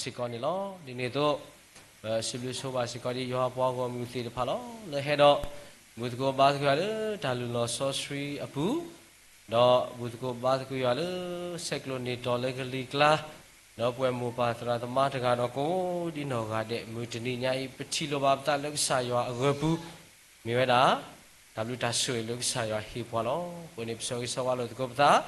စ့ၢ်ကီးန့ၣ်လီၤ. ဒ်န့ၣ်အသိး ပစံးဘျုးဆိဘၣ်စ့ၢ်ကီးဒ်ယွၤပှၤဂီၢ်မုၢ်သ့ၣ်တဖၣ်လီၤ. လၢဟဲဒီး ဘူၣ်သကိးဘါသကိးယွၤလၢတၢ်လုၢ်လီၢ်စီဆှံအပူၤ, ဒီးဘူၣ်သကိးဘါသကိးယွၤလၢ ဆဲးကျိးန့ၢ်တီၤလၢကလံၤကျါ, ဒီးပှဲၤမိၢ်ပၢ်သရၣ်သမါတဂၤဒီးကိးဒ်နီၢ်ဂၤဒဲး မုၢ်တနံၤညါအံၤ ပထံၣ်လိာ်ဘၣ်ပသးလၢကစၢ်ယွၤအဂၢၤပူၤ မ့ၢ်ဝဲဒၣ် တၢ်ဘျုးတၢ်ဆိၣ်ဂ့ၤလၢကစၢ်ယွၤဟ့ၣ်ပှၤလီၤ. အဃိန့ၣ် ပဆၢဂ့ၤဆၢဝါလိာ်သကိးပသး,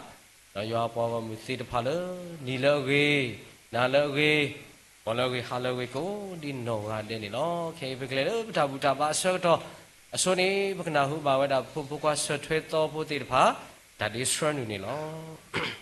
ဒီးယွၤပှၤဂီၢ်မုၢ်သ့ၣ်တဖၣ်လၢ နံၤလၢအဂ့ၤ, နၤလၢအဂ့ၤ, ဂီၤလၢအဂ့ၤ, ဟါလၢအဂ့ၤ ကိးဒ်နီၢ်ဂၤဒဲးန့ၣ်လီၤ. ခဲအံၤပကလဲၤလၢပတၢ်ဘူၣ်တၢ်ဘါအဆၢကတီၢ်အစိၤန့ၣ် ပကနၢ်ဟူဘၣ်ဝဲဒၣ် ဖိမုၣ်ဖိခွါဆၢထွဲသီဖိသ့ၣ်တဖၣ် တၢ်ဒ့ဆှၢနုာ်န့ၣ်လီၤ.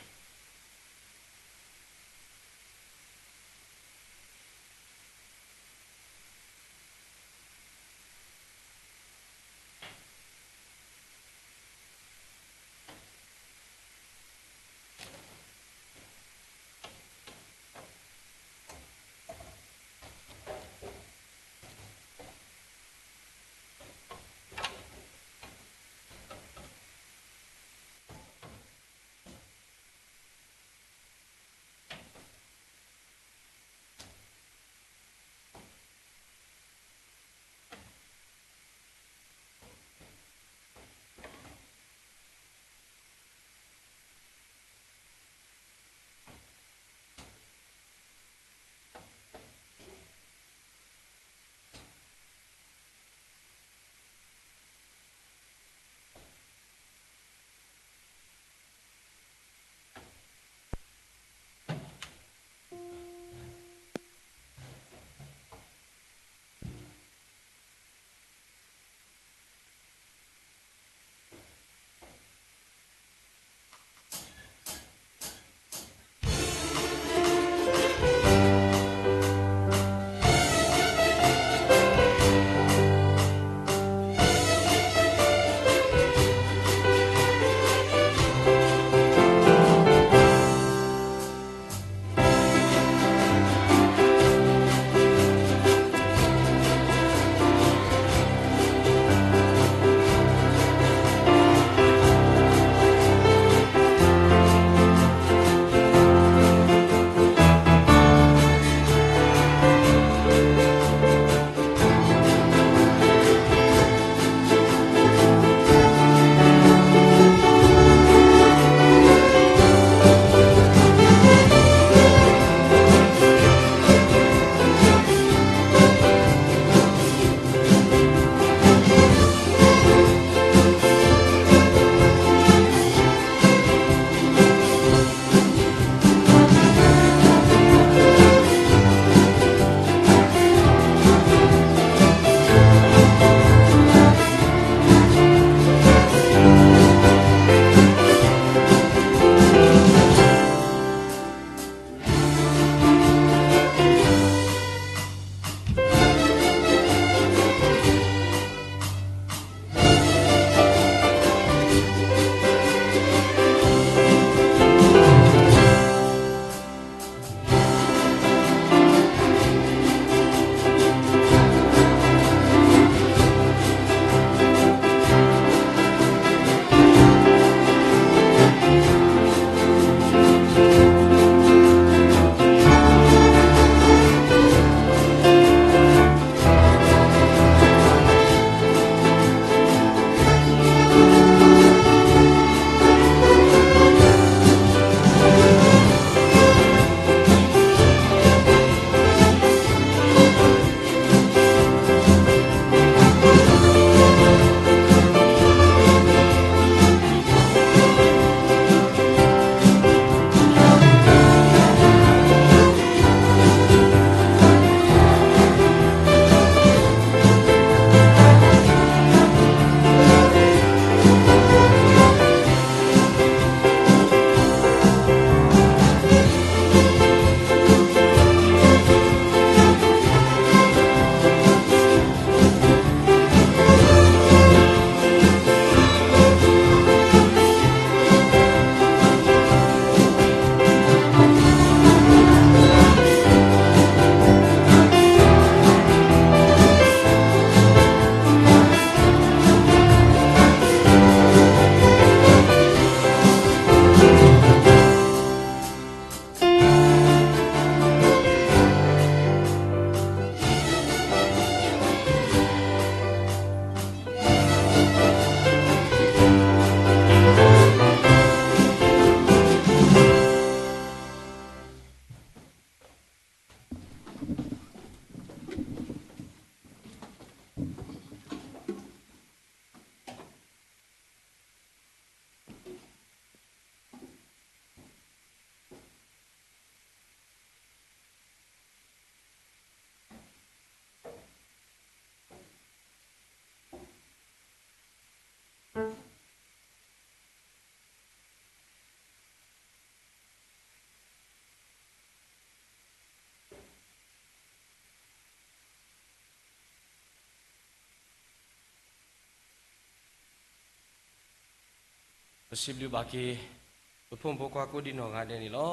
စံးဘျုးဘၣ်က့ၤ ပဖိမုၣ်ဖိခွါကိးဒံနီၢ်ဂၤဒဲးန့ၣ်လီၤ.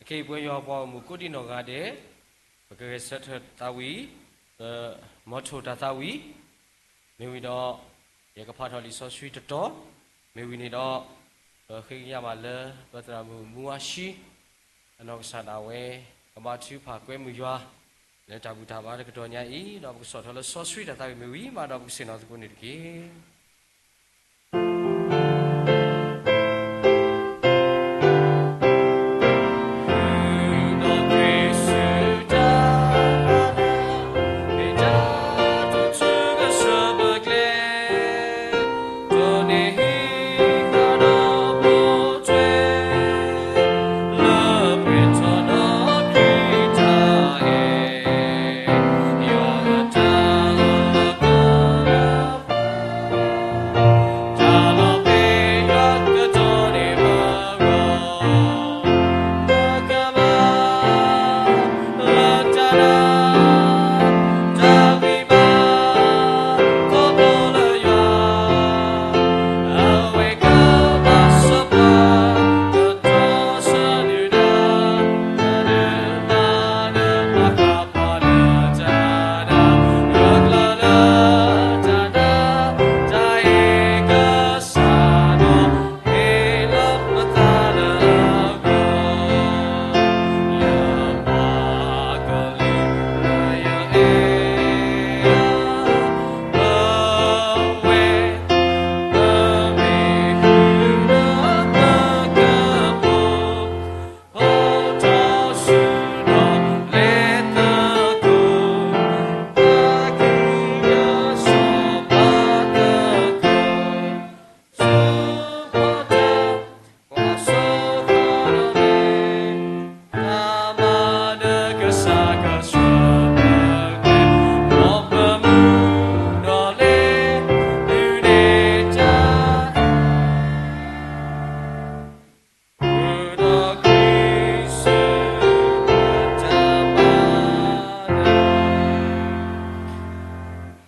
အခဲအံၤပဝဲယွၤပှၤအိၣ်မူကိးဒံနီၢ်ဂၤဒဲး, ပကဂဲၤဆၢထၢၣ်တၢ်သးဝံၣ်, ပမၤထီၣ်တၢ်သးဝံၣ်, မ့ၢ်ဝံၤဒီး ယကဖးထီၣ်လံာ်စီဆှံတတီၤ, မ့ၢ်ဝံၤန့ၣ်ဒီး ပဃ့ကညးဘၣ်လၢပသရၣ်မုၣ်မူအါၡံ အနီၢ်ကစၢ်ဒၣ်ဝဲ ကဘါထုကဖၣ်ကွဲမုာ်ယွၤ လၢတၢ်ဘူၣ်တၢ်ဘါတကတီၢ်ညါအံၤ, ဒီးပကဆီၣ်ထွဲလၢစီဆှံတၢ်သးဝံၣ်မ့ၢ်ဝံၤမးဒီးပကဆ့ၣ်နီၤသကိးန့ၣ်တက့ၢ်.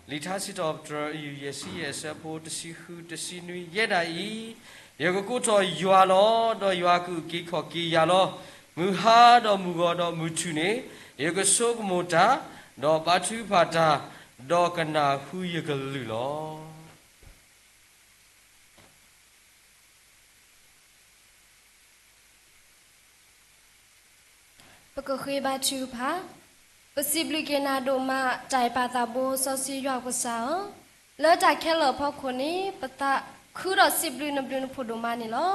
လံာ်ထါစံးထီၣ်ပတြၢၤ အယူၢ်ယဲၢ်ဆံယဲၢ် အဆၢဖိတဆံဃု တဆံနွံ ယဲဒၣ်အံၤ, ယကကိးထီၣ်ယွၤလီၤ, ဒီးယွၤကအုၣ်က့ၤခီၣ်က့ၤယၤလီၤ. မုၢ်ဟါဒီးမုၢ်ဂီၤဒီးမုၢ်ထူၣ်န့ၣ် ယကဆိကမိၣ်တၢ်, ဒီးဘါထုကဖၣ်တၢ်, ဒီးကနၢ်ဟူယကလုၢ်လီၤ. ပကဃ့ဘါထုကဖၣ်. ပစံးဘျုးက့ၤနၤဒိၣ်မး တၢ်အဲၣ်ပၢ်သးဘိစီဆှံယွၤကစၢ်ဧၢ, လၢတၢ်ခဲလၢာ်အဖီခိၣ်န့ၣ် ပသးခုဒီးစံးဘျုးနဘျုးနဖှိၣ်ဒိၣ်မးန့ၣ်လီၤ.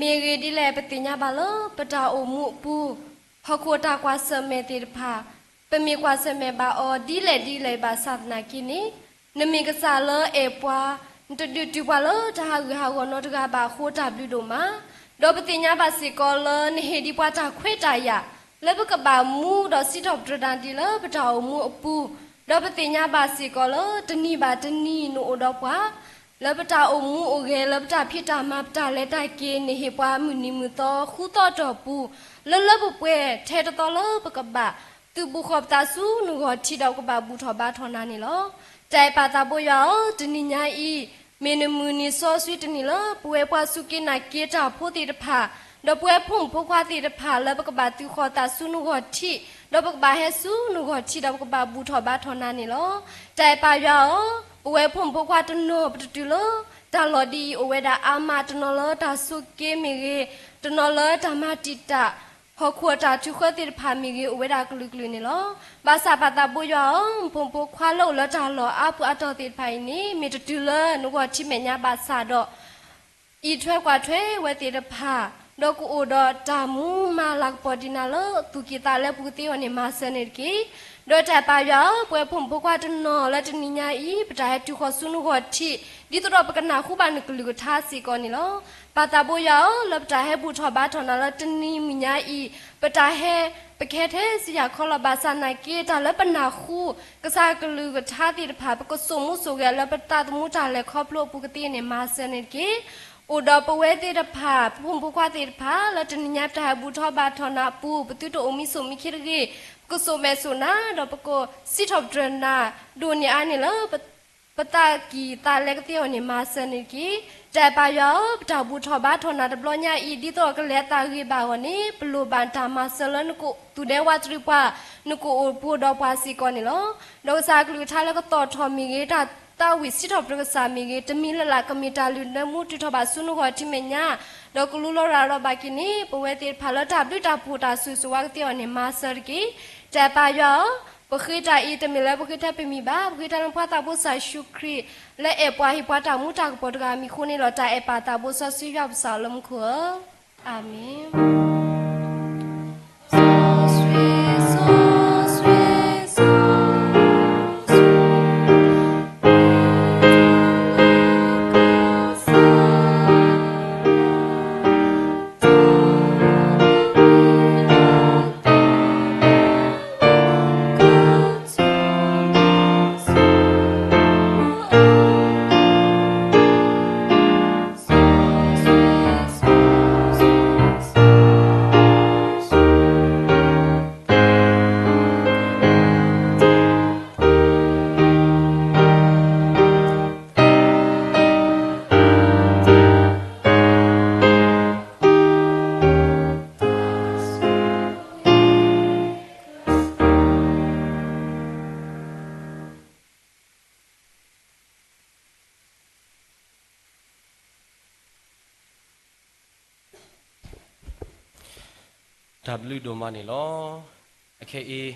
မ့ၢ်ဂ့ၢ်ဒ်လဲၣ် ပသ့ၣ်ညါဘၣ်လၢပတၢ်အိၣ်မူအပူၤ, ဟီၣ်ခိၣ်တၢ်ကွၢ်ဆၢၣ်မဲာ်သ့ၣ်တဖၣ်, ပမ့ၢ်ကွၢ်ဆၢၣ်မဲာ်ဘၣ်အီၤဒ်လဲၣ်ဒ်လဲၣ်ဘၣ်ဆၣ်သနာ်က့န့ၣ်, နမ့ၢ်ကစၢ်လၢအဲၣ်ပှၤ, နတဒုးတုၤပှၤလၢတၢ်ဟးဂူာ်ဟးဂီၤနီတဂၤဘၣ်အဃိတၢ်ဘျုးဒိၣ်မး, ဒီးပသ့ၣ်ညါဘၣ်စ့ၢ်ကီးလၢနဟ့ၣ်ဒံးပှၤတၢ်ခွဲးတၢ်ယာ်, လၢပကဘၣ်မူဒီးစံးထီၣ်ပတြၢၤတၢ်ဒ်လၢပတၢ်အိၣ်မူအပူၤ, ဒီးပသ့ၣ်ညါဘၣ်စ့ၢ်ကီးလၢတနံၤဘၣ်တနံၤနအိၣ်ဒီးပှၤ လၢပတၢ်အိၣ်မူအိၣ်ဂဲၤလၢပတၢ်ဖံးတၢ်မၤပတၢ်လဲၤတၢ်က့ၤ နဟ့ၣ်ပှၤမုၢ်နံၤမုၢ်သီဃူသီတီၢ်ပူၤ, လၢလၢပှဲၤပှဲၤထဲတသီလၢပကဘၣ်သုးဘူးဃီၤပသးဆူနဂီၢ်ထံး ဒီးပကဘၣ်ဘူၣ်ထီၣ်ဘါထီၣ်နၤန့ၣ်လီၤ. တၢ်အဲၣ်ပၢ်သးဘိယွၤဧၢ, တနံၤညါအံၤ မ့ၢ်နမုၢ်နံၤစီဆှံတနံၤလၢပဝဲပှၤစူၢ်က့ၤနာ်က့ၤတၢ်ဖိသ့ၣ်တဖၣ်, ဒီးပဝဲဖိမုၣ်ဖိခွါသ့ၣ်တဖၣ်လၢပကဘၣ်သုးဃီၤသးဆူနဂီၢ်ထံး, ဒီးပကဘၣ်ဟဲဆူနဂီၢ်ထံး ဒီးပကဘၣ်ဘူၣ်ထီၣ်ဘါထီၣ်နၤန့ၣ်လီၤ. တၢ်အဲၣ်ပၢ်ယွၤဧၢ, ပဝဲဖိမုၣ်ဖိခွါတနီၤ ပတတုၤလၢတၢ်လီၢ်ဒ်အံၤအိၣ်ဝဲဒၣ်အါမး, တနီၤလၢတၢ်ဆိးက့မ့ၢ်ဂ့ၤ, တနီၤလၢတၢ်မၤတံာ်တာ်, ဟီၣ်ခိၣ်အတၢ်ထုးဃၢသ့ၣ်တဖၣ်မ့ၢ်ဂ့ၤ အိၣ်ဝဲဒၣ်ကလုာ်ကလုာ်န့ၣ်လီၤ. ဘၣ်ဆၣ်ပၢ်သးဘိယွၤဧၢ, ဖိမုၣ်ဖိခွါလၢအိၣ်လၢတၢ်လီၢ်အါပူၤအါတီၢ်သ့ၣ်တဖၣ်အံၤန့ၣ် မ့ၢ်တတုၤလၢနဂီၢ်ထံးမဲာ်ညါဘၣ်ဆၣ်ဒီး အံးထွဲကွၢ်ထွဲဝဲသ့ၣ်တဖၣ်, ဒီးကအိၣ်ဒီးတၢ်မူမၤလၤကပီၤဒံးနၤလၢသူၣ်ကံၢ်သးလဲပူၤကသ့အဂီၢ်န့ၣ် မၤစၢၤန့ၣ်တက့ၢ်. ဒီးတၢ်အဲၣ်ပၢ်ယွၤဧၢ, ပဝဲဖိမုၣ်ဖိခွါတနီၤလၢတနံၤညါအံၤ ပတၢ်ဟဲတုၤဃီၤဆူနဂီၢ်ထံး ဒ်သိးဒီးပကနၢ်ဟူဘၣ်နကလုၢ်ကထါစ့ၢ်ကီးန့ၣ်လီၤ. ပၢ်သးဘိယွၤဧၢ, လၢပတၢ်ဟဲဘူၣ်ထီၣ်ဘါထီၣ်နၤလၢတနံၤမုၢ်ညါအံၤ, ပတၢ်ဟဲ ပကဟဲထဲစံးယၤခီလီၤ ဘၣ်ဆၣ်သနာ်က့ တၢ်လၢပနၢ်ဟူ ကစၢ်ကလုၢ်ကထါသ့ၣ်တဖၣ် ပကစိာ်မူစိာ်ဂဲၤလၢပသးသမူတၢ်လဲၤခီဖျိအပူၤကသ့အဂီၢ်န့ၣ် မၤစၢၤန့ၣ်တက့ၢ်. အိၣ်ဒီးပဝဲသ့ၣ်တဖၣ် ပဖိမုၣ်ဖိခွါသ့ၣ်တဖၣ် လၢတနံၤညါပတၢ်ဟဲဘူၣ်ထီၣ်ဘါထီၣ်နၤအပူၤ ပသုတအိၣ်မံဆိးမံခ့တဂ့ၤ, ပကစိာ်မဲာ်စိာ်နၤ ဒီးပကစံးထီၣ်ပတြၢၤနၤ ဒိၣ်န့ၢ်အါန့ၢ်လၢပ ပသးကံၢ်သးလဲကသ့အီၤန့ၣ် မၤစၢၤန့ၣ်တက့ၢ်. တၢ်အဲၣ်ပၢ်ယွၤဧၢ, ပတၢ်ဘူၣ်ထီၣ်ဘါထီၣ်နၤတဘျီညါအံၤ ဒ်သိးကလဲၤအသးဂ့ၤဘၣ်အဂီၢ်န့ၣ် ပလိၣ်ဘၣ်တၢ်မၤစၢၤလၢနကအိၣ်သူၣ်ဒဲဝးတရံးပှၤ, နကအိၣ်ဘူးဒီးပှၤစ့ၢ်ကီးန့ၣ်လီၤ. ဒီးကစၢ်အကလုၢ်ကထါလၢကသီၣ်ထီၣ်မ့ၢ်ဂ့ၤ, တၢ်သးဝံၣ်စံးထီၣ်ပတြၢၤကစၢ်မ့ၢ်ဂ့ၤ, တမံၤလၢ်လၢ်ကမ့ၢ်တၢ်လုၢ်နၢမူတုၤထီၣ်ဘၣ်ဆူနဂီၢ်ထံမဲာ်ညါ, ဒီးကလူလီၤရၤလီၤဘၣ်က့ၤန့ၢ် ပဝဲသ့ၣ်တဖၣ်လၢတၢ်ဘျုးတၢ်ဖှိၣ်တၢ်ဆိၣ်ဂ့ၤဆိၣ်ဝါကသ့အီၤန့ၣ် မၤစၢၤတက့ၢ်. တၢ်အဲၣ်ပၢ်ယွၤဧၢ, ပဃ့တၢ်အံၤ တမ့ၢ်လၢပဃ့ထဲပမံၤဘၣ်, ပဃ့ထဲလၢပှၤသးဘိစီၤယ့ၣ်ၡူးခရံာ် လၢအဲၣ်ပှၤဟ့ၣ်ပှၤတၢ်မူတၢ်ကပီၤတဂၤအမံၤအဃိန့ၣ်လီၤ. တၢ်အဲၣ်ပၢ်သးဘိစီဆှံယွၤပစၢ်လၢမူခိၣ်ဧၢ, အၤမ့ၣ်. တၢ်ဘျုးဒိၣ်မးန့ၣ်လီၤ. အခဲအံၤ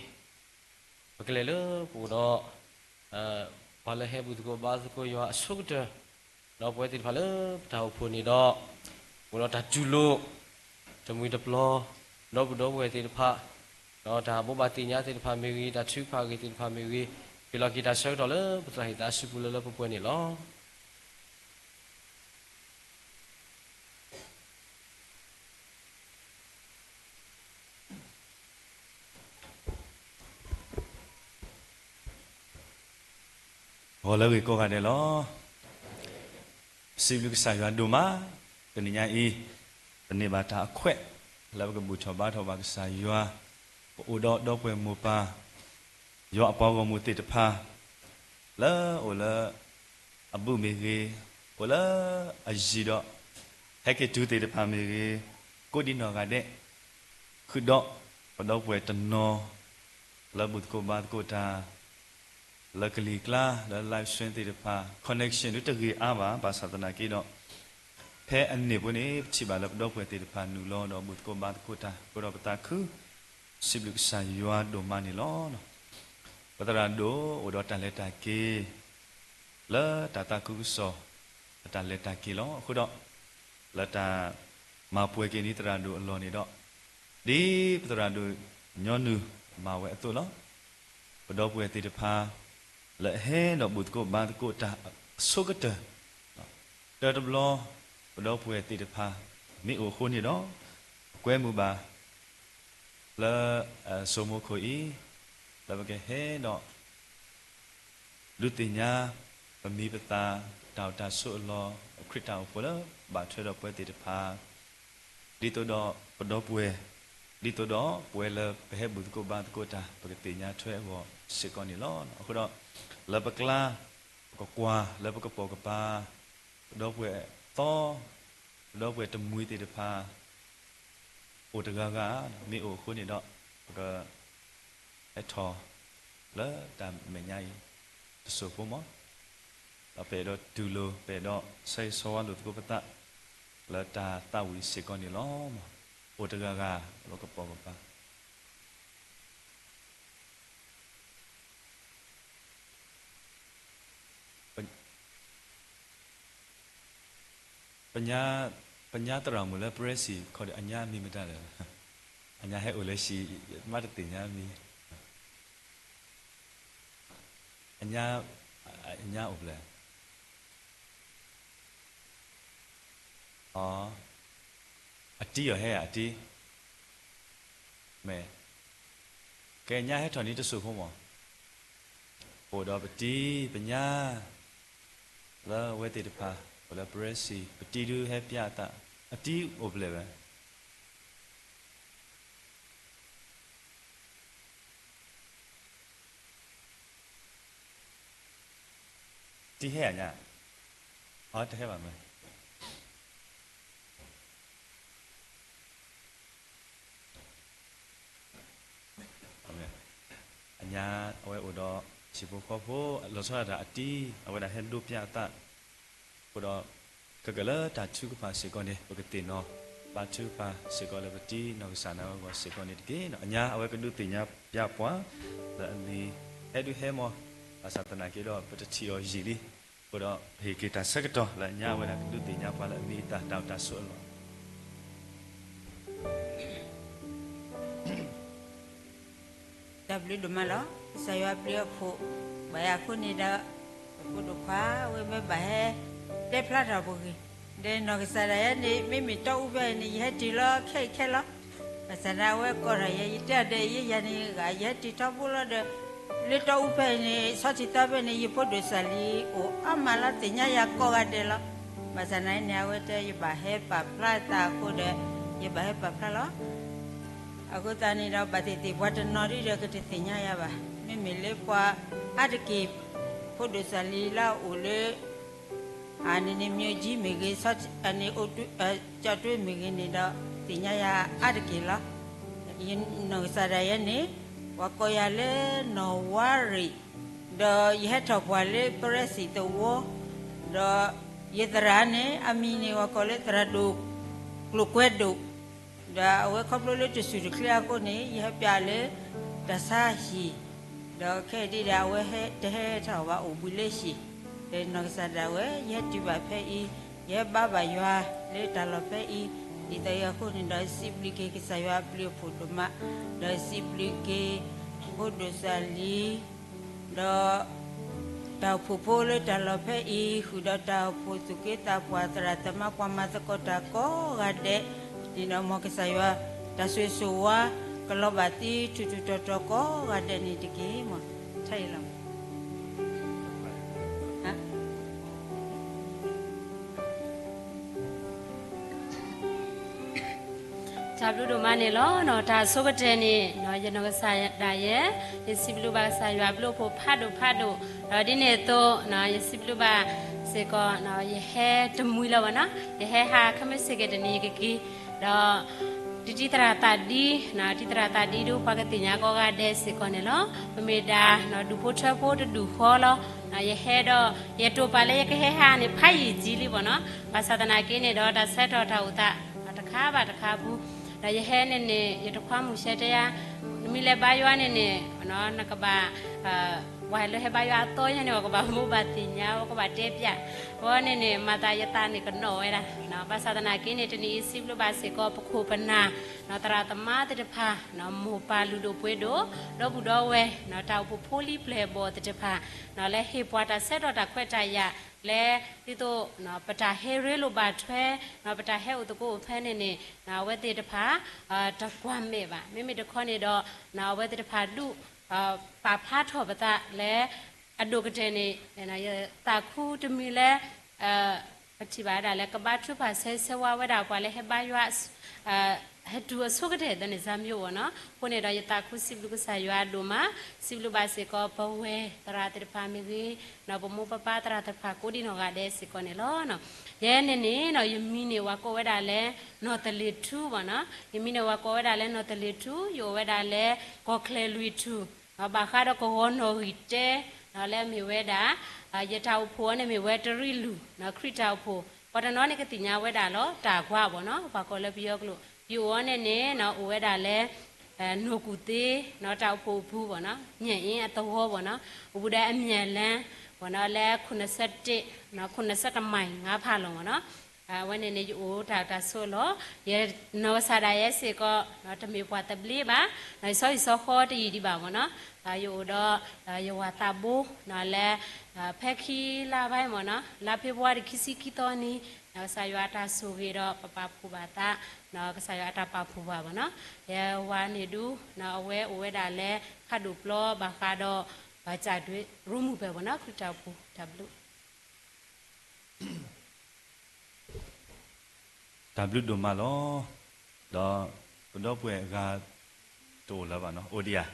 ပကလဲၤလၢပအိၣ်ဒီး ပှၤလၢဟဲဘူၣ်သကိးဘါသကိးယွၤအဆိကတၢၢ်, ဒီးပဝဲသ့ၣ်တဖၣ်လၢပတၢ်အိၣ်ဖှိၣ်န့ၣ်ဒီး အိၣ်ဒီးတၢ်တူၢ်လိာ် တမှံၤတပျီၤ ဒီပုၢ်ဒီဝဲၢ်သ့ၣ်တဖၣ်, ဒီးတၢ်ဘိးဘၣ်သ့ၣ်ညါသ့ၣ်တဖၣ်မ့ၢ်ဂ့ၤ, တၢ်ထုကဖၣ်အဂ့ၢ်သ့ၣ်တဖၣ်မ့ၢ်ဂ့ၤ, ပလီၢ်က့ၤတၢ်ဆၢကတီၢ်လၢပသရၣ်ဟ့ၣ်သးအစုပူၤလၢလၢပှဲၤပှဲၤန့ၣ်လီၤ. ဂီၤလၢအဂ့ၤကိးဂၤဒဲးလီၤ. စံးဘျုးကစၢ်ယွၤဒိၣ်မး, တနံၤညါအံၤ ပန့ၢ်ဘၣ်တၢ်အခွဲး လၢပကဘူၣ်ထီၣ်ဘါထီၣ်ဘၣ်ကစၢ်ယွၤ, ပအိၣ်ဒီးဒီပုၢ်ဝဲၢ်မိၢ်ပၢ် ယွၤအပှၤဂီၢ်မုၢ်သ့ၣ်တဖၣ် လၢအိၣ်လၢအဘူးမ့ၢ်ဂ့ၤ, အိၣ်လၢအယံၤဒီး ဟဲက့ၤတုၤသ့ၣ်တဖၣ်မ့ၢ်ဂ့ၤ, ကိးဒံနီၢ်ဂၤဒဲး, ဃုာ်ဒီးပဒီပုၢ်ဝဲၢ်တနီၤ လၢဘူၣ်သကိးဘါသကိးတၢ် လၢကလံၤကျါ လၢ live stream သ့ၣ်တဖၣ် connection ဒုးတဂ့ၤအါဘၣ်, ဘၣ်ဆၣ်သနာ်က့ဒီး ဖဲအန့ၣ်အပူၤန့ၣ် ပထံၣ်ဘၣ်လၢပဒီပုၢ်ဝဲၢ်သ့ၣ်တဖၣ်နုာ်လီၤဒီးဘူၣ်သကိးဘါသကိးတၢ် အဃိဒီးပသးခု စံးဘျုးကစၢ်ယွၤဒိၣ်မးန့ၣ်လီၤ. ပသရၣ်ဒိၣ်အိၣ်ဒီးတၢ်လဲၤတၢ်က့ၤ လၢတၢ်သးခုကစီၣ် အတၢ်လဲၤတၢ်က့ၤလီၤ. အဃိဒီး လၢတၢ်မၤပှဲၤက့ၤန့ၢ်သရၣ်ဒိၣ်အလီၢ်န့ၣ်ဒီး ဒ်ပသရၣ်ဒိၣ်ညီနုၢ်မၤဝဲအသိးလီၤ. ပဒီပုၢ်ဝဲၢ်သ့ၣ်တဖၣ် လၢအဟဲဒီးဘူၣ်သကိးဘါသကိးတၢ်အဆိကတၢၢ် တၢတဘျီ ပဒီပုၢ်ဝဲၢ်သ့ၣ်တဖၣ် မ့ၢ်အိၣ်အဃိန့ၣ်ဒီး ပကွဲမုာ်ဘၣ် လၢ စိမိခိၣ်အံၤ လၢပကဟဲဒီး ဒုးသ့ၣ်ညါ ပမံၤပသၣ် တၢ်အိၣ်တၢ်ဆိးအလီၢ် ခရံာ်တၢ်အိၣ်ဖှိၣ်လၢဘၣ်ထွဲဒီးပဝဲသ့ၣ်တဖၣ် ဒ်သိးဒီးပဒီပုၢ်ဝဲၢ် ဒ်သိးဒီးပဝဲလၢပဟဲဘူၣ်သကိးဘါသကိးတၢ် ပကသ့ၣ်ညါထွဲအဂီၢ်စ့ၢ်ကီးန့ၣ်လီၤ. အဃိဒီး လၢပကျါ ပကကွၢ်လၢပကပိာ်ကပၤ ပဒီပုၢ်ဝဲၢ်သီ ပဒီပုၢ်ဝဲၢ်တမှံၤသ့ၣ်တဖၣ် အိၣ်တဂၤဂၤ မ့ၢ်အိၣ်အဃိန့ၣ်ဒီး ပက ဟဲထီၣ်လၢတၢ်မဲာ်ညါအံၤ တစိၢ်ဖိမး ဒီးပအဲၣ်ဒိးတူၢ်လိာ် ပအဲၣ်ဒိးဆၢဂ့ၤဆၢဝါလိာ်သကိးပသး လၢတၢ်သးဝံၣ်စ့ၢ်ကီးန့ၣ်လီၤ. အိၣ်တဂၤဂၤ ပကပိာ်ကပၤ ပညါ ပညါသရၣ်မုၣ်လၢ Presi ခီဒီး အညါမံၤမတၤလဲၣ်, အညါဟဲအိၣ်လၢဟံၣ် မ့ၢ်တသ့ၣ်ညါမံၤ, အညါ အညါအိၣ်ဖျဲၣ်, အတံၤအီၤဟဲဧါ အတံၤ, မ့ၢ်, ကဲ ညါဟဲထီၣ်န့ၣ်တစိၢ်ဖိမး, အိၣ်ဒီးပတံၤ ပညါ လၢအဝဲသ့ၣ်တဖၣ် အိၣ်လၢ Presi ပတံၤဒုးဟဲပျါအသး, အတံၤအိၣ်ဖျဲၣ်ဝဲ တံၤ တံၤဟဲဧါညါ, အတဟဲဘၣ်မ့ၢ် အညါ အဝဲအိၣ်ဒီး ဟံၣ်ဖိဃီဖိ လီၤဆီဒၣ်တၢ်အတံၤ အဝဲဒၣ်ဟဲဒိးပျးအသး အဃိဒီး ခဲကလၢတၢ်ထုကဖၣ်စ့ၢ်ကီးန့ၣ် ပကသ့ၣ်နီၣ် ဘါထုကဖၣ်စ့ၢ်ကီးလၢပတံၤနီၢ်ကစၢ်ဒၣ်ဝဲအဂီၢ်စ့ၢ်ကီးန့ၣ်တက့ၢ်. အညါအဝဲကဒုးသ့ၣ်ညါပျးပှၤ လၢအမံၤ ဟဲဒုးဟဲမီၢ် ဘၣ်ဆၣ်သနာ်က့ဒီး ပတထံၣ်အီၤယံာ်လံ. အဃိဒီး ပဟ့ၣ်က့ၤတၢ်ဆၢကတီၢ်လၢအညါအဝဲဒၣ်ကဒုးသ့ၣ်ညါပှၤလၢအမံၤအသၣ်တၢ်အိၣ်တၢ်ဆိးအလီၢ် တၢ်ဘျုးဒိၣ်မးလီၤ. ကစၢ်ယွၤအဘျုးအဖှိၣ် ဘၣ်ယၤအဃိန့ၣ်ဒီး ပဖိဒိၣ်ခွါဝဲမ့ၢ်ဘၣ်ဟဲ တဲဖျါထီၣ်ပဂ့ၢ် ဒီးနီၢ်ကစၢ်ဒၣ်ယဲန့ၣ် မ့မ့ၢ်တီအူဖဲအံၤန့ၣ် ယဟဲတုၤလီၤခဲအံၤခဲလီၤ. ဘၣ်ဆၣ်န့ၣ် အဝဲကိးထီၣ်ယဲ ယတဲအီၤဒီး ယဲယၤန့ၣ်ဂ့ၤ ယဟဲတုၤထီဘိလီၤဒီး လၢတီအူဖဲအံၤန့ၣ် ဆီထံၣ်သီဖဲန့ၣ် ယဖိဒိၣ်စၢ်လံၤအိၣ်အါမးလီၤ သ့ၣ်ညါယၤကိးဂၤဒဲးလီၤ. ဘၣ်ဆၣ်န့ၣ်န့ၣ် အဝဲတဲယဘၣ်ဟဲပာ်ဖျါသးအဃိဒီး ယဘၣ်ဟဲပာ်ဖျါလီၤ. အဃိသတးန့ၣ်ဒီး ဘၣ်သ့ၣ်သ့ၣ်ပှၤတနီၤဒ်ဒီးကတသ့ၣ်ညါယၤဘၣ်. မ့မ့ၢ်လၢပှၤအါတက့ၢ် ဖိဒိၣ်စၢ်လံၤလၢအအိၣ်လၢ အန့ၣ်န့ၣ် မၠိၣ်ကၠံမ့ၢ်ဂ့ၤ ကၠီၣ်တွ့မ့ၢ်ဂ့ၤန့ၣ်ဒီး သ့ၣ်ညါယၤအါတက့ၢ်လီၤ. ယနီၢ်ကစၢ်ဒၣ်ယဲန့ၣ် ပှၤကိးယၤလၢနီၢ်ဝါရံၣ် ဒီးယဟဲထီၣ်ပှၤလၢပရၢစံၣ်သဝီ ဒီးယသရၣ်န့ၣ် အမံၤန့ၣ် ပှၤကိးလၢသရၣ်ဒိၣ် ကျိၤကွဲဒိၣ် ဒီးအဝဲခီဖျိလၢတစူၢ်တချ့အဃိန့ၣ် ယဟဲပျးလၢ တၢ်ဆါဟံၣ်, ဒီးခဲအံၤဒ်ဒီး အဝဲတဟဲထီၣ်ဘၣ်အိၣ်ဘှံးလၢဟံၣ်, ဒီးနီၢ်ကစၢ်ဒၣ်ဝဲ ယဟဲတုၤဘၣ်ဖဲအံၤ, ယဟဲဘါဘၣ်ယွၤလၢတၢ်လီၢ်ဖဲအံၤ, ဒ်သိးအံၤအဃိန့ၣ်ဒီး စံးဘျုးက့ၤကစၢ်ယွၤအဘျုးအဖှိၣ်ဒိၣ်မး, ဒီးစံးဘျုးက့ၤ ဖိဒိၣ်စၢ်လံၤ ဒီး တၢ်အိၣ်ဖှိၣ်ဖိလၢတၢ်လီၢ်ဖဲအံၤ ဃုာ်ဒီးတၢ်အိၣ်ဖှိၣ်သူၣ်က့သးပှၢ်သရၣ်သမါပှၤမၤသကိးတၢ်ကိးဂၤဒဲး, န့ၣ်ဒီးမ်ကစၢ်ယွၤ တၢ်ဆိၣ်ဂ့ၤဆိၣ်ဝါ ကလီၤဘၣ်သုထူးထူးတီၤတီၤကိးဂၤဒဲးန့ၣ်တက့ၢ်. မ့ၢ်ထဲအံၤလီၤ. တၢ်ဘျုးဒိၣ်မးန့ၣ်လီၤ. တၢ်ဆိကတၢၢ်န့ၣ် ယနီၢ်ကစၢ်ဒၣ်ယဲ ယစံးဘျုးဘၣ်ကစၢ်ယွၤအဘျုးအဖှိၣ်ဖးဒိၣ်ဖးဒိၣ်, ဒီးဒ်န့ၣ်အသိး ယစံးဘျုးဘၣ်စ့ၢ်ကီး ယဟဲတမှံၤလၢၤဘၣ်နီၤ, ယဟဲဟးခဲမုၢ်ဆ့ၣ်ကဲၤတနံၤကက့ၤ, ဒီး တံၤသရၣ်သးဒံ, တံၤသရၣ်သးဒံဒုးပှၤကသ့ၣ်ညါကိးဂၤဒဲးစ့ၢ်ကီးန့ၣ်လီၤ. ပမ့ၢ်ဒၣ် ဒူၣ်ဖိထၢဖိတဒူၣ်ဃီလီၤ. ယဟဲဒီး ယတိာ်ပာ်လၢယကဟဲဟးန့ၣ် ဖးယံာ်ကံလံဘၣ်နီၤ. ဘၣ်ဆၣ်သနာ်က့န့ၣ်ဒီး တၢ်ဆၢကတီၢ်တၢ်အိၣ်သး တခါဘၣ်တခါပူၤ, ဒီးယဟဲန့ၣ်န့ၣ် ယတခွါမုၣ်ဆဲတဲယၤ, နမ့ၢ်လဲၤဘါယွၤန့ၣ်န့ၣ် နကဘၣ် ပှၤလၢဟဲဘါယွၤအသီညါန့ၣ် ပကဘၣ်မိၣ်ဘၣ်သ့ၣ်ညါ ပကဘၣ်တဲပျး, အဝဲန့ၣ်န့ၣ် မၤသးယသးန့ၣ်ကနီၣ်ဝဲဒၣ်. ဘၣ်ဆၣ်သနာ်က့န့ၣ် တနံၤအံၤစံးဘျုးဘၣ်စ့ၢ်ကီး ပခိၣ်ပနၢ် သရၣ်သမါသ့ၣ်တဖၣ် မိၢ်ပၢ်လုၢ်ဒိၣ်ပှ့ၤဒိၣ် ဒီပုၢ်ဒီဝဲၢ် တၢ်အိၣ်ဖှိၣ်ဖိလံၤပျဲၢ်ဘီၣ်သ့ၣ်တဖၣ် လၢဟ့ၣ်ပှၤတၢ်ဆၢကတီၢ်တၢ်ခွဲးတၢ်ယာ် လၢဒ်သိး ပတၢ်ဟဲရ့လိာ်ဘၣ်ထွဲ ပတၢ်ဟဲအိၣ်သကိးအိၣ်ဖဲန့ၣ်န့ၣ် အဝဲသ့ၣ်တဖၣ် တကွၢ်မဲာ်ဘၣ်. မ့မ့ၢ်တခီန့ၣ်ဒီး အဝဲသ့ၣ်တဖၣ်ဒုး ပာ်ဖျါထီၣ်ပသးလၢ အဒိၣ်ကတၢၢ်န့ၣ် ယသးခုတမံၤလၢ ပထံၣ်ဘၣ်ဝဲဒၣ်လၢကဘါထုကဖၣ်ဆၢဂ့ၤဆၢဝါဝဲဒၣ်ပှၤလၢဟဲဘါယွၤ ဟဲတုၤအဆိကတၢၢ်သ့န့ၣ် စၢ်မၠိအိၣ်နီၤ. အဃိန့ၣ်ဒီး ယသးခုစံးဘျုးကစၢ်ယွၤဒိၣ်မး, စံးဘျုးဘၣ်စ့ၢ်ကီး ပဝဲသရၣ်သ့ၣ်တဖၣ်မ့ၢ်ဂ့ၤ, ပမိၢ်ပပၢ်သရၣ်သ့ၣ်တဖၣ်ကိးဒံနီၢ်ဂၤဒဲးစ့ၢ်ကီးန့ၣ်လီၤ. ယဲန့ၣ်န့ၣ် ယမံၤန့ၣ် ပှၤကိးဝဲဒၣ်လၢ နီၢ်သလ့ၤထူဘၣ်နီၤ. ယမံၤန့ၣ် ပှၤကိးဝဲဒၣ်လၢနီၢ်သလ့ၤထူ, ယအိၣ်ဝဲဒၣ်လၢ ကီၢ်ချၢၣ်လွံၢ်ထူၣ် ဘၣ်ဃးဒီးကဝီၤနီၣ်ဂံၢ်တဲ လၢအမ့ၢ်ဝဲဒၣ် ယတၢ်အိၣ်ဖှိၣ်အီၤန့ၣ်မ့ၢ်ဝဲတရံးလူၢ် ခရံာ်တၢ်အိၣ်ဖှိၣ်, ပှၤတနီၤန့ၣ်ကသ့ၣ်ညါဝဲဒၣ်လီၤ တၢ်ကွၢ်ဘၣ်နီၤ, ပှၤကိးလၢပယီၤကျိာ်, ယအိၣ်အီၤန့ၣ်န့ၣ် အိၣ်ဝဲဒၣ်လၢ နီၢ်ကူၣ်သ့ တၢ်အိၣ်ဖှိၣ်အပူၤဘၣ်နီၤ, ညၣ်အ့အသဝီဘၣ်နီၤ, အိၣ်ဘူးဒီးအမဲာ်လၢ ဘၣ်နီၤလၢ ခိၣ်နၢ်ဆၢတ့ၢ် ခိၣ်နၢ်ဆၢတမံၤငါးဖးလီၤဘၣ်နီၤ. အဝဲန့ၣ်န့ၣ် ယအိၣ်တၢ်တၢ်ဆိးလီၤ, ယနီၢ်ကစၢ်ဒၣ်ယဲစ့ၢ်ကီး တမ့ၢ်ပှၤသဘျ့ဘၣ်, ယဆီဟံၣ်ဆီဃီတယံာ်ဒံးဘၣ်မ့ၢ်နီၤ, ယအိၣ်ဒီး ယဝၤသးဘိ လၢ ဖဲခံလါဘၣ်မ့ၢ်နီၤ, လါဖ့ၤဘြူၤအါရံၤခံဆံခံသီနံၤ, ကစၢ်ယွၤအတၢ်ဆိၣ်ဂ့ၤဒီးပပာ်ဖှိၣ်ဘၣ်သး, ကစၢ်ယွၤအတၢ်ပာ်ဖှိၣ်ဘၣ်မ့ၢ်နီၤ, ယဝၤန့ၣ်ဒုး အဝဲအိၣ်ဝဲဒၣ်လၢ ဖးဒိၣ်ပျီဘၣ်ဃးဒီး ဘၣ်ကၠးဒွဲရိမုၢ်ပၢၢ်မ့ၢ်နီၤ, ခရံာ်တၢ်အိၣ်ဖှိၣ် တၢ်ဘျုး တၢ်ဘျုးဒိၣ်မးလီၤ. ဒီးပဒီပုၢ်ဝဲၢ်အဂၤတအိၣ်လၢၤဘၣ်နီၤ, အိၣ်ဒံးဧ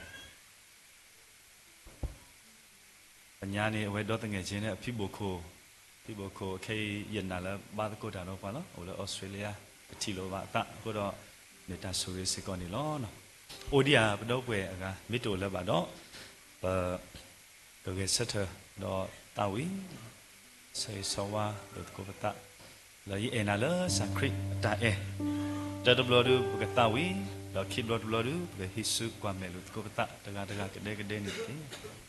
ါ. အညါန့ၣ် အဝဲဒီသငဲးဆ့န့ၣ် အဖံဘိၣ်ခိၣ်, ဖံဘိၣ်ခိၣ်ခဲအံၤ ယနာ်လၢဘါသကိးတၢ်ဒီးပှၤလီၤ. အိၣ်လၢအီစထြ့လယါ, တထံၣ်လိာ်ဘၣ်အသးအဃိဒီး မ့ၢ်တၢ်ဆိၣ်ဂ့ၤစ့ၢ်ကီးန့ၣ်လီၤ. အိၣ်ဒံးဧါ ပဒီပုၢ်ဝဲၢ်အဂၤ, မ့ၢ်တအိၣ်လၢၤဘၣ်ဒီး ပ ကဂဲၤဆၢထၢၣ်ဒီးသးဝံၣ်, ဆၢဂ့ၤဆၢဝါလိာ်သကိးပသး, လၢယအဲၣ်နၤလၢကစၢ်ခရံာ်အတၢ်အဲၣ်, တၢတဘျီဒုး ပကသးဝံၣ်, ဒီးခံဘျီတဘျီဒုး ပကဟံးစုကွၢ်မဲာ်လိာ်သကိးပသး တဂၤတဂၤကဒဲကဒဲန့ၣ်တက့ၢ်.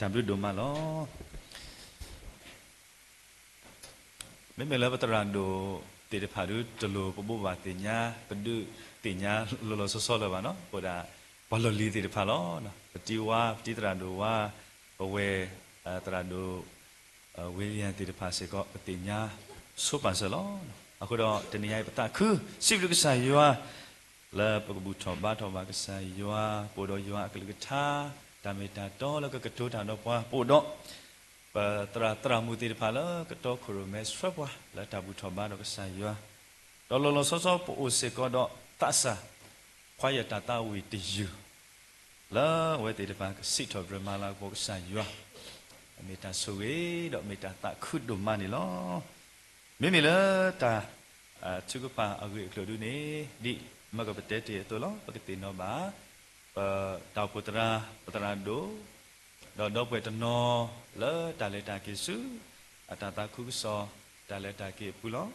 တၢ်ဘျုးဒိၣ်မးလီၤ. မ့မ့ၢ်လၢပသရၣ်ဒိၣ်သ့ၣ်တဖၣ်ဒုး တလိၣ်ပဘိးဘၣ်သ့ၣ်ညါ ပဒုးသ့ၣ်ညါလီၤလီၤဆီဆီလၢၤဘၣ်နီၤ, အိၣ်ဒၣ်ပှၤလီၢ်လံၤသ့ၣ်တဖၣ်လီၤ. ပတံၤဝါ ပတံၤသရၣ်ဒိၣ်ဝါ, ပဝဲၢ်သရၣ်ဒိၣ် ဝ့လံယၣ်သ့ၣ်တဖၣ်စ့ၢ်ကီး ပသ့ၣ်ညါဆိပာ်စၢၤလီၤ. အဃိဒီးတနံၤအံၤ ပသးခု စံးဘျုးကစၢ်ယွၤ လၢပကဘူၣ်ထီၣ်ဘါထီၣ်ဘၣ်ကစၢ်ယွၤ, ပအိၣ်ဒီးယွၤအကလုၢ်ကထါ, တၢ်မ့ၢ်တၢ်တီလၢကကတိၤတၢ်ဒီးပှၤ, ပအိၣ်ဒီး ပသရၣ်သရၣ်မုၣ်သ့ၣ်တဖၣ်လၢကတီခိၣ်ရိၣ်မဲဆှၢပှၤ လၢတၢ်ဘူၣ်ထီၣ်ဘါထီၣ်ကစၢ်ယွၤ, ဒီးလီၤလီၤဆီဆီပအိၣ်စ့ၢ်ကီးဒီးသးစၢ် ခွါယၢၢ်တၢ်သးဝံၣ်တယုၢ် လၢအဝဲသ့ၣ်တဖၣ်ကစံးထီၣ်ပတြၢၤမၤလၤကပီၤကစၢ်ယွၤ, မ့ၢ်တၢ်ဆိၣ်ဂ့ၤဒီးမ့ၢ်တၢ်သးခုဒိၣ်မးန့ၣ်လီၤ. မ့မ့ၢ်လၢတၢ်ထုကဖၣ်အဂ့ၢ်အကျိၤဒုန့ၣ် ဒ်မ့ၢ်ကပတဲတ့ၢ်အသိးလီၤ, ပကသ့ၣ်နီၣ်ဘၣ် ပတၢ်အိၣ်ဖှိၣ်သရၣ် ပသရၣ်ဒိၣ် ဒီးဒီပုၢ်ဝဲၢ်တနီၤလၢတၢ်လဲၤတၢ်က့ၤဆူ အတၢ်သးခုကစီၣ် တၢ်လဲၤတၢ်က့ၤအပူၤ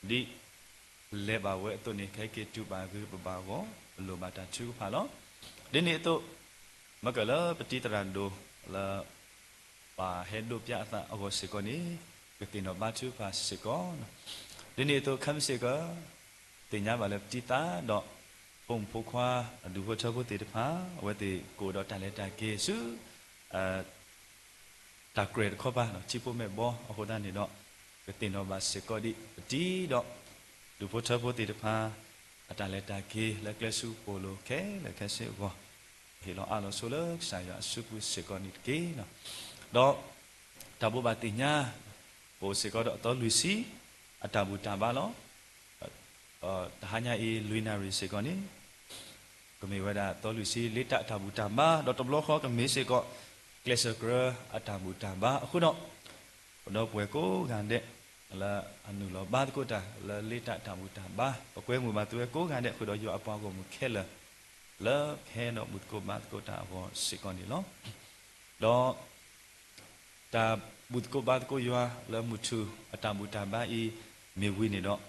လီၤ. ဒ်လဲၤဘၣ်ဝဲအသိးန့ၣ် ခဲက့ၤတုၤဘၣ်ဂ့ၤပဘၣ်အဂီၢ် ပလိၣ်ဘၣ်တၢ်ထုကဖၣ်လီၤ. ဒ်န့ၣ်အသိး မ့ၢ်ကလၢပတံၤသရၣ်ဒိၣ်လၢ ပှၤဟဲဒိးပၠးအသးအဂီၢ်စ့ၢ်ကီးန့ၣ် ကသ့ၣ်နီၣ်ဘါထုကဖၣ်စ့ၢ်ကီး, ဒ်န့ၣ်အသိးခဲမုၢ်စ့ၢ်ကီး သ့ၣ်ညါဘၣ်လၢပတံၤသရၣ်ဒီး ဖိမုၣ်ဖိခွါ အဒူၣ်ဖိထၢဖိသ့ၣ်တဖၣ် အဝဲသ့ၣ်ကအိၣ်ဒီးတၢ်လဲၤတၢ်က့ၤဆူ တၢ်ကြၢးတခီပၤ ထံဖိမဲာ်ဘီအဃိသတးန့ၣ်ဒီး ကသ့ၣ်နီၣ်ဘၣ်စ့ၢ်ကီးဒ်ပတံၤဒီး ဒူၣ်ဖိထၢဖိသ့ၣ်တဖၣ် အတၢ်လဲၤတၢ်က့ၤလၢကျဲဆူပီၣ်လိၤခဲလၢာ်ခဲဆ့အဂီၢ် ဟ့ၣ်လီၤအးလီၤဆိလၢကစၢ်ယွၤအစုပူၤစ့ၢ်ကီးန့ၣ်တက့ၢ်. ဒီးတၢ်ဘိးဘၣ်သ့ၣ်ညါ ပအိၣ်စ့ၢ်ကီးဒီးအသီလွံၢ်ဆံ အတၢ်ဘူၣ်တၢ်ဘါလီၤ. တဟါညါအံၤ လွံၢ်နၣ်ရံၣ်စ့ၢ်ကီးန့ၣ် ကမ့ၢ်ဝဲဒၣ်သီလွံၢ်ဆံ လ့တၢ်အတၢ်ဘူၣ်တၢ်ဘါ ဒီးတဘျီဃီကမ့ၢ်စ့ၢ်ကီး ကျဲးစၢးကြၢးအတၢ်ဘူၣ်တၢ်ဘါအဃိဒီး ပဒီပုၢ်ဝဲၢ်ကိးဂၤဒဲး လၢအနုာ်လီၤဘါသကိးတၢ်လၢလ့တၢ်အတၢ်ဘူၣ်တၢ်ဘါ ပကွဲမုာ်ဘၣ်သုဝဲကိးဂၤဒဲး ဃုာ်ဒီးယွၤအပှၤဂီၢ်မုၢ်ခဲလၢာ် လၢကဟဲဒီးဘူၣ်သကိးဘါသကိးတၢ်အဂီၢ်စ့ၢ်ကီးန့ၣ်လီၤ. ဒီး တၢ်ဘူၣ်သကိးဘါသကိးယွၤလၢမုၢ်ထူၣ်အတၢ်ဘူၣ်တၢ်ဘါအံၤ မ့ၢ်ဝံၤန့ၣ်ဒီး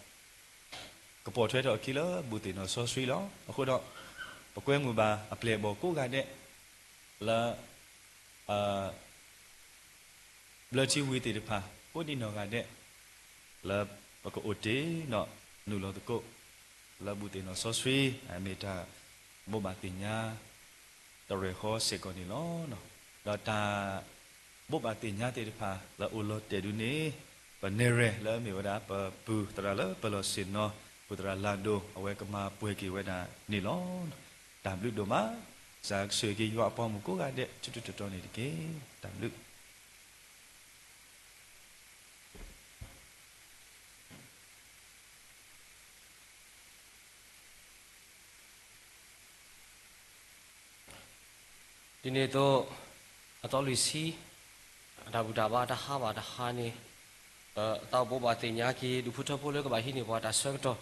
ကပိာ်ထွဲထီၣ်အခံလၢဘူၣ်သ့ၣ်နီၣ်စီဆှံလီၤ. အဃိဒီး ပကွဲမုာ်ဘၣ်အပျဲၢ်အဘီၣ်ကိးဂၤဒဲး လၢ ဘျၢထံဝံၤသ့ၣ်တဖၣ် ကိးဒံနီၢ်ဂၤဒဲး လၢပကအိၣ်တ့ၢ်ဒီးနုာ်လီၤသကိး လၢဘူၣ်သ့ၣ်နီၣ်စီဆှံ မ့ၢ်တၢ်ဘိးဘၣ်သ့ၣ်ညါ တရဲၣ်ဃီစ့ၢ်ကီးန့ၣ်လီၤ. ဒီးတၢ်ဘိးဘၣ်သ့ၣ်ညါသ့ၣ်တဖၣ်လၢအိၣ်လီၤတဲာ်ဒုန့ၣ် ပနဲၣ်ရဲၣ်လၢမ့ၢ်ဝဲဒၣ်ပပုၢ်သရၣ်လၢပလီၢ်ဆ့ၣ်နီၤ ပုၢ်သရၣ်လၤဒိၣ် အဝဲကမၤပှဲၤက့ၤဝဲဒၣ်န့ၣ်လီၤ. တၢ်ဘျုးဒိၣ်မး, ကစၢ်ကဆိၣ်ဂ့ၤက့ၤယွၤအပှၤမုၣ်ကိးဂၤဒဲး ဆူတတီၤတီၤန့ၣ်တက့ၢ်. တၢ်ဘျုး ဒ်န့ၣ်အသိး အသီလွံၢ်ဆံ အတၢ်ဘူၣ်တၢ်ဘါတဟါဘၣ်တဟါန့ၣ် သးအိၣ်ဘိးဘၣ်သ့ၣ်ညါက့ၤ ဒူၣ်ဖိထၢဖိလၢကဘၣ်ဟံးန့ၢ်ပှၤတၢ်ဆၢကတီၢ်,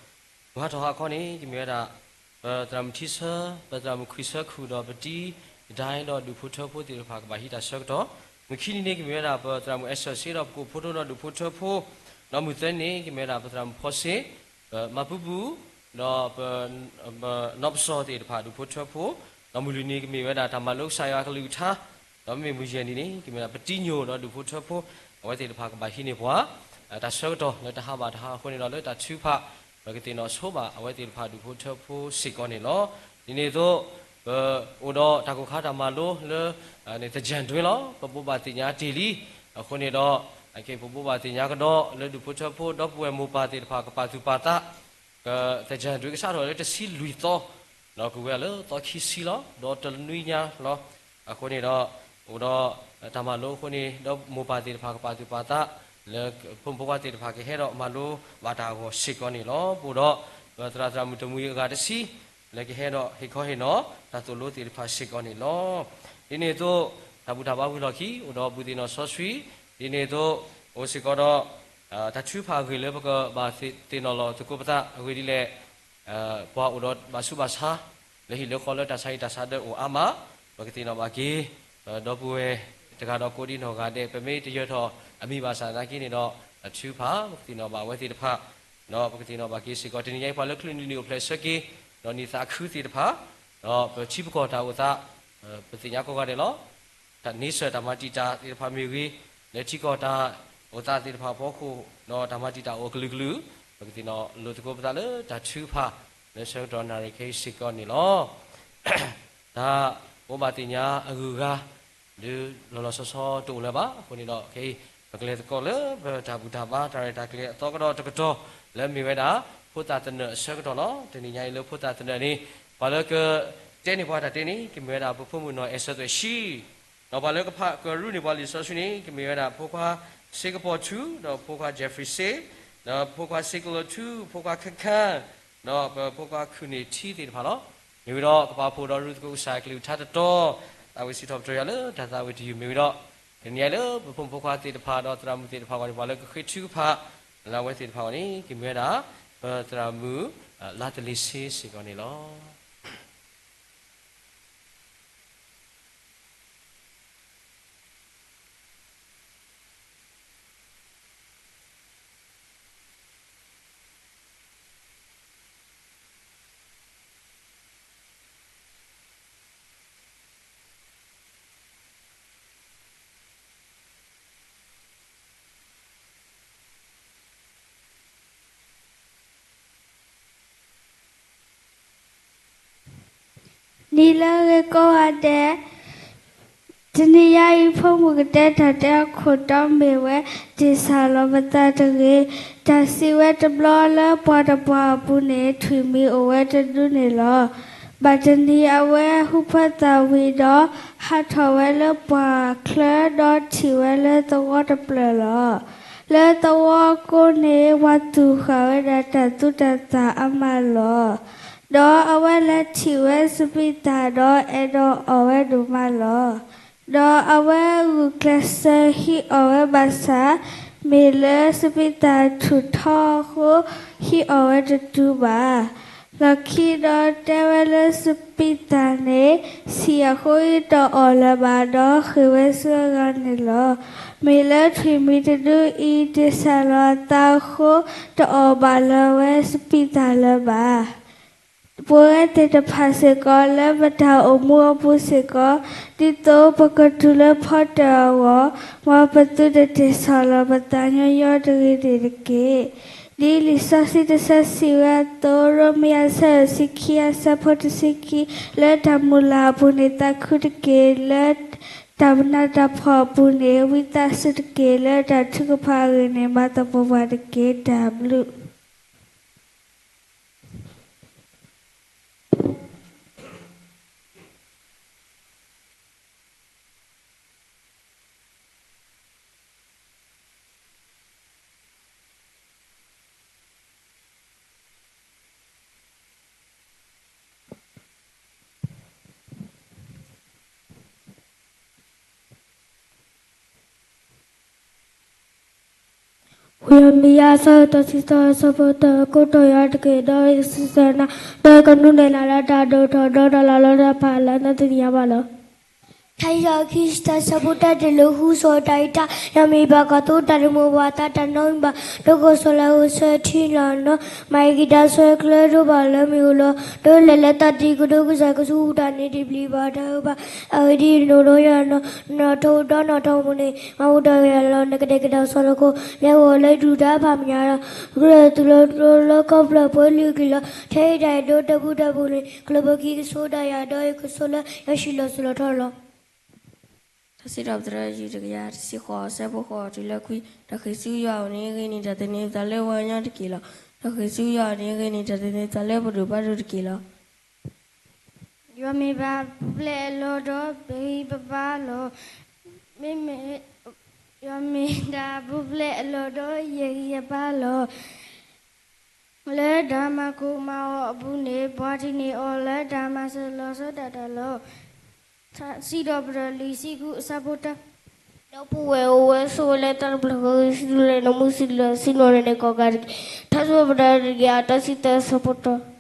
မုၢ်ဟါထီၣ်ဟါခီန့ၣ် ကမ့ၢ်ဝဲဒၣ် ပသရၣ်မုၣ်ထံဆၢ, ပသရၣ်မုၣ်ခွံဆၢခူၣ်ဒီး ပတံဒၣ်ဒီးဒူၣ်ဖိထၢဖိသ့ၣ်တဖၣ်ကဘၣ်ဟံးတၢ်ဆၢကတီၢ်, မုၢ်ခံနံၤန့ၣ် ကမ့ၢ်ဝဲဒၣ် ပသရၣ်မုၣ်အဲၣ်စၢၣ်စ့ဒီးပကိၣ်ဖိဒိၣ်ဒီးဒူၣ်ဖိထၢဖိ, ဒီးမုၢ်သၢနံၤန့ၣ် ကမ့ၢ်ဝဲဒၣ် ပသရၣ်မုၣ်ဖီစ့, ပမၤပူပူၤ, ဒီးပနီၢ်ပစီၣ်သ့ၣ်တဖၣ်ဒူၣ်ဖိထၢဖိ, ဒီးမုၢ်လွံၢ်နံၤကမ့ၢ်ဝဲဒၣ် တၢ်မၤလိကစၢ်ယွၤအကလုၢ်ကထါ, ဒီးမ့မ့ၢ်မုၢ်ယဲၢ်နံၤန့ၣ် ကမ့ၢ်ဝဲဒၣ် ပတံညိၣ်ဒီးဒူၣ်ဖိထၢဖိ, အဝဲသ့ၣ်တဖၣ်ကဘၣ်ဟံးန့ၢ်ပှၤ တၢ်ဆၢကတီၢ်လၢတဟါဘၣ်တဟါအဃိန့ၣ်ဒီး လၢတၢ်ထုကဖၣ် ပကသ့ၣ်နီၣ်ဆိဘၣ်အဝဲသ့ၣ်တဖၣ်ဒူၣ်ဖိထၢဖိစ့ၢ်ကီးန့ၣ်လီၤ. ဒ်န့ၣ်အသိး ပအိၣ်ဒီးတၢ်ကိၢ်ခါတၢ်မၤလိလၢ သင်္ကြန်တွင်းလီၤ. ပဘိးဘၣ်သ့ၣ်ညါတ့ၢ်လံ. အဃိန့ၣ်ဒီး ပဘိးဘၣ်သ့ၣ်ညါကဒီးလၢဒူၣ်ဖိထၢဖိဒီပုၢ်ဝဲၢ်မိၢ်ပၢ်သ့ၣ်တဖၣ်ကပာ်သူၣ်ပာ်သး သင်္ကြန်တွင်း ကစးထီၣ်လၢတဆံလွံၢ်သီ, ဒီးကဝဲၤလၢသီခံဆံလီၤ. ဒီးတနွံညါလီၤ. အဃိန့ၣ်ဒီး အိၣ်ဒီးတၢ်မၤလိအဃိန့ၣ် ဒီးမိၢ်ပၢ်သ့ၣ်တဖၣ်ကပာ်သူၣ်ပာ်သး လၢဖိမုၣ်ဖိခွါသ့ၣ်တဖၣ်ကဟဲဒီးမၤလိဘၣ်တၢ်အဂီၢ်စ့ၢ်ကီးန့ၣ်လီၤ. ပအိၣ်ဒီး ပသရၣ်သရၣ်မုၣ်တမှံၤအဂၤတဆံ လၢကဟဲဒီးဟ့ၣ်ခီဟ့ၣ်နီၤ တၢ်သိၣ်လိသ့ၣ်တဖၣ်စ့ၢ်ကီးန့ၣ်လီၤ. ဒ်န့ၣ်အသိး တၢ်ဘူၣ်တၢ်ဘါဝံၤလီၢ်ခံ အိၣ်ဒီးဘူၣ်သ့ၣ်နီၣ်စီဆှံ, ဒ်န့ၣ်အသိး အိၣ်စ့ၢ်ကီးဒီး တၢ်ထုကဖၣ်အဂ့ၢ်လၢပကဘၣ်သ့ၣ်နီၣ်လီၤသကိးပသးအဂ့ၢ်ဒ်လဲၣ်, ပှၤအိၣ်ဒီးဘၣ်ဆူးဘၣ်ဆါ လၢဟံၣ်လၢဃီလၢတၢ်ဆါဟံၣ်တၢ်ဆါဒၢးအိၣ်အါမး, ပကသ့ၣ်နီၣ်ဘၣ်က့ၤ ဒီပုၢ်ဝဲၢ်တဂၤဒီးကိးဒံနီၢ်ဂၤဒဲး ပမ့ၢ်တယၢၤထီၣ်အမံၤဘၣ်ဆၣ်သနာ်က့န့ၣ်ဒီး တၢ်ထုကဖၣ် ပကသ့ၣ်နီၣ်ဘၣ်အဝဲသ့ၣ်တဖၣ်, ဒီးပကသ့ၣ်နီၣ်ဘၣ်က့ၤစ့ၢ်ကီး တနံၤညါအံၤ ပှၤလၢချုးနံၣ်နံၣ်အိၣ်ဖျဲၣ်ဆၢက့ၤ ဒီးနံၣ်သးခုသ့ၣ်တဖၣ်, ဒီးပထံပကီၢ်တၢ်အိၣ်သး ပသ့ၣ်ညါကိးဂၤဒဲးလီၤ. တၢ်န့ဆၢၣ်တၢ်မၤတံာ်တာ်သ့ၣ်တဖၣ်မ့ၢ်ဂ့ၤ, လၢထံကီၢ်တၢ်အိၣ်သးသ့ၣ်တဖၣ်အဖီခိၣ် ဒီးတၢ်မၤတံာ်တာ်အိၣ်အကလုာ်ကလုာ်, ပကသ့ၣ်နီၣ်လိာ်သကိးပသးလၢတၢ်ထုကဖၣ် လၢဆၢကတီၢ်နၣ်ရံၣ်ခဲအံၤစ့ၢ်ကီးန့ၣ်လီၤ. တၢ်ဘိးဘၣ်သ့ၣ်ညါအဂုၤအဂၤ ဒုးလီၤလီၤဆီဆီတအိၣ်လၢၤဘၣ်. အဃိန့ၣ်ဒီး ခဲအံၤ ပကလဲၤသကိးလၢပတၢ်ဘူၣ်တၢ်ဘါတၢ်ရဲၣ်တၢ်ကျဲၤအသီကဒီးတကတီၢ် လၢမ့ၢ်ဝဲဒၣ် ဖိသၣ်သနၢၣ်အဆၢကတီၢ်လီၤ. တနံၤညါအံၤလၢဖိသၣ်သနၢၣ်န့ၣ် ပှၤလၢကတဲန့ၢ်ပှၤတၢ်တဲန့ၣ် ကမ့ၢ်ဝဲဒၣ်ပဖိမုၣ်နီၢ်အဲၣ်စၢၤသွဲၣ်ဆှံ, ဒီးပှၤလၢကဖးကရူၢ်န့ၢ်ပှၤလံာ်စီဆှံန့ၣ် ကမ့ၢ်ဝဲဒၣ်ဖိခွါစ့ကပီၤထူ ဒီးဖိခွါ Jeffrey စ့, ဒီးဖိခွါစ့ကလီၤထူ ဖိခွါခဲခါ ဒီးပဖိခွါခုၣ်န့ၢ်ထံသ့ၣ်တဖၣ်လီၤ. မ့ၢ်ဝံၤဒီး ကပာ်ဖှိၣ်ဒီးရူသကိးကစၢ်ကလုၢ်ကထါတတီၤ, သးဝံၣ်စံးထီၣ်ပတြၢၤယွၤလၢတၢ်သးဝံၣ်တယုၢ်မ့ၢ်ဝံၤဒီး, တနံၤညါအံၤလၢပဖိမုၣ်ဖိခွါသ့ၣ်တဖၣ်ဒီးသရၣ်မုၣ်သ့ၣ်တဖၣ်အဂီၢ်န့ၣ် ပှၤလၢကဃ့ထုကဖၣ် လၢအဝဲသ့ၣ်တဖၣ်အဂီၢ်န့ၣ် ကမ့ၢ်ဝဲဒၣ် ပသရၣ်မုၣ် လါတလ့ၤစ့စ့ၢ်ကီးန့ၣ်လီၤ. နံၤလၢအဂ့ၤကိးဂၤဒဲး, တနံၤညါအံၤ ဖိမုၣ်ကတဲတၢ်တဲအခိၣ်တီမ့ၢ်ဝဲ တ့ၢ်ဆၢလီၤပသးတဂ့ၤ. တၢ်စံးဝဲတဘျီလၢပှၤတပှၢ်အပူၤန့ၣ် ထွံၣ်မံၤအိၣ်ဝဲတဒုန့ၣ်လီၤ. ဘၣ်တနံၤအဝဲဟူးဖၢသးဝံၤဒီး ဟးထီၣ်ဝဲလၢပှၢ်ချၢဒီးထံၣ်ဝဲလၢသဝီတဖျၢၣ်လီၤ. လၢသဝီကိးန့ၣ် ဝၤသူၣ်ဃာ်ဝဲဒၣ်တၢ်သူတၢ်သၣ်အါမးလီၤ. ဒီးအဝဲလဲၤထံၣ်ဝဲစပံးသၣ်ဒီး အဲၣ်ဒိးအီၣ်ဝဲဒိၣ်မးလီၤ. ဒီးအဝဲဂုာ်ကျဲးစၢးဟံးအီၣ်ဝဲဘၣ်ဆၣ်, မ့ၢ်လၢစပံးသၣ်ထူၣ်ထီအဃိ ဟံးအီၣ်ဝဲတတုၤဘၣ်. လီၢ်ခံဒီးတဲဝဲလၢစပံးသၣ်န့ၣ် ဆံးအဃိတအီၣ်လၢၤဘၣ်ဒီး ဃ့ၢ်ဝဲဆူအဂၤန့ၣ်လီၤ. မ့ၢ်လၢထွံၣ်မံၤတဒုအံၤ တ့ၢ်ဆၢလီၤအသးအဃိ တအီၣ်ဘၣ်လၢၤဝဲစပံးသၣ်လၢၤဘၣ်. ပဝဲသ့ၣ်တဖၣ်စ့ၢ်ကီး လၢပတၢ်အိၣ်မူအပူၤစ့ၢ်ကီး ဒ်သိးပကတုၤလၢဖီတၢၣ်အဂီၢ်, မ်ပသုတတ့ၢ်ဆၢလီၤပသးညီညီတဂ့ၤန့ၣ်တက့ၢ်. ဒ်လံာ်စီဆှံတဆၢစံးဝဲအသိး, ရိမ့ၤအဆၢဒိၣ်ဆံခံအဆၢဖိတဆံခံ, လၢတၢ်မုၢ်လၢ်အပူၤန့ၣ်သးခုတက့ၢ်, လၢတၢ်နးတၢ်ဖှီၣ်အပူၤန့ၣ် ဝံသးစူၤတက့ၢ်, လၢတၢ်ထုကဖၣ်အဂ့ၢ်န့ၣ် မၤသပှၢ်ပှၢ်တက့ၢ်. တၢ်ဘျုး ယမ့ၢ်ယၤ အဆၢဒိၣ်တဆံသၢ အဆၢဖိတၢ ကိတိာ်ယွၤတက့ၢ်, ဒီးယကစံးဆၢနၤ, ဒီးယကနုာ်လီၤနၤလၢတၢ်ဒိၣ်ထီၣ် ဒီးတၢ်လၤလီၤတၢ်ပာ်လၢနသ့ၣ်ညါဘၣ်လီၤ. ထါစံးထီၣ်ခံဆံတၢ အဆၢဖိတၢ တုၤလၢဃု စီၤဒၤဝံးတၢ်, ယွၤမ့ၢ်ဘၣ်ကီၢ်သူ တၢ်တမုာ်ဘၣ်သး တၢ်နီတမံၤဘၣ်, ဒီးကီၢ်စီၤလၤဧိၤဆၢထံလီၤနီၤ, မၤအံၤက့ၤတၢ်ဆၢကျၢၤဒိၣ်ဘၣ်လၢမ့ၢ်ဧိၤလီၤ. ဒီးလဲၤလၢတၢ်ဒ်ကဒိကစၢ် ကဆူးတၢ်န့ၣ် တပျံၤဘၣ်တၢ်အၢဘၣ်. အဂ့ၢ်ဒ်အံၤ, နအိၣ်ဒီးယွၤနီၤ, နီၣ်ထိးဒီးနီၣ်ထိးမူန့ၣ်, မၤဘူၣ်တၢ်ဂ့ၤလီၤ. နကဒဲးကဒါကစီၣ်သကိး, လဲၤအိၣ်လၢဒုၣ်ဒါဖးမဲာ်ညါလီၤ. ကရၢၢ်သူၣ်လီၤထီလၢကီၢ်ဖျၢၣ်ပှဲၤလုာ်ကလီၤ. ထဲအံၤတၢ်အဲၣ်ဒိးတၢ်ဘျုးတၢ်ဖှိၣ်န့ၣ်, ကလီၤဘၢခံကစိၤဒၣ်ယၤ, ဒီးယကစိၤလၢယွၤဟံးလီၤစုလီၤထီလီၤ. တၢ်စံးထီၣ်ပတြၢၤ ယူၢ်တကယၤတဆံဃိး အဆၢဖိဃိးတုၤလၢခွံ, တၢ်ဃ့ၢ်ဆူယွၤအအိၣ်န့ၣ်ဂ့ၤန့ၣ် တၢ်သန့ၤသးလၢပှၤကညီတက့ၢ်လီၤ. တၢ်ဃ့ၢ်ဆူယွၤအအိၣ်န့ၣ်ဂ့ၤန့ၣ် တၢ်သန့ၤသးလၢပဒိၣ်ပပှၢ်ဒိၣ်တက့ၢ်လီၤ. ယွၤမ့ၢ်ပှၤပူၤဖျဲးအလီၢ်ဒီး ပဂံၢ်ပဘါလီၤ. မ့မ့ၢ် ယွၤမ့ၢ်တၢ်ပူၤဖျဲးအလီၢ်ဒီး ယဂံၢ်ယဘါလီၤ. လၢတၢ်မၤကိၢ်မၤဂီၤအပူၤန့ၣ်, ပှၤဒ်န့ၣ်အီၤလၢတၢ်မၤစၢၤလီၤဆီဒၣ်တၢ်လီၤ. စံးထီၣ်ပတြၢၤလွံၢ်ဆံဃု အဆၢဖိတၢ, ဒီပုၢ်ဝဲၢ်အိၣ်ဝဲဆိးဝဲလၢတၢ်တဖျၢၣ်ဃီ, ဂံၢ်ဆူၣ်လၢနမူဆံးလၢာ်ဆံးနီၣ်န့ၣ် ကိးဂၤတက့ၢ်. ထါစံးထီၣ်ပတြၢၤတကယၤတဆံသၢ အဆၢဖိတၢ.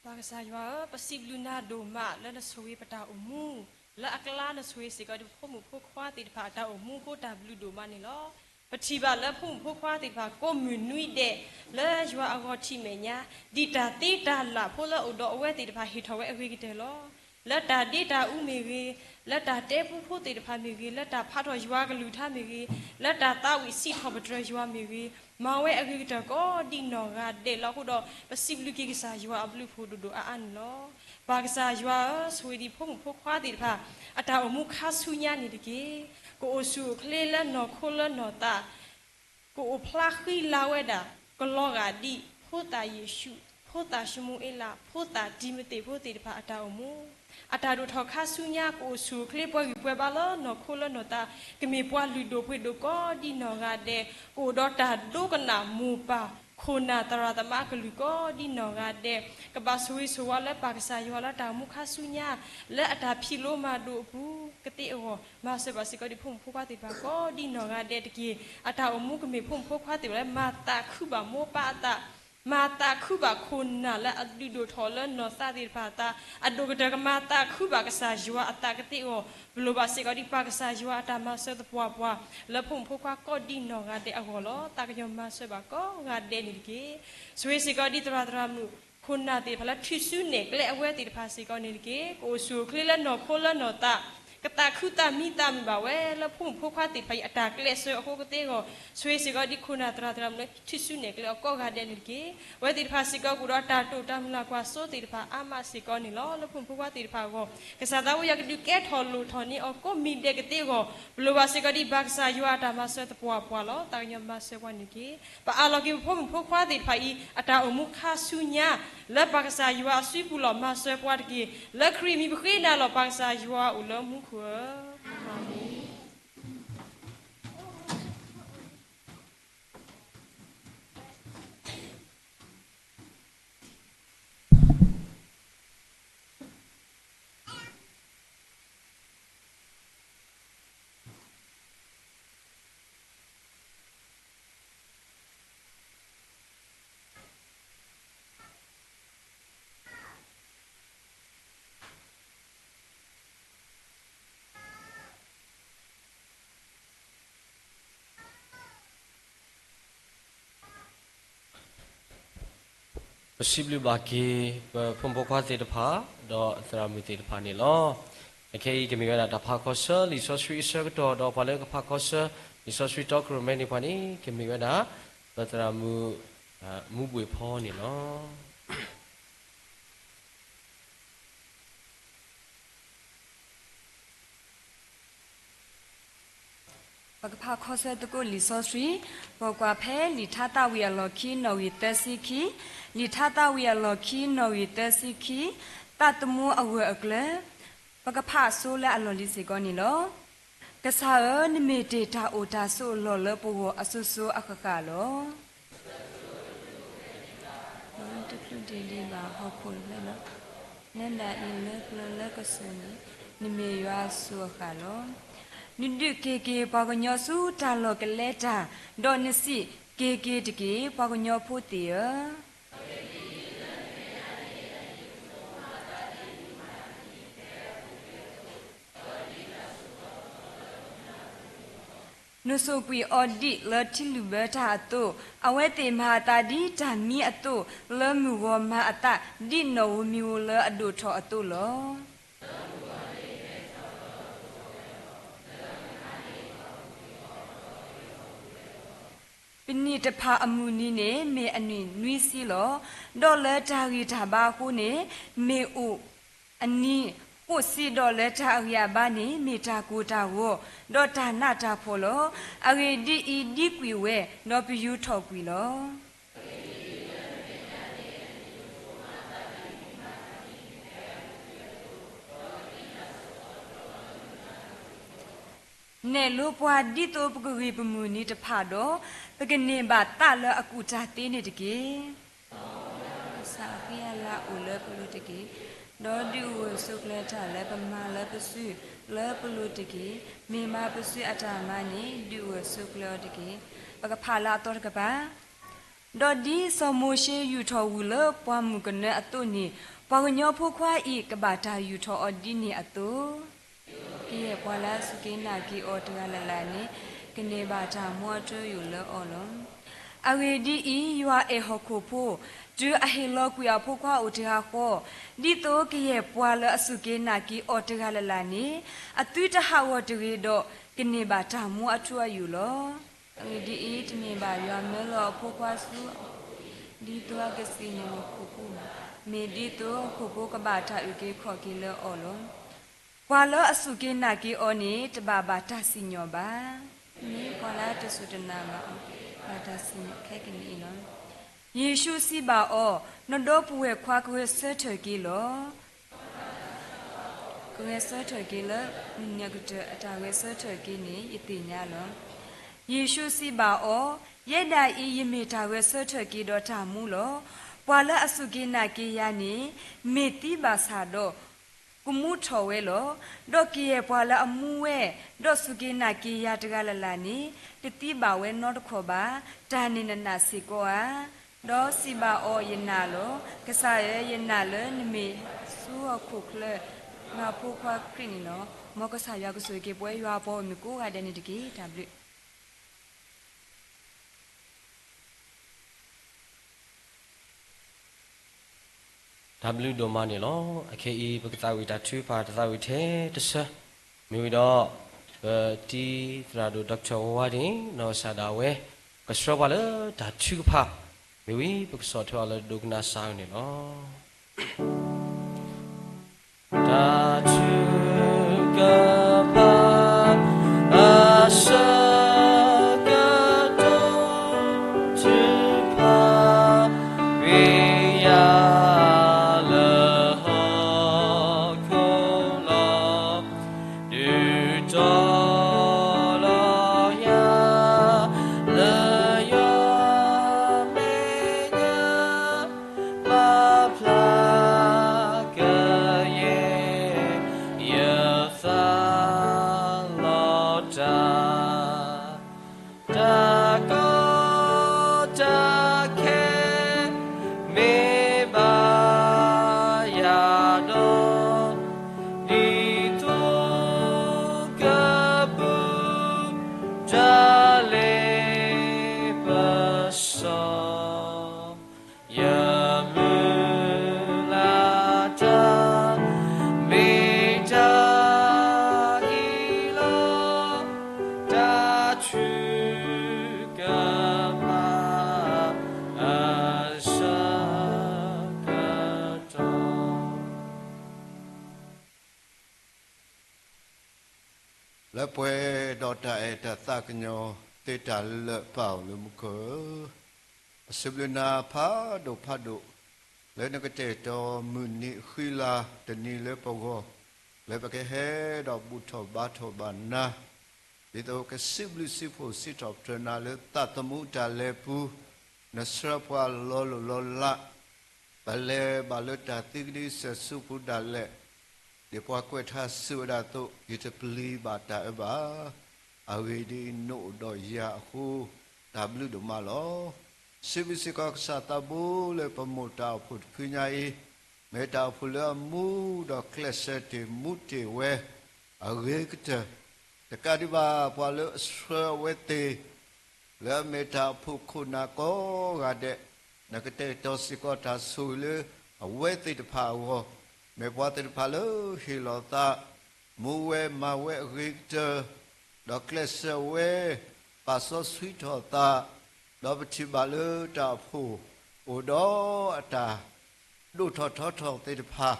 ပၢ်ကစၢ်ယွၤဧၢ, ပစံးဘျုးနၤဒိၣ်မးလၢနဆိၣ်ဂ့ၤပတၢ်အိၣ်မူ, လၢအကျါနဆိၣ်ဂ့ၤစ့ၢ်ကီးဒ်ပဖိမုၣ်ဖိခွါသ့ၣ်တဖၣ်အတၢ်အိၣ်မူအဃိ တၢ်ဘျုးဒိၣ်မးန့ၣ်လီၤ. ပထံၣ်ဘၣ်လၢဖိမုၣ်ဖိခွါသ့ၣ်တဖၣ်ကိးမုၢ်နွံဒဲး လၢယွၤအဂီၢ်ထံးမဲာ်ညါ, ဒ်တၢ်သ့တၢ်လၢ်ဖိလၢအအိၣ်ဒီးအဝဲသ့ၣ်တဖၣ်ဟ့ၣ်ထီၣ်ဝဲအဂ့ၤကတၢၢ်လီၤ. လၢတၢ်ဒ့တၢ်အူမ့ၢ်ဂ့ၤ, လၢတၢ်တဲပူဖိသ့ၣ်တဖၣ်မ့ၢ်ဂ့ၤ, လၢတၢ်ဖးထီၣ်ယွၤကလုၢ်ကထါမ့ၢ်ဂ့ၤ, လၢတၢ်သးဝံၣ်စံးထီၣ်ပတြၢၤယွၤမ့ၢ်ဂ့ၤ, မၤဝဲအဂ့ၤကတၢၢ်ကိးဒ်နီၢ်ဂၤဒဲးလီၤ. အဃိဒီး ပစံးဘျုးက့ၤကစၢ်ယွၤအဘျုးအဖှိၣ်ဒိၣ်ဒိၣ်အါအါန့ၣ်လီၤ. ပၢ်ကစၢ်ယွၤဧၢ, ဆိၣ်ဂ့ၤဒ်ဖိမုၣ်ဖိခွါသ့ၣ်တဖၣ် အတၢ်အိၣ်မူခါဆူညါန့ၣ်တက့ၢ်. ကအိၣ်ဆူၣ်အိၣ်ချ့လၢနီၢ်ခိလၢနီၢ်သး ကအိၣ်ဖျါဃံလၤဝဲဒၣ် ကလီၤဂာ်ဒ် ဖိသၣ်ယ့ၣ်ၡူး, ဖိသၣ်ၡမူၤအ့လး, ဖိသၣ်တံၤမသ့းဖိသ့ၣ်တဖၣ်အတၢ်အိၣ်မူ, အတၢ်ဒိၣ်ထီၣ်ခါဆူညါ ကအိၣ်ဆူၣ်အိၣ်ချ့ပှဲၤဂံၢ်ပှဲၤဘါလၢနီၢ်ခိလၢနီၢ်သး, ကမ့ၢ်ပှၤလုၢ်ဒိၣ်ပှ့ၤဒိၣ်ကိးဒ်နီၢ်ဂၤဒဲး, ကအိၣ်ဒီးတၢ်ဒိကနၣ်မိၢ်ပၢ်ခိၣ်နၢ်သရၣ်သမါအကလုၢ်ကိးဒ်နီၢ်ဂၤဒဲး, ကဘၣ်ဆိၣ်ဂ့ၤဆိၣ်ဝါလၢပၢ်ကစၢ်ယွၤလၢတၢ်အိၣ်မူခါဆူညါ, လၢအတၢ်ဖံးလိမၤဒိးအပူၤကသ့အဂီၢ် မၤစၢၤဘၣ်စ့ၢ်ကီးဒ်ဖိမုၣ်ဖိခွါသ့ၣ်တဖၣ်ကိးဒ်နီၢ်ဂၤဒဲးတက့ၢ်. အတၢ်အိၣ်မူကမ့ၢ်ဖိမုၣ်ဖိခွါသ့ၣ်တဖၣ်လၢမၤသးခုဘၣ်မိၢ်ပၢ်အသး, မၤသးခုဘၣ်ခိၣ်နၢ်လၢအဒုးဒိၣ်ထီၣ်လၢနီၢ်သးသ့ၣ်တဖၣ်အသး, အဒိၣ်ကတၢၢ်ကမၤသးခုဘၣ်ကစၢ်ယွၤအသးကသ့အဂီၢ်, ပလိၣ်ဘၣ်စ့ၢ်ကီးဒ်ပၢ်ကစၢ်ယွၤအတၢ်မၤစၢၤသပှၢ်ပှၢ် လၢဖိမုၣ်ဖိခွါကိးဒ်နီၢ်ဂၤဒဲးအဂီၢ်လီၤ. သးကညီၤမၤစၢၤဘၣ်ကိးဂၤဒဲးန့ၣ်တက့ၢ်. ဆိၣ်ဂ့ၤစ့ၢ်ကီးဒ်သရၣ်သရၣ်မုၣ် ခိၣ်နၢ်သ့ၣ်တဖၣ်လၢထူၣ်စုနဲၣ်ကျဲအဝဲသ့ၣ်တဖၣ်စ့ၢ်ကီးန့ၣ်တက့ၢ်. ကအိၣ်ဆူၣ်အိၣ်ချ့လၢနီၢ်ခိလၢနီၢ်သး, ကသးခုသးမံသးမုာ်ဘၣ်ဝဲလၢဖိမုၣ်ဖိခွါသ့ၣ်တဖၣ်အံၤအတၢ်ကျဲးစၢးအဃိကသ့အဂီၢ်, ဆိၣ်ဂ့ၤစ့ၢ်ကီးဒ်ခိၣ်နၢ်သရၣ်သရၣ်မုၣ်လၢထူၣ်စုနဲၣ်ကျဲအီၤကိးဂၤဒဲးန့ၣ်တက့ၢ်. အဝဲသ့ၣ်တဖၣ်စ့ၢ်ကီးကအိၣ်ဒီးတၢ်တိာ်တၢ်မုၢ်လၢ်ကွၢ်စိသ့ၣ်တဖၣ်အါမးစ့ၢ်ကီးန့ၣ်လီၤ. လၢဖိမုၣ်ဖိခွါသ့ၣ်တဖၣ်အဂီၢ်, ကစၢ်သးဝံယၤကဒုးကဲထီၣ်လိၣ်ထီၣ်န့ၢ်အီၤကိးမံၤဒဲးကသ့အဂီၢ်, ပလိၣ်ဘၣ်စ့ၢ်ကီးဒ်ပၢ်ကစၢ်ယွၤအတၢ်မၤစၢၤသပှၢ်ပှၢ်လီၤ. သးကညီၤမၤစၢၤပှၤန့ၣ်တက့ၢ်. ပအးလီၤက့ၤပဖိမုၣ်ဖိခွါသ့ၣ်တဖၣ်အံၤ အတၢ်အိၣ်မူခါဆူညါ လၢပၢ်ကစၢ်ယွၤအစုပူၤလီၤ. မၤစၢၤပှၤတက့ၢ်. လၢခရံာ်မံၤပဃ့နၤလီၤ. ပၢ်ကစၢ်ယွၤအိၣ်လၢမူခိၣ်ဧၢ. ပစံးဘျုးဘၣ်က့ၤ ပဖိမုၣ်ဖိခွါသ့ၣ်တဖၣ် ဒီးသရၣ်မုၣ်သ့ၣ်တဖၣ်န့ၣ်လီၤ. အခဲအံၤကမ့ၢ်ဝဲဒၣ်တၢ်ဖးခီဆၢလံာ်စီဆှံအဆၢကတီၢ် ဒီးပှၤလၢကဖးခီဆၢ လံာ်စီဆှံတီခိၣ်ရိၣ်မဲန့ၣ်ပှၤန့ၣ် ကမ့ၢ်ဝဲဒၣ် ပသရၣ်မုၣ် မူဘှ့ၣ်ဖီန့ၣ်လီၤ. ပကဖးခီဆၢသကိးလံာ်စီဆှံ, ပကွၢ်ဖဲလံာ်ထါသးဝံၣ်အလီၢ်ခံနီၣ်ဂံၢ်သၢဆံခံ, လံာ်ထါသးဝံၣ်အလီၢ်ခံနီၣ်ဂံၢ်သၢဆံခံ, သးသမူအဂၢၢ်အကျၢၤ, ပကဖးအဆိလၢအလီၢ်လံၤစ့ၢ်ကီးန့ၣ်လီၤ. ကစၢ်ဧၢ, နမ့ၢ်တ့ၢ်တၢ်အိၣ်တၢ်ဆိးအလီၢ်လၢပဂီၢ်အစိၤစိၤအဃၣ်ဃၣ်လီၤ. နတချုးတ့ၢ်ဒံးဘၣ်ဟီၣ်ခိၣ်လၢ နဒၣ်အံၤလၢပျၢၤလၢကစၢၢ်န့ၣ်, နမ့ၢ်ယွၤအစိၤအဃၣ်လီၤ. နဒုးက့ၤက့ၤပှၤကညီဆူတၢ်လီၢ်ကလဲၤတၢ်, ဒီးနစံး, က့ၤက့ၤတက့ၢ် ပှၤကညီဖိသ့ၣ်ဧၢ. နစိာ်ကွံာ်အီၤဒ်လၢထံလုၣ်ဘၢတၢ်အသိး, အဝဲသ့ၣ်မၤအသးဒ်တၢ်မံအသိး, လၢမုၢ်ဂီၤမၤအသးဒ်နီၣ်ဧိၤမံၤဧိၤလၢအဒိၣ်ထီၣ်အသိးလီၤ. ပနံၣ်တဖၣ်အမုၢ်နံၤန့ၣ် မ့ၢ်အနံၣ်နွံဆံလီၤ. ဒီးလၢတၢ်ဂံၢ်တၢ်ဘါအဃိန့ၣ် မ့ၢ်အိၣ်အနံၤဃိးဆံ, ဒီးလၢတၢ်အဂံၢ်အဘါန့ၣ် မ့ၢ်တၢ်ကိၢ်တၢ်ဂီၤ, ဒီးတၢ်နးတၢ်ဖှီၣ်လီၤ. အဂ့ၢ်ဒ်အံၤ, ဒံကွံာ်ဝဲ, ဒီးပယူၤထီၣ်ကွံာ်လီၤ. နဲၣ်လိပှၤဒ်သိးပကဂံၢ်ပမုၢ်နံၤတဖၣ်ဒီး, ပကန့ၢ်ဘၣ်သးလၢအကူၣ်တၢ်သ့န့ၣ်တက့ၢ်. ကစၢ်အဃံအလၤအိၣ်လၢပလိၤတက့ၢ်. ဒီးဒုးအိၣ်ဂၢၢ်ဆိးကျၢၤတၢ်လၢပမၤလၢပစုလၢပလိၤတက့ၢ်. မ့ၢ်မၤပစုအတၢ်မၤန့ၣ် ဒုးအိၣ်ဂၢၢ်ဆိးကျၢၤအီၤတက့ၢ်. ပကဖးလၢအသီတကပၤ ဒီးဒ်စီၤမိၤၡ့ယူာ်ထီၣ်ဝံၤလၢပှၢ်မုၢ်ကနၢအသိးန့ၣ်, ပှၤကညီဖိခွါအံၤကဘၣ်တၢ်ယူာ်ထီၣ်အီၤဒ်န့ၣ်အသိး, ကယဲၢ်ပှၤလၢအစူၢ်က့ၤနာ်က့ၤအီၤတဂၤလၢ်လၢ်န့ၣ်, ကန့ၢ်ဘၣ်တၢ်မူအထူအယိာ်လၢအီၤလီၤ. အဂ့ၢ်ဒ်အံၤ, ယွၤအဲၣ်ဟီၣ်ခိၣ်ဖိ, တုၤအဟ့ၣ်လီၤကွံာ်အဖိခွါအိၣ်တဂၤဃီ, ဒ်သိးကယဲၢ်ပှၤလၢအစူၢ်က့ၤနာ်က့ၤအီၤတဂၤလၢ်လၢ်န့ၣ်, အသုတဟးဂီၤတဂ့ၤဒီး, ကန့ၢ်ဘၣ်တၢ်မူအထူအယိာ်လီၤ. အဂ့ၢ်ဒ်အံၤ, တမ့ၢ်ဘၣ်ယွၤမၢလီၤအဖိခွါဆူအပူၤ, ဒ်သိးအကစံၣ်ညီၣ်ဟီၣ်ခိၣ်ဖိဘၣ်, မ့ၢ်ဒ်သိးဟီၣ်ခိၣ်ဖိကဘၣ်တၢ်အုၣ်က့ၤခီၣ်က့ၤလၢအီၤလီၤ. ပှၤလၢအစူၢ်က့ၤနာ်က့ၤအီၤန့ၣ်, တဘၣ်ဘၣ်တၢ်စံၣ်ညီၣ်ဘၣ်. မ့ၢ်ပှၤလၢတစူၢ်တနာ်ဘၣ်အီၤ, ဘၣ်တၢ်စံၣ်ညီၣ်ခဲကနံၣ်အံၤလီၤ. ယ့ၣ်ၡူးစံးဘၣ်အီၤ, နဒီပုၢ်ဝဲၢ်ခွါကဂဲၤဆၢထၢၣ်က့ၤလီၤ. ကဂဲၤဆၢထၢၣ်က့ၤလၢမုၢ်နံၤအကတၢၢ်အတၢ်ဂဲၤဆၢထၢၣ်က့ၤန့ၣ် ယသ့ၣ်ညါလီၤ. ယ့ၣ်ၡူးစံးဘၣ်အီၤ, ယဲဒၣ်အံၤ ယမ့ၢ်တၢ်ဂဲၤဆၢထၢၣ်က့ၤဒီးတၢ်မူလီၤ. ပှၤလၢအစူၢ်က့ၤနာ်က့ၤယၤန့ၣ်, မ့ၢ်သံဘၣ်ဆၣ်ဒီး ကမူထီၣ်ဝဲလီၤ. ဒီးကယဲၢ်ပှၤလၢအမူဝဲ, ဒီးစူၢ်က့ၤနာ်က့ၤယၤတဂၤလၢ်လၢ်န့ၣ်, တသံဘၣ်ဝဲနီတခီၣ်ဘၣ်. တၢ်န့ၣ်နနာ်စ့ၢ်ကီးဧါ. ဒီးစံးဘၣ်အီၤ, ယနာ်လီၤ. ကစၢ်ဧၢ, ယနာ်လၢနမ့ၢ်ဆူဟီၣ်ခိၣ်ချၢ, ယွၤဖိခွါခရံာ်န့ၣ်လီၤ. မ်ကစၢ်ယွၤကဆိၣ်ဂ့ၤက့ၤပဝဲယွၤအပှၤဂီၢ်မုၢ်ကိးဂၤဒဲးန့ၣ်တက့ၢ်. တၢ်ဘျုး တၢ်ဘျုးဒိၣ်မးန့ၣ်လီၤ. အခဲအံၤ ပကသးဝံၣ်တၢ်ထုကဖၣ်တသးဝံၣ်ထဲတဆၢ, မ့ၢ်ဝံၤဒီး ပတံၤသရၣ်ဒိၣ် ဒီကထၢၣ်ဝါဝါဒ့ၣ် နီၢ်ကစၢ်ဒၣ်ဝဲ ကဆှၢပှၤလၢတၢ်ထုကဖၣ်, မ့ၢ်ဝံၤ ပကဆီၣ်ထွဲအီၤလၢဒိကနၣ်စၢ်အံၤန့ၣ်လီၤ. တၢ်ထုကဖၣ် အဆၢကတီၢ် ထုကဖၣ် ဝံယၤလၢဟီၣ်ခိၣ်လီၤ. ဒုးတီၤလီၤယၤ လၢယွၤမဲာ်ညါ ပာ်ဖျါကယဲၢ် ယသးလီၤတၢ်, တၢ်ကီတၢ်ခဲ မ့ၢ်ဘၣ်ယၤဒီး ဒ်သိးကပူၤ တၢ်လ့ပစီ ယမုၢ်လၢ်တၢ် မ့ၢ်တၢ်အံၤလီၤ. တၢ်ထုကဖၣ် အဆၢကတီၢ် လၢပှဲၤဒီးတၢ်အဲၣ်တၢ်သးကညီၤသ့တၢ်လၢာ် ပၢ်အိၣ်လၢမူခိၣ်ဧၢ, ပစံးဘျုးနၤဖးဒိၣ်ဖးဒိၣ် လၢနကတဲာ်ကတီၤမုၢ်နံၤဃံလၤတနံၤလၢပဂီၢ်, လၢပကဟဲဒီးဘူၣ်ထီၣ်ဘါထီၣ်ဘၣ်နၤ, ဒ်သိးကစံးဘျုးစံးဖှိၣ်စံးထီၣ်ပတြၢၤနၤလၢသးသမူတၢ်လဲၤပူၤ, နဆှၢပှၤလီၤလိၢ်လီၤလး ပလဲၤဘၣ်လၢတၢ်သံကဒံစၢၢ်ဆူပူၤဒၣ်လဲာ်, ဒ်ပှၤကွဲးထါစံးဝဲဒၣ်အသိး, ယတပျံၤဘၣ်တၢ်အၢဘၣ်. အဂ့ၢ်ဒ်အံၤ, နအိၣ်ဒီးယၤအဃိ, တၢ်ဘျုးဒိၣ်မးလီၤ. စံးဘျုးစ့ၢ်ကီးကစၢ်သးဘိလၢပမိၢ်တၢ်အိၣ်ဖှိၣ်တဖုညါအံၤ, မ့ၢ်တၢ်အိၣ်ဖှိၣ်လၢအမူဒီးကျဲးစၢးတ့ၢ်မူတ့ၢ်ဝဲ အဂ့ၤကတၢၢ်, တကးဒံးဘၣ်ပှၤလၢအဆှၢအဝဲသ့ၣ် လၢအမ့ၢ်တၢ်အိၣ်ဖှိၣ်ခိၣ်နၢ်ကိးဂၤဒဲး, နကတဲာ်ကတီၤစ့ၢ်ကီးတၢ်ဆိၣ်ဂ့ၤလၢအဝဲသ့ၣ်တဖၣ်အဂီၢ်, မ့ၢ်ပှၤသ့ၣ်တဖၣ်လၢဟ့ၣ်လီၤသး, မူဝဲမၤဝဲအဂ့ၤကတၢၢ်, ဒီးကျဲးစၢးဝဲ ပာ်စီဆှံထီၣ်သး, ဒီးပထံၣ်ဘၣ်လၢတၢ်အိၣ်ဖှိၣ်အိၣ်ဒီးအတၢ် ဒိၣ်ထီၣ်ထီထီၣ်သ့ၣ်တဖၣ်,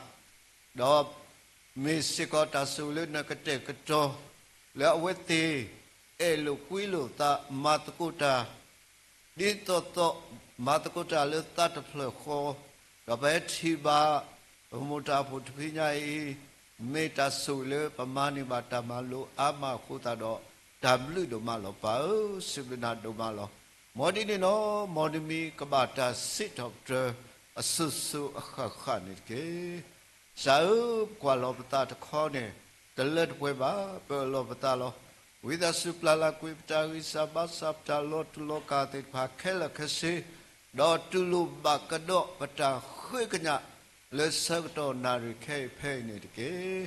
ဒီးမ့ၢ်စ့ၢ်ကီးတၢ်ဆိၣ်ဂ့ၤလၢနကတဲာ်ကတီၤ လၢအဝဲသ့ၣ် အဲၣ်လိာ်ကွံလိာ်သး မၤသကိးတၢ် ဒ်သိးသိး မၤသကိးတၢ်လၢသးတဖျၢၣ်ဃီ, ဒီးပဟဲထံၣ်ဘၣ် ပမိၢ်တၢ်အိၣ်ဖှိၣ်တဖုညါအံၤ မ့ၢ်တၢ်ဆိၣ်ဂ့ၤလၢပမၤန့ၢ်ဘၣ်တၢ်မၤလိာ်အါမးအဃိသတးဒီး တၢ်ဘျုးဒိၣ်မးလီၤပၢ်ဧၢ, စံးဘျုးနၤဒိၣ်မးလီၤ. မ်ဒ်န့ၣ်နီၤ မ်နမံၤကဘၣ်တၢ်စံးထီၣ်ပတြၢၤ အစိၤစိၤအဃၣ်ဃၣ်န့ၣ်တက့ၢ်. ကစၢ်ဧၢ, ပကွၢ်လီၤပသးတခီန့ၣ် တလၢတပှဲၤဘၣ်, ပအၢၣ်လီၤပသးလီၤ. ဝံသးစူၤပျၢ်လၢ်ကွံာ်ပတၢ်ဂံၢ်စၢ်ဘါစၢ် ပတၢ်လီၤတူာ်လီၤကာ်သ့ၣ်တဖၣ်ခဲလၢာ်ခဲဆ့, ဒီးတူၢ်လိာ်ဘၣ်ကဒီးပတၢ်ဃ့ကညးလၢဆၢကတီၢ်နၣ်ရံၣ်ခဲအံၤဖဲအံၤန့ၣ်တက့ၢ်.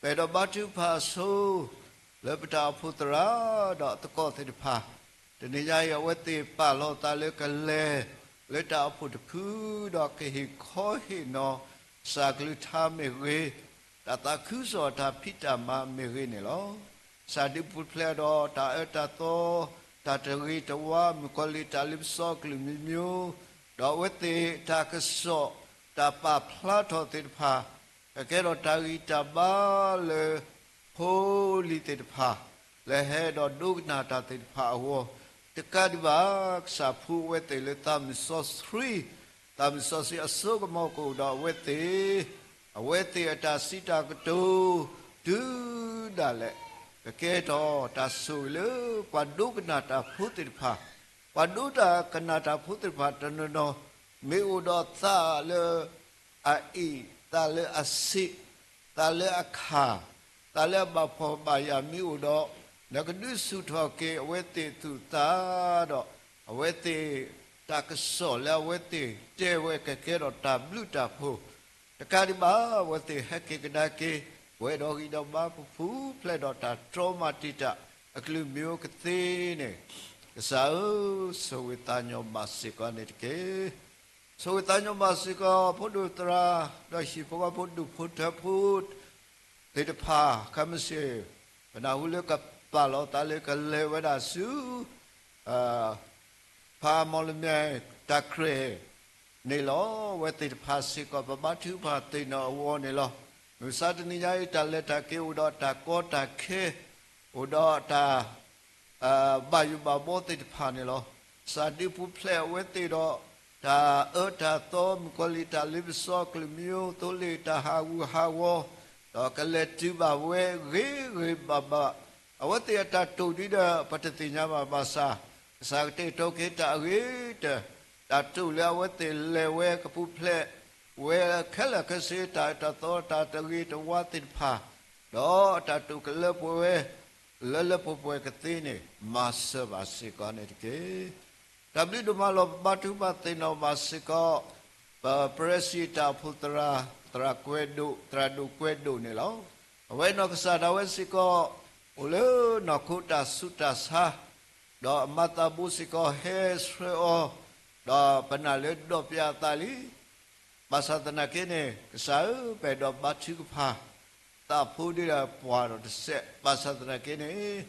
ပအဲၣ်ဒိးဘါထုကဖၣ်အဆိ လၢပတၢ်အိၣ်ဖှိၣ်သရၣ်ဒီးအသကိးသ့ၣ်တဖၣ်, တနံၤညါအံၤ အဝဲသ့ၣ်ပာ်လီၤသးလၢကလဲၤလၢတၢ်အိၣ်ဖှိၣ်တဖု ဒီးကဟ့ၣ်ခီဟ့ၣ်နီၤ ကစၢ်ကလုၢ်ကထါမ့ၢ်ဂ့ၤ, တၢ်သးခုကစီၣ်တၢ်ဖံးတၢ်မၤမ့ၢ်ဂ့ၤန့ၣ်လီၤ. ကစၢ်ဒုးပူၤဖျဲးဒီးတၢ်အၢတၢ်သီ, တၢ်တဂ့ၤတဝါ, မုၣ်ကီၤလံၢ်တၢ်လ့ပစီအကလုာ်မံၤမံၤ, ဒီးအဝဲသ့ၣ်တၢ်ကစီၣ်တၢ်ပာ်ဖျါထီၣ်သ့ၣ်တဖၣ် ကကဲထီၣ်တၢ်ဂံၢ်တၢ်ဘါလၢ ဖိလံၤသ့ၣ်တဖၣ် လၢဟဲဒီးဒိကနၣ်တၢ်သ့ၣ်တဖၣ်အဂီၢ်, တကးဒံးဘၣ် ကစၢ်ဖှူအဝဲသ့ၣ်လၢသးမုၢ်စီဆှံ, သးမုၢ်စီဆှံအစိကမီၤကအိၣ်ဒီးအဝဲသ့ၣ်, အဝဲသ့ၣ်အတၢ်စံးတၢ်ကတိၤ တုၤဒၣ်လဲာ် ကကဲထီၣ်တၢ်ဆိၣ်ဂ့ၤလၢပှၤဒိကနၣ်တၢ်ဖိသ့ၣ်တဖၣ်, ပှၤဒိကနၣ်တၢ်ဖိသ့ၣ်တဖၣ်တနီၤနီၤ မ့ၢ်အိၣ်ဒီးသးလၢ အအံၣ်, သးလၢအဆံး, သးလၢအခၣ်, သးလၢအဘၣ်ဖှီၣ်ဘၣ်ယာ်မ့ၢ်အိၣ်ဒီး, နကဒုးဆူၣ်ထီၣ်က့ၤအဝဲသ့ၣ်သူၣ်သးဒီး, အဝဲသ့ၣ်တၢ်ကစီၣ်လၢအဝဲသ့ၣ်တဲဝဲကကဲထီၣ်တၢ်ဘျုးတၢ်ဖှိၣ်, တကးဒံးဘၣ် အဝဲသ့ၣ်ဟဲက့ၤကဒါက့ၤ ပှဲၤဒီးဂံၢ်ဒီးဘါ ပဖုဖျဲးဒီးတၢ်တြီမၤတံာ်တာ်အကလုၢ်မံၤအိၣ်ကသ့န့ၣ်, ကစၢ်ဧၢ, ဆိၣ်ဂ့ၤသးညီဘၣ်စ့ၢ်ကီးန့ၣ်တက့ၢ်. ဆိၣ်ဂ့ၤသးညီဘၣ်စ့ၢ်ကီး ဖိဒိၣ်သရၣ်, ဒီးဟံၣ်ဖိဃီဖိဒူၣ်ဖိထၢဖိသ့ၣ်တဖၣ်, ခဲမုၢ်ဆ့ၣ် ပနၢ်ဟူလၢကပာ်လီၤသးလၢကလဲၤဝဲဒၣ်ဆူ ဖးမီၣ်လမၠဲၣ်တၢ်ကြဲၢ်န့ၣ်လီၤ. အဝဲသ့ၣ်တဖၣ်စ့ၢ်ကီး ပဘါထုကဖၣ်သ့ၣ်နီၣ်အဂီၢ်န့ၣ်လီၤ. မုၢ်မဆါတနံၤညါအံၤ တၢ်လဲၤတၢ်က့ၤအိၣ်ဒီးတၢ်ကီတၢ်ခဲ, အိၣ်ဒီးတၢ် ဘၣ်ယိၣ်ဘၣ်ဘီသ့ၣ်တဖၣ်န့ၣ်လီၤ. ကစၢ်ဒုးပူၤဖျဲးအဝဲသ့ၣ်ဒီး တၢ်အၢတၢ်သီ မုၣ်ကီၤလံၢ်တၢ်လ့ပစီကလုၢ်မံၤ သိလ့ၣ်တၢ်ဟးဂူာ်ဟးဂီၤ, ဒီးကလဲၤတုၤဘၣ်ဝဲဂ့ၤဂ့ၤဘၣ်ဘၣ်, အဝဲသ့ၣ်အတၢ်တိာ်ဒ်ဒီး ပတသ့ၣ်ညါဘၣ်ဘၣ်ဆၣ်, ကစၢ်ကတဲာ်ကတီၤက့ၤတၢ်အဂ့ၤတၢ်, တၢ်တိာ်လၢအဝဲသ့ၣ်လဲၤဝဲကပူၤဖျဲးဝဲခဲလၢာ်ခဲဆ့ တၢ်အၢတၢ်သီတၢ်တဂ့ၤတဝါသ့ၣ်တဖၣ်, ဒီးတၢ်တိာ်ကလၢပှဲၤဝဲ လၢလၢပှဲၤပှဲၤကသ့န့ၣ် မၤစၢၤဘၣ်စ့ၢ်ကီးန့ၣ်တက့ၢ်. တၢ်ဘျုးဒိၣ်မးလီၤ. ပဘါထုကဖၣ်သ့ၣ်နီၣ်ဘၣ်စ့ၢ်ကီး ပ President တၢ်အိၣ်ဖှိၣ်သရၣ် သရၣ်ကွဲးဒိၣ် သရၣ်ဒိၣ်ကွဲးဒိၣ်န့ၣ်လီၤ. အဝဲနီၢ်ကစၢ်ဒၣ်ဝဲစ့ၢ်ကီး အိၣ်လၢနီၢ်ခိတၢ်ဆူးတၢ်ဆါ, ဒီးအမၤသးဘိစ့ၢ်ကီးဟဲဆှၢအီၤ, ဒီးပနာ်လၢဒီးပျၢအသးလံ ဘၣ်ဆၣ်သနာ်က့န့ၣ် ကစၢ်ဧၢ, ပအဲၣ်ဒိးဘါထုကဖၣ် သးဖိဒ်ဒီးပှၤဒီးတစဲး, ဘၣ်ဆၣ်သနာ်က့န့ၣ်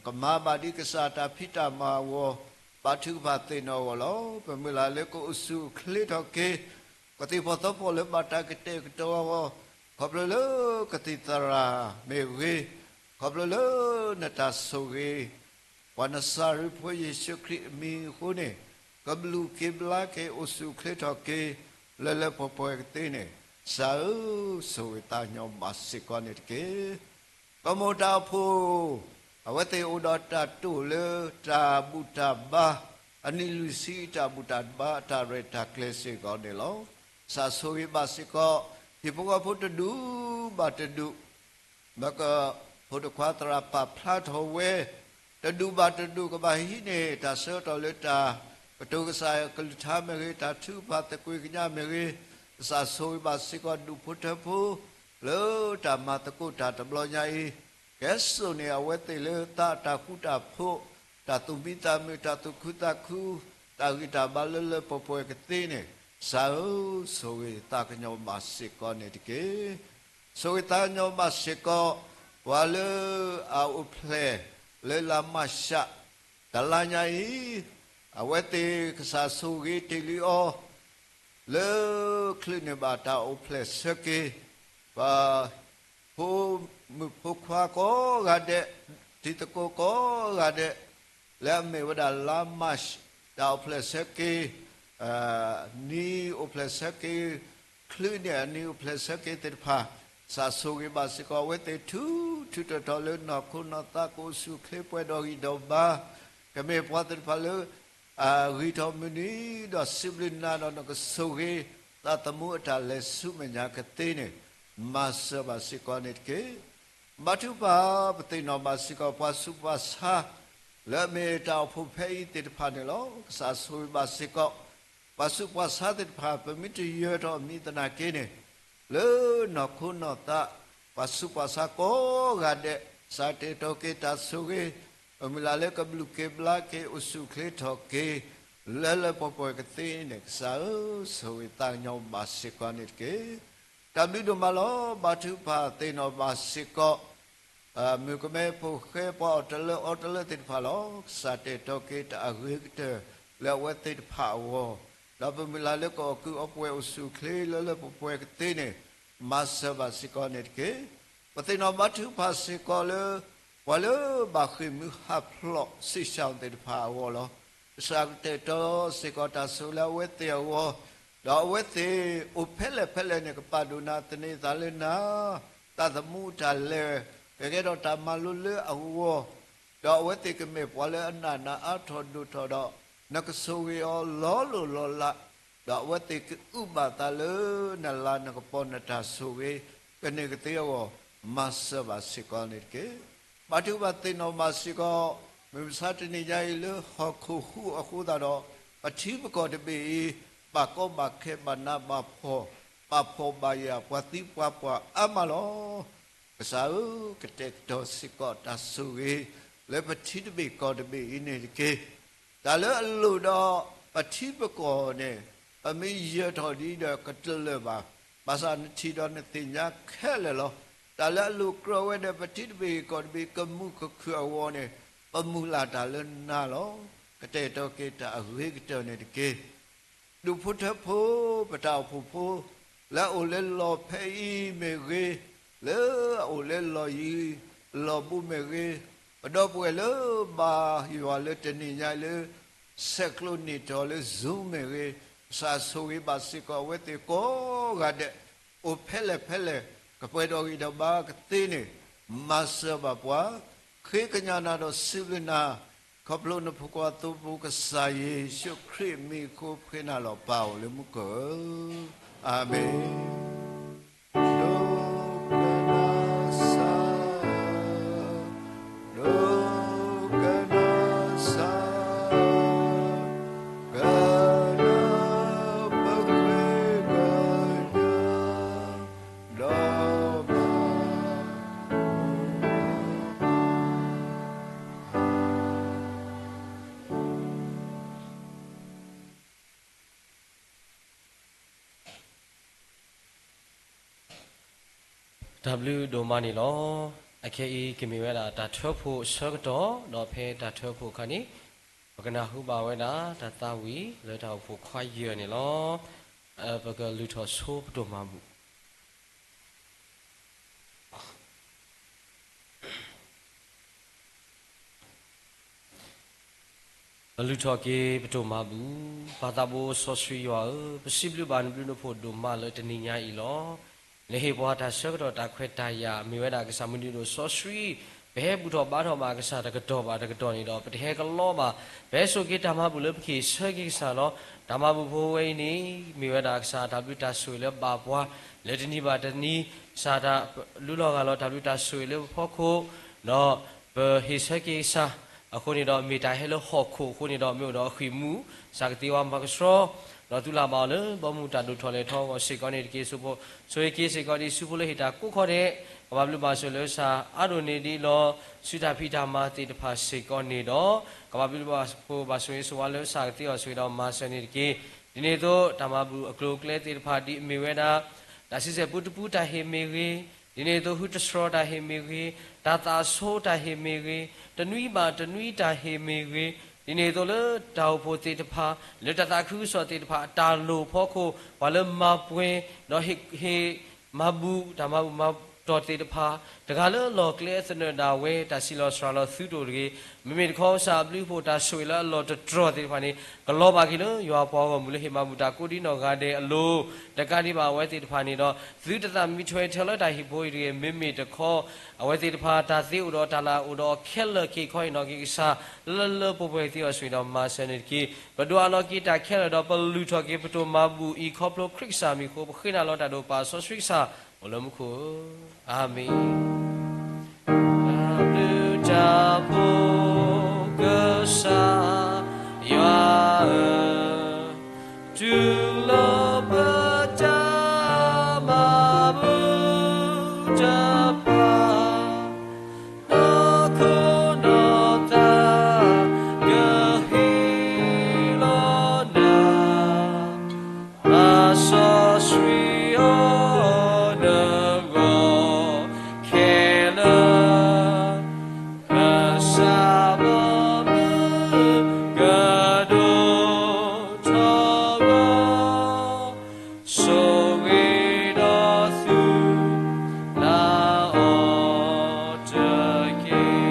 ကမၤဘၣ်ဒ်ကစၢ်တၢ်ဖံးတၢ်မၤအဂီၢ်, ဘါထုကဖၣ်သ့ၣ်နီၣ်အဂီၢ်လီၤ. ပမုၢ်လၢ်လၢကအိၣ်ဆူၣ်အိၣ်ချ့ထီၣ်က့ၤ ကသံၣ်ဖီၣ်သီဖီၣ်လၢဘၣ်တၢ်ကတဲာ်ကတီၤအဂီၢ်, ခီဖျိလၢကသံၣ်သရၣ်မ့ၢ်ဂ့ၤ, ခီဖျိလၢနတၢ်ဆိၣ်ဂ့ၤ ပှၤနစၤရ့းဖိယ့ၣ်ၡူးခရံာ်အမံၤအဃိန့ၣ်, ကဘျုးက့ၤဘျါက့ၤ အိၣ်ဆူၣ်အိၣ်ချ့ထီၣ်က့ၤ လၢလၢပှဲၤပှဲၤကသ့န့ၣ်, ကစၢ်ဧၢ, ဆိၣ်ဂ့ၤသးညီဘၣ်စ့ၢ်ကီးန့ၣ်တက့ၢ်. ကမိၢ်တၢ်အိၣ်ဖှိၣ် အဝဲသ့ၣ်အိၣ်ဒီးတၢ်တိာ်လၢတၢ်ဘူၣ်တၢ်ဘါ, အနံၣ်လွံၢ်ဆံအတၢ်ဘူၣ်တၢ်ဘါ အတၢ်ရဲၣ်တၢ်ကျဲၤစ့ၢ်ကီးန့ၣ်လီၤ. ကစၢ်ဆိၣ်ဂ့ၤဘၣ်စ့ၢ်ကီး ဟံၣ်ဖိဃီဖိတဒူၣ်ဘၣ်တဒူၣ် မ့ၢ်ကဖိတခွါသရၣ်ပာ်ဖျါထီၣ်ဝဲ, တဒူၣ်ဘၣ်တဒူၣ်ကဘၣ်ဟံးန့ၢ် တၢ်ဆၢကတီၢ်လၢတၢ်ကတိၤကစၢ်ယွၤကလုၢ်ကထါမ့ၢ်ဂ့ၤ, တၢ်ထုကဖၣ်သကွ့ၤကညးမ့ၢ်ဂ့ၤ, ကစၢ်ဆိၣ်ဂ့ၤဘၣ်စ့ၢ်ကီးဒူၣ်ဖိထၢဖိ လၢတၢ်မၤသကိးတၢ်တဘျီညါအံၤ, ကဲစိာ်န့ၢ်အဝဲသ့ၣ်လၢသးအတၢ်ဃူတၢ်ဖိး, တၢ်သူၣ်မံသးမုာ်, တၢ်သူၣ်ခုသးခု, တၢ်ဂံၢ်တၢ်ဘါလၢလၢပှဲၤပှဲၤကသ့န့ၣ်, ကစၢ်ဧၢ, ဆိၣ်ဂ့ၤသးကညီၤဘၣ်စ့ၢ်ကီးန့ၣ်တက့ၢ်. ဆိၣ်ဂ့ၤသးကညီၤဘၣ်စ့ၢ်ကီး ပှၤလၢအအိၣ်ဖျဲၣ်လၢလါမၢ်ၡး တလါညါအံၤ, အဝဲသ့ၣ်ကစၢ်ဆိၣ်ဂ့ၤတ့ၢ်လံအီၤ လၢချုးန့ၢ်ဘၣ်တၢ်အိၣ်ဖျဲၣ်ဆၢက့ၤ, ပ ဖိမုၣ်ဖိခွါကိးဂၤဒဲး, တံၤသကိးကိးဂၤဒဲး, လၢအမ့ၢ်ဝဲဒၣ်လါမၢ်ၡး တၢ်အိၣ်ဖျဲၣ်ဆၢက့ၤ, နံၤအိၣ်ဖျဲၣ်ဆၢက့ၤ, ချုးန့ၢ်အနံၤအိၣ်ဖျဲၣ်ဆၢက့ၤသ့ၣ်တဖၣ်, ကစၢ်ဆိၣ်ဂ့ၤဘၣ်စ့ၢ်ကီးအဝဲသ့ၣ် ထူထူတီၤတီၤလၢနီၢ်ခိနီၢ်သးကအိၣ်ဆူၣ်အိၣ်ချ့ပှဲၤဒီးဂံၢ်ဒီးဘါ, ကမ့ၢ်ပှၤသ့ၣ်တဖၣ်လၢ အဂံၢ်ထီၣ်မုၢ်နံၤဒီးစံးဘျုးနၤဒီးနကဆိၣ်ဂ့ၤ သးသမူအတၢ်လဲၤဆူမဲာ်ညါကသ့န့ၣ်, မၤစၢၤဘၣ်စ့ၢ်ကီးန့ၣ်တက့ၢ်. ဘါထုကဖၣ်ပသ့ၣ်နီၣ်ဘၣ်စ့ၢ်ကီး ပှၤဆူးပှၤဆါ လၢအမ့ၢ်တၢ်အိၣ်ဖှိၣ်ဖဲအံၤသ့ၣ်တဖၣ်န့ၣ်လီၤ. ကစၢ်ဆိၣ်ဂ့ၤဘၣ်စ့ၢ်ကီး ပှၤဆူးပှၤဆါသ့ၣ်တဖၣ် ပမ့ၢ်တယၢၤထီၣ်အမံၤသနာ်က့န့ၣ်, လၢနီၢ်ခိနီၢ်သး ပှၤဆူးပှၤဆါကိးဂၤဒဲး ကစၢ်တဲာ်တီၤက့ၤတၢ်ဆိၣ်ဂ့ၤ, ပမုၢ်လၢ်လၢကဘျုးက့ၤဘျါက့ၤ အိၣ်ဆူၣ်အိၣ်ချ့ထီၣ်က့ၤ လၢလၢပှဲၤပှဲၤကသ့န့ၣ် ကစၢ်ဧၢ, ဆိၣ်ဂ့ၤသးကညီၤဘၣ်စ့ၢ်ကီးန့ၣ်တက့ၢ်. တၢ်ဘျုးဒိၣ်မးလီၤ. ဘါထုကဖၣ်သ့ၣ်နီၣ်ဘၣ်စ့ၢ်ကီး မုၣ်ကမဲဖိဃဲ ပှၤအီၣ်တလၢအီတလၢသ့ၣ်တဖၣ်လီၤ. ကစၢ်တဲာ်တီၤက့ၤတၢ်အဂ့ၤကတၢၢ် လၢအဝဲသ့ၣ်တဖၣ်အဂီၢ်, ဒီးပမုၢ်လၢ်လၢကအီၣ်ကုၢ်အီပှဲၤ အိၣ်ဆူၣ်အိၣ်ချ့လၢလၢပှဲၤပှဲၤကသ့န့ၣ် မၤစၢၤဘၣ်စ့ၢ်ကီးန့ၣ်တက့ၢ်. ပသ့ၣ်နီၣ်ဘါထုကဖၣ်စ့ၢ်ကီးလၢ ပှၤလၢဘၣ်ဃ့ၢ်မှံဟးဖျိး စံၣ်ရှၣ်သ့ၣ်တဖၣ်အဂီၢ်လီၤ. ကစၢ်ကတဲာ်တီၤစ့ၢ်ကီးတၢ်ဆိၣ်ဂ့ၤလၢအဝဲသ့ၣ်အဂီၢ်, ဒီးအဝဲသ့ၣ်အိၣ်ဖဲလဲၣ်ဖဲလဲၣ်န့ၣ် ကပာ်ဒိၣ်နၤသန့ၤသးလၢနၤ, တၢ်သမူတၢ်လဲၤ ကကဲထီၣ်တၢ်မၤလိလၢအဂီၢ်, ဒီးအဝဲသ့ၣ်ကမ့ၢ်ပှၤလၢအနာ်နၤအါထီၣ်ဒိၣ်ထီၣ်ဒီး နကဆိၣ်ဂ့ၤအီၤလီၤလိၢ်လီၤလး, ဒီးအဝဲသ့ၣ်ကအုၣ်ဘၣ်သးလၢနလၤနကပီၤနတၢ်ဆိၣ်ဂ့ၤ ကန့ၢ်ကသ့အဂီၢ် မၤစၢၤဘၣ်စ့ၢ်ကီးန့ၣ်တက့ၢ်. ဘါထုကဖၣ်သ့ၣ်နီၣ်ဘၣ်စ့ၢ်ကီး မုၢ်မဆါတနံၤညါအံၤလၢဟီၣ်ခိၣ်ဟူးအဃိသတးဒီး ပထံပကီၢ်တဘ့ၣ်အံၤ ဘၣ်ကီဘၣ်ခဲဘၣ်နးဘၣ်ဖှီၣ် ဘၣ်ဖှီၣ်ဘၣ်ယာ် ပှၤသံပှၤပှၢ်အါမးလီၤ. ကစၢ်ဧၢ, ကတဲာ်ကတီၤစ့ၢ်ကီးတၢ်ဆိၣ်ဂ့ၤ လၢပထံတဘ့ၣ်ကီၢ်တဘ့ၣ်အံၤန့ၣ်တက့ၢ်. တၢ်လၢအလိၣ်ဒီးပထံပကီၢ်န့ၣ် ပမ့ၢ်ယၢၤထီၣ်ဒ်ဒီးကတလၢာ်ဘၣ်, ဘၣ်ဆၣ်နထံၣ်ဒီးနသ့ၣ်ညါခဲလၢာ်လီၤ. တၢ်လၢအလိၣ်ကြၢးဝဲဒီးပထံတဘ့ၣ်ကီၢ်တဘ့ၣ် ကမူၢ်ကခုၣ်အဂီၢ်န့ၣ် ပမုၢ်လၢ်တၢ်လၢနၤလီၤ. ကတဲာ်ကတီၤက့ၤတၢ်အဂ့ၤကတၢၢ်န့ၣ်တက့ၢ်. ဒူၣ်ဖိထၢဖိ ပတၢ်အိၣ်ဖှိၣ်ဖိ လၢအအိၣ်လၢလီၢ်ဖဲအံၤမ့ၢ်ဂ့ၤ, လၢအအိၣ်လၢလီၢ်ယံၤလီၢ်ဘူးမ့ၢ်ဂ့ၤ, ပဒီပုၢ်ဝဲၢ်လၢဘါယွၤလၢတနံၤညါအံၤလၢ ဆဲးကျိးန့ၢ်တၢ်လၢ Zoom မ့ၢ်ဂ့ၤ, ကစၢ်ဆိၣ်ဂ့ၤဘၣ်စ့ၢ်ကီးအဝဲသ့ၣ်ကိးဂၤဒဲး, အိၣ်ဖဲလဲၣ်ဖဲလဲၣ် ကပှဲၤဒီးဂံၢ်ဒီးဘါကသ့န့ၣ် မၤစၢၤဘၣ်ပှၤ, ဃ့ကညးနၤဒီးစံးဘျုးနၤ, ခီဖျိနဖိခွါသိဖိကစၢ်ယ့ၣ်ၡူးခရံာ်အမံၤအဃိ ပဃ့နၤလီၤ ပၢ်အိၣ်လၢမူခိၣ်ဧၢ, အၤမ့ၣ်. ဒိကနၣ်စၢ်, ဒိကနၣ်စၢ်, ကနၣ်ပဃ့ကညး, ဒီးမၤ တၢ်ဘျုးဒိၣ်မးန့ၣ်လီၤ. အခဲအံၤကမ့ၢ်ဝဲဒၣ်တၢ်ထၢဖှိၣ်အဆၢကတီၢ်, ဒီးဖဲတၢ်ထၢဖှိၣ်အခါန့ၣ် ပကနၢ်ဟူဘၣ်ဝဲဒၣ်တၢ်သးဝံၣ်လၢတၢ်အိၣ်ဖှိၣ်ခွါယဲၢ်န့ၣ်လီၤ. ပကလုၢ်ထီၣ်ဆိပတိၢ်မၤဘူၣ် ပလုၢ်ထီၣ်က့ၤပတိၢ်မၤဘူၣ်. ပၢ်သးဘိစီဆှံယွၤဧၢ, ပစံးဘျုးဘၣ်နဘျုးနဖှိၣ်ဒိၣ်မးလၢတနံၤညါအံၤလီၤ. နဟ့ၣ်ပှၤတၢ်ဆၢကတီၢ်တၢ်ခွဲးတၢ်ယာ် မ့ၢ်ဝဲဒၣ်ကစၢ်မုၢ်နံၤဒိၣ်စီဆှံ, ပဟဲဘူၣ်ထီၣ်ဘါထီၣ်ဘၣ်ကစၢ်တကတီၢ်ဘၣ်တကတီၢ်န့ၣ်ဒီး ပတဟဲကလီဘၣ်, ပဟဲစိာ်က့ၤတၢ်မၤဘူၣ်လၢပကဟ့ၣ်ဆၢက့ၤကစၢ်လီၤ. တၢ်မၤဘူၣ်ဖိဝဲအံၤန့ၣ် မ့ၢ်ဝဲဒၣ်ကစၢ်တၢ်ဘျုးတၢ်ဆိၣ်ဂ့ၤလၢဘၣ်ပှၤ လၢတနံၤဘၣ်တနံၤ, ကစၢ်တၢ်လူလီၤဂာ်လီၤတၢ်ဘျုးတၢ်ဆိၣ်ဂ့ၤလၢပဖီခိၣ်, ဒီးပဟ့ၣ်ဆၢက့ၤကစၢ်, အဃိန့ၣ်ဒီး မ့ၢ်တၢ်ဟဲလၢဟီၣ်ခိၣ်အဃိန့ၣ်ဒီး မ့ၢ်အိၣ်ဒီးအဃံၢ်မူ, ကစၢ်ကသ့ဝဲမၤကဆှီ, ဒီးသုလၢ်ဘၣ်အီၤလၢ ဘီမုၢ်တၢ်ဒိၣ်ထီၣ်လဲၤထီအဂီၢ်စ့ၢ်ကီးန့ၣ်တက့ၢ်. ဆိၣ်ဂ့ၤက့ၤစ့ၢ်ကီး ဒ်ဆူဖိလၢဟ့ၣ်တၢ်ကိးခီဒဲး, ကဘၣ်ဘျုးဘၣ်ဆိၣ်လၢကစၢ်အါဒိၣ်န့ၢ်ဒံးလီၤ ဆူတၢ်ဖံးတၢ်မၤသ့ၣ်တဖၣ်စ့ၢ်ကီးန့ၣ်ဒီး, ကဘၣ်ဘျုးဘၣ်ဆိၣ်ဘၣ်ဆိၣ်ဂ့ၤဆိၣ်ဝါလၢကစၢ်ကသ့အီၤဆိၣ်ဂ့ၤဒီးမၤစၢၤန့ၣ်တက့ၢ်. ဒ်န့ၣ်အသိး တၢ်မၤဘူၣ်အကျိၤအကျဲသ့ၣ်တဖၣ်ဒ်အမ့ၢ်ဝဲဒၣ် တၢ်ဆံဆဲၣ်ပူတပူတၢ်ဟ့ၣ်မ့ၢ်ဂ့ၤ, ဒ်န့ၣ်အသိး ဟုတဆှီတၢ်ဟ့ၣ်မ့ၢ်ဂ့ၤ, တၢ်သးဆိတၢ်ဟ့ၣ်မ့ၢ်ဂ့ၤ, တနွံဘၣ်တနွံတၢ်ဟ့ၣ်မ့ၢ်ဂ့ၤ, ဒ်န့ၣ်အသိးလၢတၢ်အိၣ်ဖှိၣ်သ့ၣ်တဖၣ် လၢတၢ်သးခုကစီၣ်သ့ၣ်တဖၣ် တၢ်လိၣ်ဖီခိၣ် ပှၤလၢမၤပှဲၤ ဒီးဟ့ၣ် ဟ့ၣ် မၤဘူၣ် တၢ်မၤဘူၣ်မၤတီၢ်သ့ၣ်တဖၣ်, တဂၤလၢလီၢ်ကျဲအသနၢၣ်ဒၣ်ဝဲ တၢ်ဆံးလီၤစှၤလီၤသုတအိၣ်တဂ့ၤ, မ့မ့ၢ်တခီကစၢ်အဘျုးအဖှိၣ်တၢ်ဆိၣ်ဂ့ၤလၢအလီၢ်တတြီၢ်သ့ၣ်တဖၣ်န့ၣ် ကလီၤဘၣ်က့ၤလၢယွၤပှၤဂီၢ်မုၢ်လၢဟ့ၣ်မၤဘူၣ်တၢ်ကိးဒံနီၢ်ဂၤဒဲးအလိၤ, တကးဒံးဘၣ်အဝဲသ့ၣ်တဖၣ်န့ၣ်ဒီး သုတသးမံထွဲထဲလၢတၢ်ဟံၣ်ဖိအံၤတဂ့ၤ, မ့မ့ၢ်တခီ အဝဲသ့ၣ်တဖၣ်တၢ်သ့အိၣ်ဒီးတၢ်လၢ်အိၣ်ဒီးအီၤခဲလၢာ်ခဲအံၤခီအံၤနီၢ်က့ၤကစၢ် လၢလၢပှဲၤပှဲၤသ့အီၤဆိၣ်ဂ့ၤဒီးမၤစၢၤန့ၣ်တက့ၢ်. ပဒိးအးလီၤက့ၤတၢ်ခဲလၢာ်ဒီးပလုၢ်ထီၣ်က့ၤပတိၢ်မၤဘူၣ်အံၤခီဖျိခရံာ်ကစၢ်မံၤအဃိ ပဃ့နၤလီၤတၢ်ဒိၣ်ပၢ်စီဆှံကစၢ် အိၣ်လၢမူခိၣ်ဧၢ, အၤမ့ၣ်. တၢ်ဘျုးတၢ်ဖှိၣ်ကစၢ်ယွၤဧၢ, တုၤ နဂီၢ်ခဲလၢာ်, ကစၢ်ဘီမုၢ်ကဒိၣ်ထီၣ်ဂီၤ, ဆိၣ်ဂ့ၤဒီးသုလၢအီၤတက့ၢ်.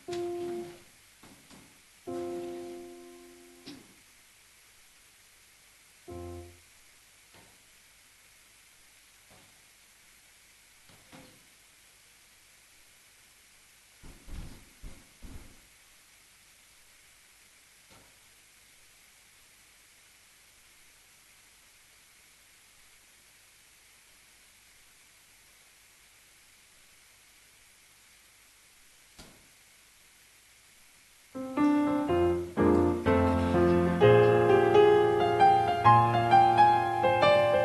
အၤမ့ၣ်.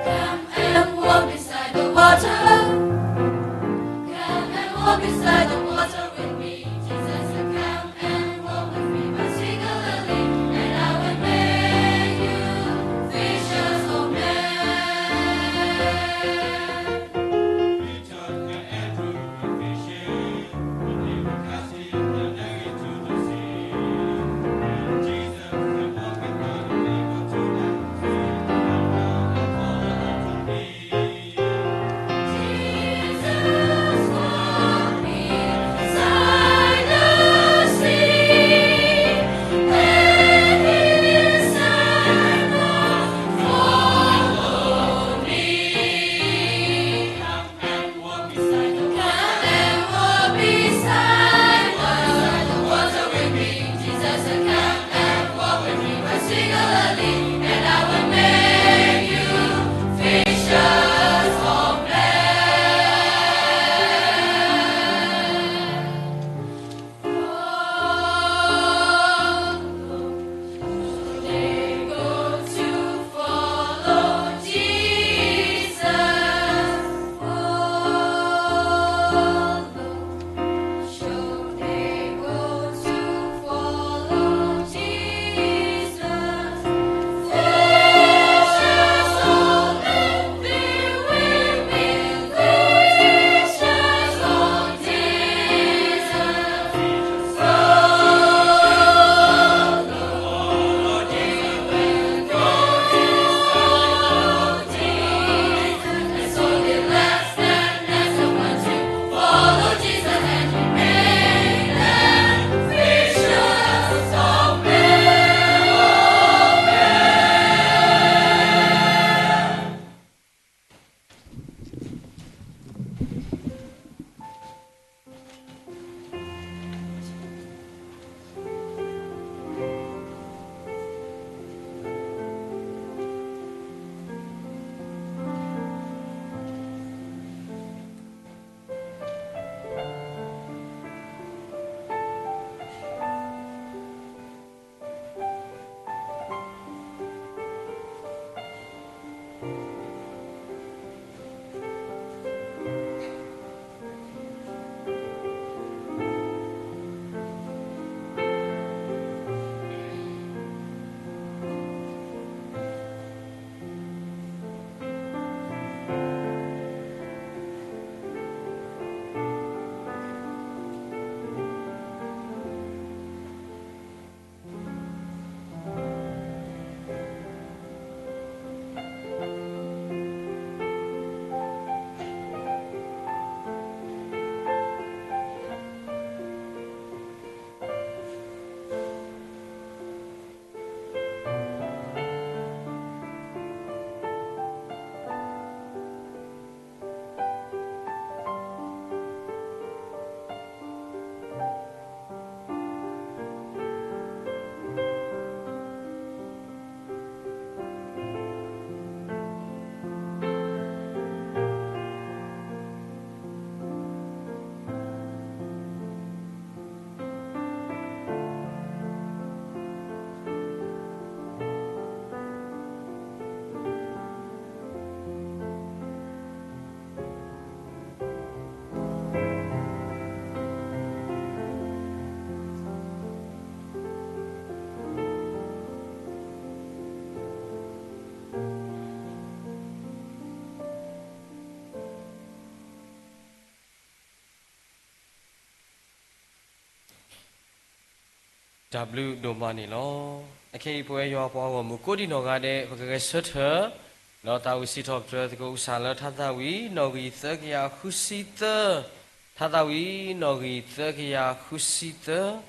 Come and walk beside the water. Come and walk beside the water with me. Jesus said, come and walk with me, particularly, and I will make you fishers of men. တၢ်ဘျုးဒိၣ်မးန့ၣ်လီၤ. အခဲအံၤပဝဲယွၤပှၤဂီၢ်မုၢ်ကိးဒံနီၢ်ဂၤဒဲး ပကဂဲၤဆၢထၢၣ် ဒီးသးဝံၣ်စံးထီၣ်ပတြၢၤသကိးကစၢ်လၢထါသးဝံၣ် နီၣ်ဂံၢ်သၢကယၤဃုဆံသၢ, ထါသးဝံၣ် နီၣ်ဂံၢ်သၢကယၤဃုဆံသၢ,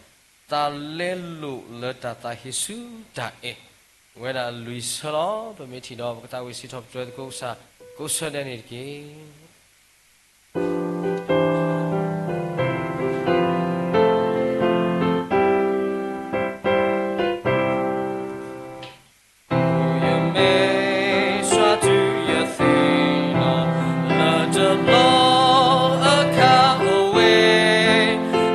သးလဲလိာ်လၢတၢ်သးဟ့ဆူတၢ်အဲၣ်, ဝဲဒၣ်လွံၢ်ဆၢလီၤ. ပမ့ၢ်ထံၣ်ဒီး ပကသးဝံၣ်စံးထီၣ်ပတြၢၤသကိးကစၢ် ကိးဆၢဒဲးန့ၣ်တက့ၢ်. ယမ့ၢ်စှၤတုၤယသ့ၣ်နီၣ် လၢတဘျီအခါအိၣ်ဝဲ,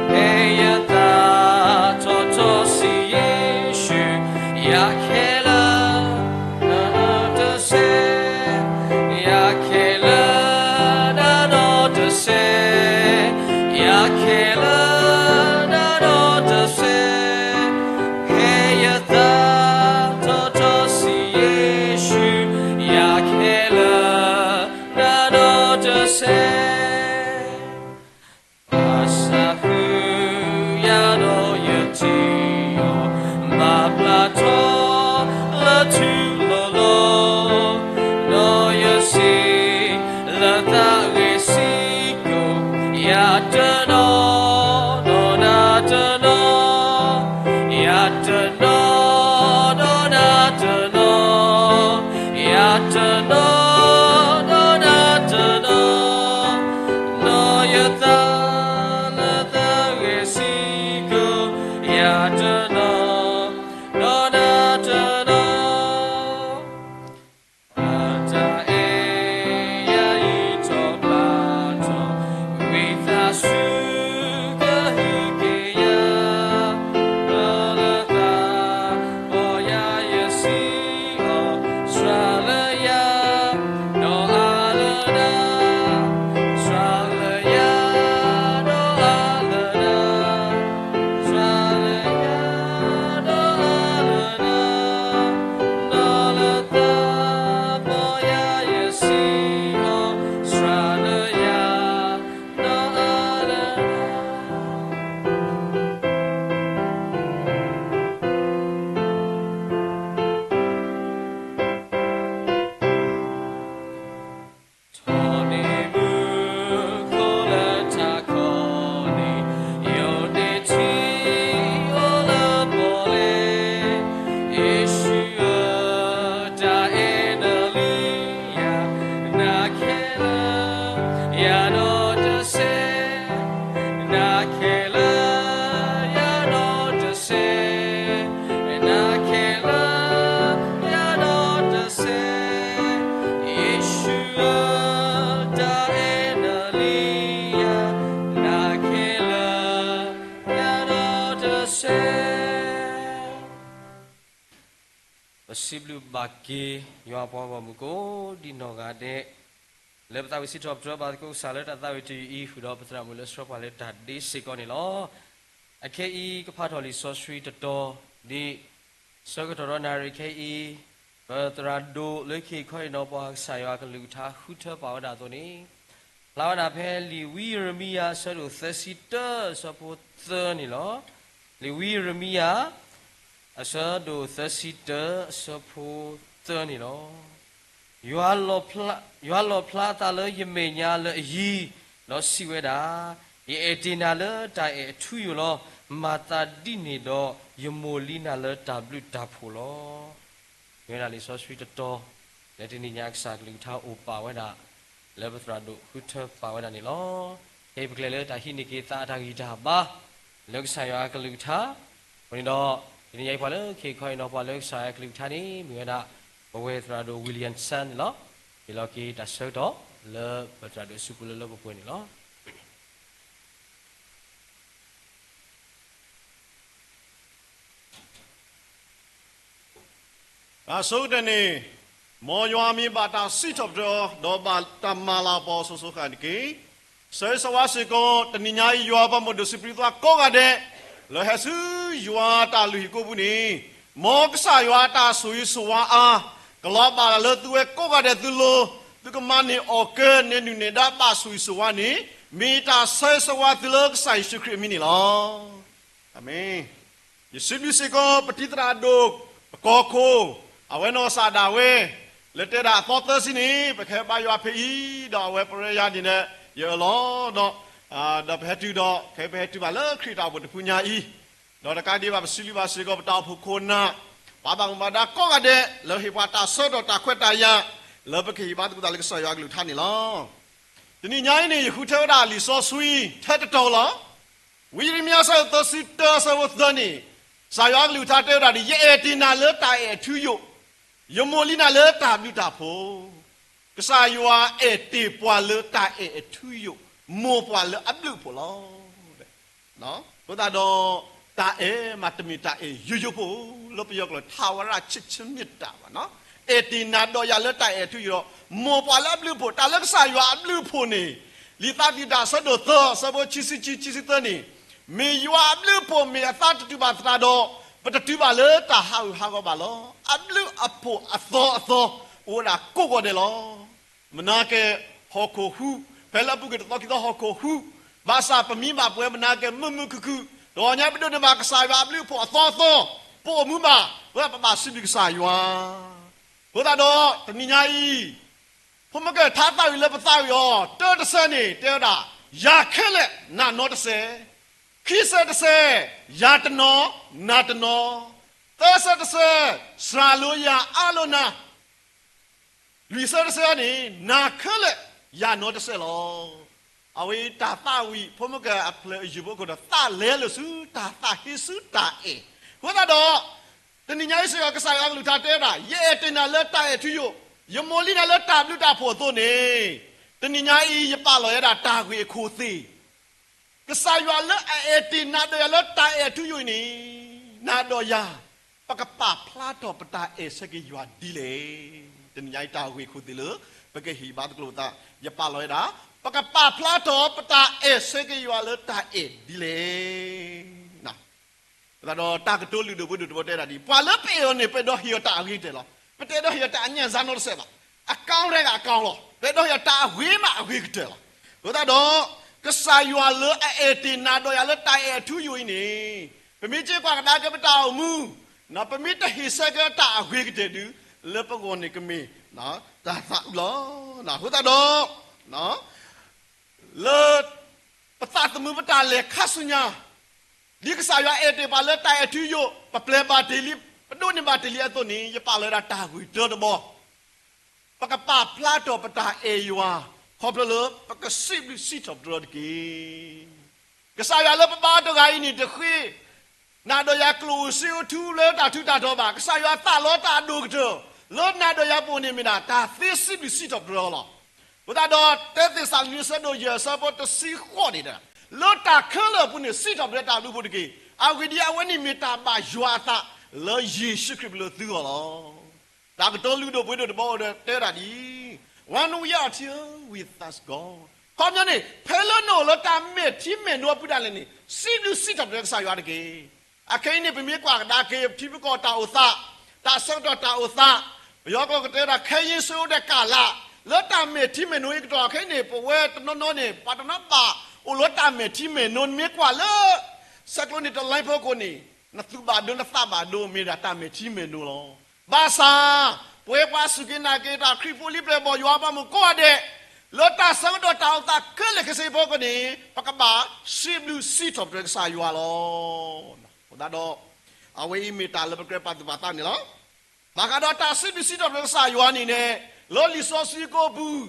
ဖဲယသးထီၣ်ထီၣ်ဆံးယ့ၣ်ၡူး, ယၤခဲလၢာ် နနီၢ်တစဲး, ယၤခဲလၢာ် နနီၢ်တစဲး, ယၤခဲလၢာ် နနီၢ်တစဲး, ဖဲယသးထီၣ်ထီၣ်ဆံးယ့ၣ်ၡူး, ယၤခဲလၢာ် နနီၢ်တစဲး. ဘၣ်ဆၣ်ဃုာ်ယၤဒီးယထံၣ်အီၤ မၤပျၢ်ထီၣ်လၢထူလီၤလီၤ, ဒီးယစံးလၢသးဂ့ၢ်စ့ၢ်ကီး, ယၤတနီၣ် ဒီးနၤတနီၣ်, ယၤတနီၣ် ဒီးနၤတနီၣ်, ယၤတနီၣ် ဒီးနၤတနီၣ်, နီၢ်ယသးလၢသးဂ့ၢ်စ့ၢ်ကီး, ယၤတနီၣ် ဒီးနၤတနီၣ်. အတၢ်အဲၣ်ယၤအံၤထီၣ်ပျၢ်ထီၣ်, ဝံသးစူၤကဟုကယာ်, ဒီးလၢသးပီၢ်ယၤယစံးအီၤ, စှၤလၢယၤ ဒီးအါလၢနၤ, စှၤလၢယၤ ဒီးအါလၢနၤ, စှၤလၢယၤ ဒီးအါလၢနၤ, ဒီးလၢသးပီၢ်ယၤယစံးအီၤ, စှၤလၢယၤ ဒီးအါလၢနၤ. ထီၣ်န့ၢ်မူခိၣ်လၢထးခီန့ၣ်, ယိာ်န့ၢ်ထံအိၣ်လၢပီၣ်လဲၣ်, ယ့ၣ်ၡူးဧၢ, တၢ်အဲၣ်နၤလံယၤ, နၤခဲလၢာ် ယၤနီၢ်တစဲး, နၤခဲလၢာ်ယၤနီၢ်တစဲး, နၤခဲလၢာ်ယၤနီၢ်တစဲး, ယ့ၣ်ၡူးဧၢ, တၢ်အဲၣ်နၤလံယၤ, နၤခဲလၢာ်ယၤနီၢ်တစဲး. ပစံးဘျုးဘၣ်က့ၤ ယွၤပှၤဂီၢ်မုၢ်ကိးဒံနီၢ်ဂၤဒဲး, လၢပသးဝံၣ်စံးထီၣ်ပတြၢၤဘၣ်သကိးကစၢ်လၢတၢ်သးဝံၣ်တယုၢ်အံၤ ဃုာ်ဒီးပသရၣ်မုၣ်လၢဆှၢပှၤလၢတၢ်ဒ့စ့ၢ်ကီးန့ၣ်လီၤ. အခဲအံၤကဖးထီၣ်လံာ်စီဆှံတတီၤ, ဒ်ဆၢကတီၢ်ဒီးနၣ်ရံၣ်ခဲအံၤ, ပသရၣ်ဒိၣ်လၢခံခီအံၤနီၤ ပှၤကစၢ်ယွၤကလုၢ်ကထါဃုထၢပာ်ဝဲဒၣ်အသိးန့ၣ်, ဖျါဝဲဒၣ်ဖဲလံာ်ဝံယံးရမံယၤ အဆၢဒိၣ်သၢဆံတၢ အဆၢဖိသၢန့ၣ်လီၤ. လံာ်ဝံယံးရမံယၤ အဆၢဒိၣ်သၢဆံတၢ အဆၢဖိသၢန့ၣ်လီၤ. ယွၤလီၣ်ဖျါအသးလၢယမဲာ်ညါလၢအယံၤ, ဒီးစံးဝဲဒၣ်, ယအဲၣ်တ့ၢ်နၤလၢတၢ်အဲၣ်အထူအယိာ်လီၤ. မၤသးဒ်န့ၣ်ဒီး ယမိၢ်လံနၤလၢတၢ်ဘျုးတၢ်ဖှိၣ်လီၤ. မ့ၢ်ဝဲဒၣ်လံာ်စီဆှံတတီၤ လၢတနံၤညါကစၢ်ကလုၢ်ကထါအိၣ်ပာ်ဝဲဒၣ် လၢပသရၣ်ဒိၣ်ဃုထၢပာ်ဝဲဒၣ်န့ၣ်လီၤ. ခဲအံၤပကျဲၤလၢတၢ်ဟံးန့ၢ်က့ၤသးအတၢ်ဂံၢ်တၢ်ဘါ လၢကစၢ်ယွၤအကလုၢ်ကထါ, အဃိန့ၣ်ဒီး တနံၤညါအံၤပှၤလၢခံခီအံၤနီၤ ပှၤလၢကစၢ်ယွၤအကလုၢ်ကထါန့ၣ် မ့ၢ်ဝဲဒၣ် ပဝဲသရၣ်ဒိၣ် Williamson န့ၣ်လီၤ. ဟ့ၣ်လီၤက့ၤတၢ်ဆၢကတီၢ် လၢပသရၣ်ဒိၣ်အစုပူၤလၢလၢပှဲၤပှဲၤန့ၣ်လီၤ. တၢ်ဆိကတၢၢ်န့ၣ်, မ်ယွၤမ့ၢ်ဘၣ်တၢ်စံးထီၣ်ပတြၢၤအီၤ ဒီးဘၣ်တၢ်မၤလၤကပီၤအီၤစိၤစိၤဃၣ်ဃၣ်တက့ၢ်. ဆၢဂ့ၤဆၢဝါစ့ၢ်ကီး တနံၤညါအံၤ ယွၤပှၤမုၢ်ဒိၣ်စံးဘျုးသးကိးဂၤဒဲး လၢဟဲဆူယွၤတၢ်လုၢ်ဟံၣ်ကိးပူၤန့ၣ်, မ်ကစၢ်ယွၤအတၢ်ဆိၣ်ဂ့ၤဆိၣ်ဝါအါ ကလီၤဘၣ်လၢသုဝဲကိးဂၤဒဲးသုလိၤ, သုကမၤန့ၢ်အီၣ်ကၢ နဲၣ်ဒုၣ်နဲၣ်ဒါဘၣ်ဆိၣ်ဂ့ၤဆိၣ်ဝါန့ၣ်, မ့ၢ်တၢ်ဆၢဂ့ၤဆၢဝါသုလၢကစၢ်ယ့ၣ်ၡူးခရံာ်အမံၤန့ၣ်လီၤ. အၤမ့ၣ်. ယစံးဘျုးစ့ၢ်ကီး ပတံၤသရၣ်ဒိၣ် ပကီၢ်ခိၣ် အဝဲနီၢ်ကစၢ်ဒၣ်ဝဲ လၢတဲဒၣ်အသီသၢဆံန့ၣ် ပကဟဲဘါယွၤဖဲအံၤ ဒီးအဝဲပရၢယါန့ၣ် ယအၢၣ်လီၤဒီး ဒီးပဟဲတုၤဒီး ခဲအံၤပဟဲတုၤဘၣ်လၢခရံာ်တၢ်အိၣ်ဖှိၣ်တဖုညါအံၤ, ဒီးတကးဒံးဘၣ် ပစံးဘျုးဘၣ်စ့ၢ်ကီး ပတၢ်အိၣ်ဖှိၣ်ခိၣ်နၢ် ပှၤဘၣ်မူဘၣ်ဒါကိးဂၤဒဲး လၢဟ့ၣ်ပှၤတၢ်ဆၢကတီၢ်တၢ်ခွဲးတၢ်ယာ် လၢပကဟ့ၣ်ဘါသကိးသးလၢကစၢ်ယွၤအကလုၢ်ကထါန့ၣ်လီၤ. တနံၤညါအံၤန့ၣ် ယဃုထၢဝဲဒၣ်လံာ်စီဆှံ ထဲတတီၤလီၤ. ဝံယံးရမံယၤ အဆၢဒိၣ်သၢဆံတၢ အဆၢဖိသၢန့ၣ်, ကစၢ်ယွၤအကလုၢ်ကထါတဲဝဲဒၣ်ဒ်အံၤ, ယအဲၣ်တ့ၢ်နၤလၢတၢ်အဲၣ်အထူအယိာ်, ယမိၢ်လံနၤလၢတၢ်ဘျုးတၢ်ဖှိၣ်. ကစၢ်ယွၤအဲၣ်တ့ၢ်ပှၤလၢတၢ်အဲၣ်အထူအယိာ်, မိၢ်ပှၤလၢအဘျုးအဖှိၣ်လီၤ. အဃိသတးဒီး တၢ်အဲၣ်မးတမ့ၢ်တၢ်အဲၣ်ယိယိဖိ, လၢပယီၤကျိာ် ထၣ်ဝရၣ်ချစ်ချစ်မြတ်တာ ဘၣ်နီၤ, အဲၣ်တ့ၢ်နၤဒီးယၤလၢတၢ်အဲၣ်အထူအယိာ်ဒီး မိၢ်ပှၤလၢအဘျုးအဖှိၣ်, တၢ်လၢကစၢ်ယွၤအဘျုးအဖှိၣ်န့ၣ်, လံာ်သးသယုၢ်တၢ်အဆၢဒိၣ်သၢ အဆၢဖိခံဆံခံ ခံဆံသၢန့ၣ်, မ့ၢ်ယွၤအဘျုးအဖှိၣ်မ့ၢ်အသးတတုၤဘၣ်သတးဒီး, ပတတုၤဘၣ်လၢတၢ်ဟးဂူာ်ဟးဂီၤဘၣ်လီၤ. အဘျုးအဖှိၣ်အသီအသီ အိၣ်ဝဲဒၣ်ကိးဂီၤဒဲးလီၤ. မနၤကဲ ဟီၣ်ခိၣ်ဟူး, ဖဲလၢအပူၤကွံာ်တသီခံသီဟီၣ်ခိၣ်ဟူး, ဘၣ်ဆၣ်ပမံဘၣ်ပှဲၤမနၤကဲမုာ်မုာ်ခုၣ်ခုၣ်, တဂီၤညါပဒိးန့ၢ်ဘၣ်ကစၢ်ယွၤအဘျုးအဖှိၣ်အသီအသီ, ပအိၣ်မူဘၣ်, ပဘၣ်စံးဘျုးကစၢ်ယွၤ. အဃိသတးဒီး တနံၤညါအံၤ ဖိမုၣ်ကဲထါသးဝံၣ်လၢပသးဝံၣ်အီၤ တၢတစဲးန့ၣ် တဲဝဲဒၣ်, ယၤခဲလၢာ်နၤနီတစဲး, ခံစဲးတစဲး ယၤတနီၤနၤတနီၤ, သၢစဲးတစဲး စှၤလိယၤအါလိနၤ လွံၢ်စဲးတစဲးန့ၣ် နၤခဲလၢာ်ယၤနီတစဲးလီၤ. အဝဲတၢ်သးဝံၣ် ဖိမုၣ်ကဲအဖျၢၣ်အယုၢ်ဖိအခိၣ်ဒီး သးလဲလိာ်ဆူတၢ်သးဟ့ဆူတၢ်အဲၣ်. အဃိသတးဒီး တနံၤညါအံၤစ့ၢ်ကီး ကစၢ်ယွၤအကလုၢ်ကထါတဲဝဲဒၣ် ယအဲၣ်တ့ၢ်နၤလၢတၢ်အဲၣ်ထူယိာ်, ယမိၢ်လံနၤလၢတၢ်ဘျုးတၢ်ဖှိၣ်အသိးန့ၣ်, တနံၤညါအံၤယပာ်လီၤဝဲဒၣ်တၢ်ဂ့ၢ်အခိၣ်သ့ၣ် ကစၢ်ယွၤလၢအအဲၣ်တ့ၢ်နၤဒီးယၤလၢတၢ်အဲၣ်ထူယိာ်အံၤန့ၣ်, နၤဒီးယၤ ပကပာ်ဖျါထီၣ်ပတၢ်အဲၣ်ဆၢက့ၤယွၤဒ်လဲၣ်. တနံၤညါအံၤတၢ်ဂ့ၢ်ခိၣ်သ့ၣ်လၢ ပကဟ့ၣ်ဘါသကိးသး ယပာ်လီၤဝဲဒၣ်, ပကပာ်ဖျါထီၣ်ပတၢ်အဲၣ်ဆၢက့ၤယွၤလၢတၢ်အဲၣ်ဒ်လဲၣ်. ဒီးတၢ်ကတိၤလုၢ်ဒိၣ်ပှ့ၤဒိၣ်တဘီတဲဒၣ်ဒ်အံၤ, ပှၤလၢပအဲၣ်အီၤန့ၣ် ပအဲၣ်ဒိးဟ့ၣ်အီၤတၢ်အဂ့ၤကတၢၢ်လီၤ. ပတအဲၣ်ဒိးဟ့ၣ်အီၤတၢ်အညၣ်စၢ်နီတစဲးဘၣ်. အကီတဂၤအကီလီၤ. ပအဲၣ်ဒိးဟ့ၣ်အီၤတၢ်အဂ့ၤမးအဂ့ၤကတၢၢ်လီၤ. အဃိသတးဒီး ကစၢ်ယွၤလၢအအဲၣ်တ့ၢ်နၤဒီးယၤလၢတၢ်အဲၣ်အထူယိာ်အံၤန့ၣ်, ပမ့ၢ်က့ၤကွၢ်ကဒါက့ၤပတၢ်အိၣ်မူ, ပမ့ၢ်တဟ့ၣ်ဆၢက့ၤတၢ်အဂ့ၤကတၢၢ်ဒုး, လၢပဂီၢ်န့ၣ်ကမ့ၢ်တၢ်သးအုးလီၤ. အဃိသတးဒီး လၢပသးသမူပတၢ်လဲၤခါဆူညါ, ဒ်ကစၢ်ယွၤအဲၣ်တ့ၢ်ပှၤလၢတၢ်အဲၣ်ထူယိာ်, ပပျဲၢ်ဘၣ်တ့ၢ်လံ, ပဒိးန့ၢ်ဘၣ်တ့ၢ်လံအသိးန့ၣ်, ယပာ်လီၤဝဲဒၣ်တၢ်ဂ့ၢ်တၢတဘီ, ပကပာ်ဖျါထီၣ်ပတၢ်အဲၣ်ယွၤ, ခီဖျိလၢပကစံးဘျုးစံးထီၣ်ပတြၢၤတက့ၢ်. ကစၢ်ယွၤလၢပဘါအီၤတဂၤအံၤန့ၣ်တဃ့, နၤဒီးယၤကျိၣ်ဧိၤစ့ဧိၤထူလၢတၢ်ထူးတၢ်တီၤဘၣ်. ကစၢ်ယွၤသးလီတၢ်အဒိၣ်ကတၢၢ် လၢနၤဒီးယၤပအိၣ်န့ၣ်မ့ၢ်ဒၣ် တၢ်သ့စံးဘျုးစံးထီၣ်ပတြၢၤအီၤလီၤ. အဃိသတးဒီး တၢသ့းစၤလနံ အဆၢဒိၣ်ယဲၢ် အဆၢဖိတဆံဃိးန့ၣ်ဒီး, လၢတၢ်ခဲလၢာ်အပူၤန့ၣ် စံးထီၣ်ပတြၢၤတၢ်ဘျုးဖှိၣ်တက့ၢ်. အဂ့ၢ်ဒ်အံၤ, အဝဲန့ၣ်မ့ၢ်တၢ်ဘၣ်ယွၤအသး လၢယ့ၣ်ၡူးခရံာ်ပလၢသုဂီၢ်လီၤ. တၢ်ကတိၤလုၢ်ဒိၣ်ပှ့ၤဒိၣ်တဘီအိၣ်ဒီးတဲဝဲဒၣ်ဒ်အံၤ, When we are tear, we thank God. ခီပညီန့ၣ် ဖဲလၢနအိၣ်လၢတၢ်မဲာ်ထံမဲာ်နိအပူၤဒၣ်လဲာ်န့ၣ်, စံးဘျုးစံးထီၣ်ပတြၢၤကစၢ်ယွၤတက့ၢ်. အခဲအံၤန့ၣ် ပမ့ၢ်ကွၢ်ကဒါက့ၤ ပထံပကီၢ်တၢ်အိၣ်သး, တၢ်ဆၢကတီၢ်တၢ်အိၣ်သး, ပယီၤကျိာ်ကတဲဝဲဒၣ် ခဲယ့ၣ်ဆိဝဲဒၣ်ကလး, လၢတၢ်မဲာ်ထံမဲာ်နိအံၤကတီၢ်ခဲအံၤန့ၣ် ပဝဲတနီၤနီၤန့ၣ် ပှၤတနီၤဘၣ်အိၣ်လၢတၢ်မဲာ်ထံမဲာ်နိ, နမ့ၢ်ကွၢ်လၢ ဆဲးကျိးန့ၣ်တလါဖိခိၣ်န့ၣ်, နသူၣ်ဘၣ်ဒိနသးဘၣ်ဒိမ့ၢ်ဒၣ်တၢ်မဲာ်ထံမဲာ်နိလီၤ. ဘၣ်ဆၣ် ပဝဲပှၤစူၢ်က့ၤနာ်က့ၤတၢ်ခရံာ်ဖိလံပျဲၢ်ဘီၣ်ယွၤအပှၤမုၣ်ကိးဂၤဒဲး, လၢတၢ်ဆၢကတီၢ်တၢ်အိၣ်သးခဲလၢာ်ခဲဆ့အဖီခိၣ်န့ၣ်, ပကဘၣ်စံးဘျုးစံးထီၣ်ပတြၢၤကစၢ်ယွၤလီၤ. အဃိသတးဒီး အဝဲအံၤမ့ၢ်တၢ်လၢပကြၢးပာ်သူၣ်ပာ်သးန့ၣ်လီၤ. ဘၣ်ဃးဒီးတၢ်စံးဘျုးစံးထီၣ်ပတြၢၤကစၢ်ယွၤန့ၣ်န့ၣ်, လၢလံာ်စီဆှံကိးပူၤ,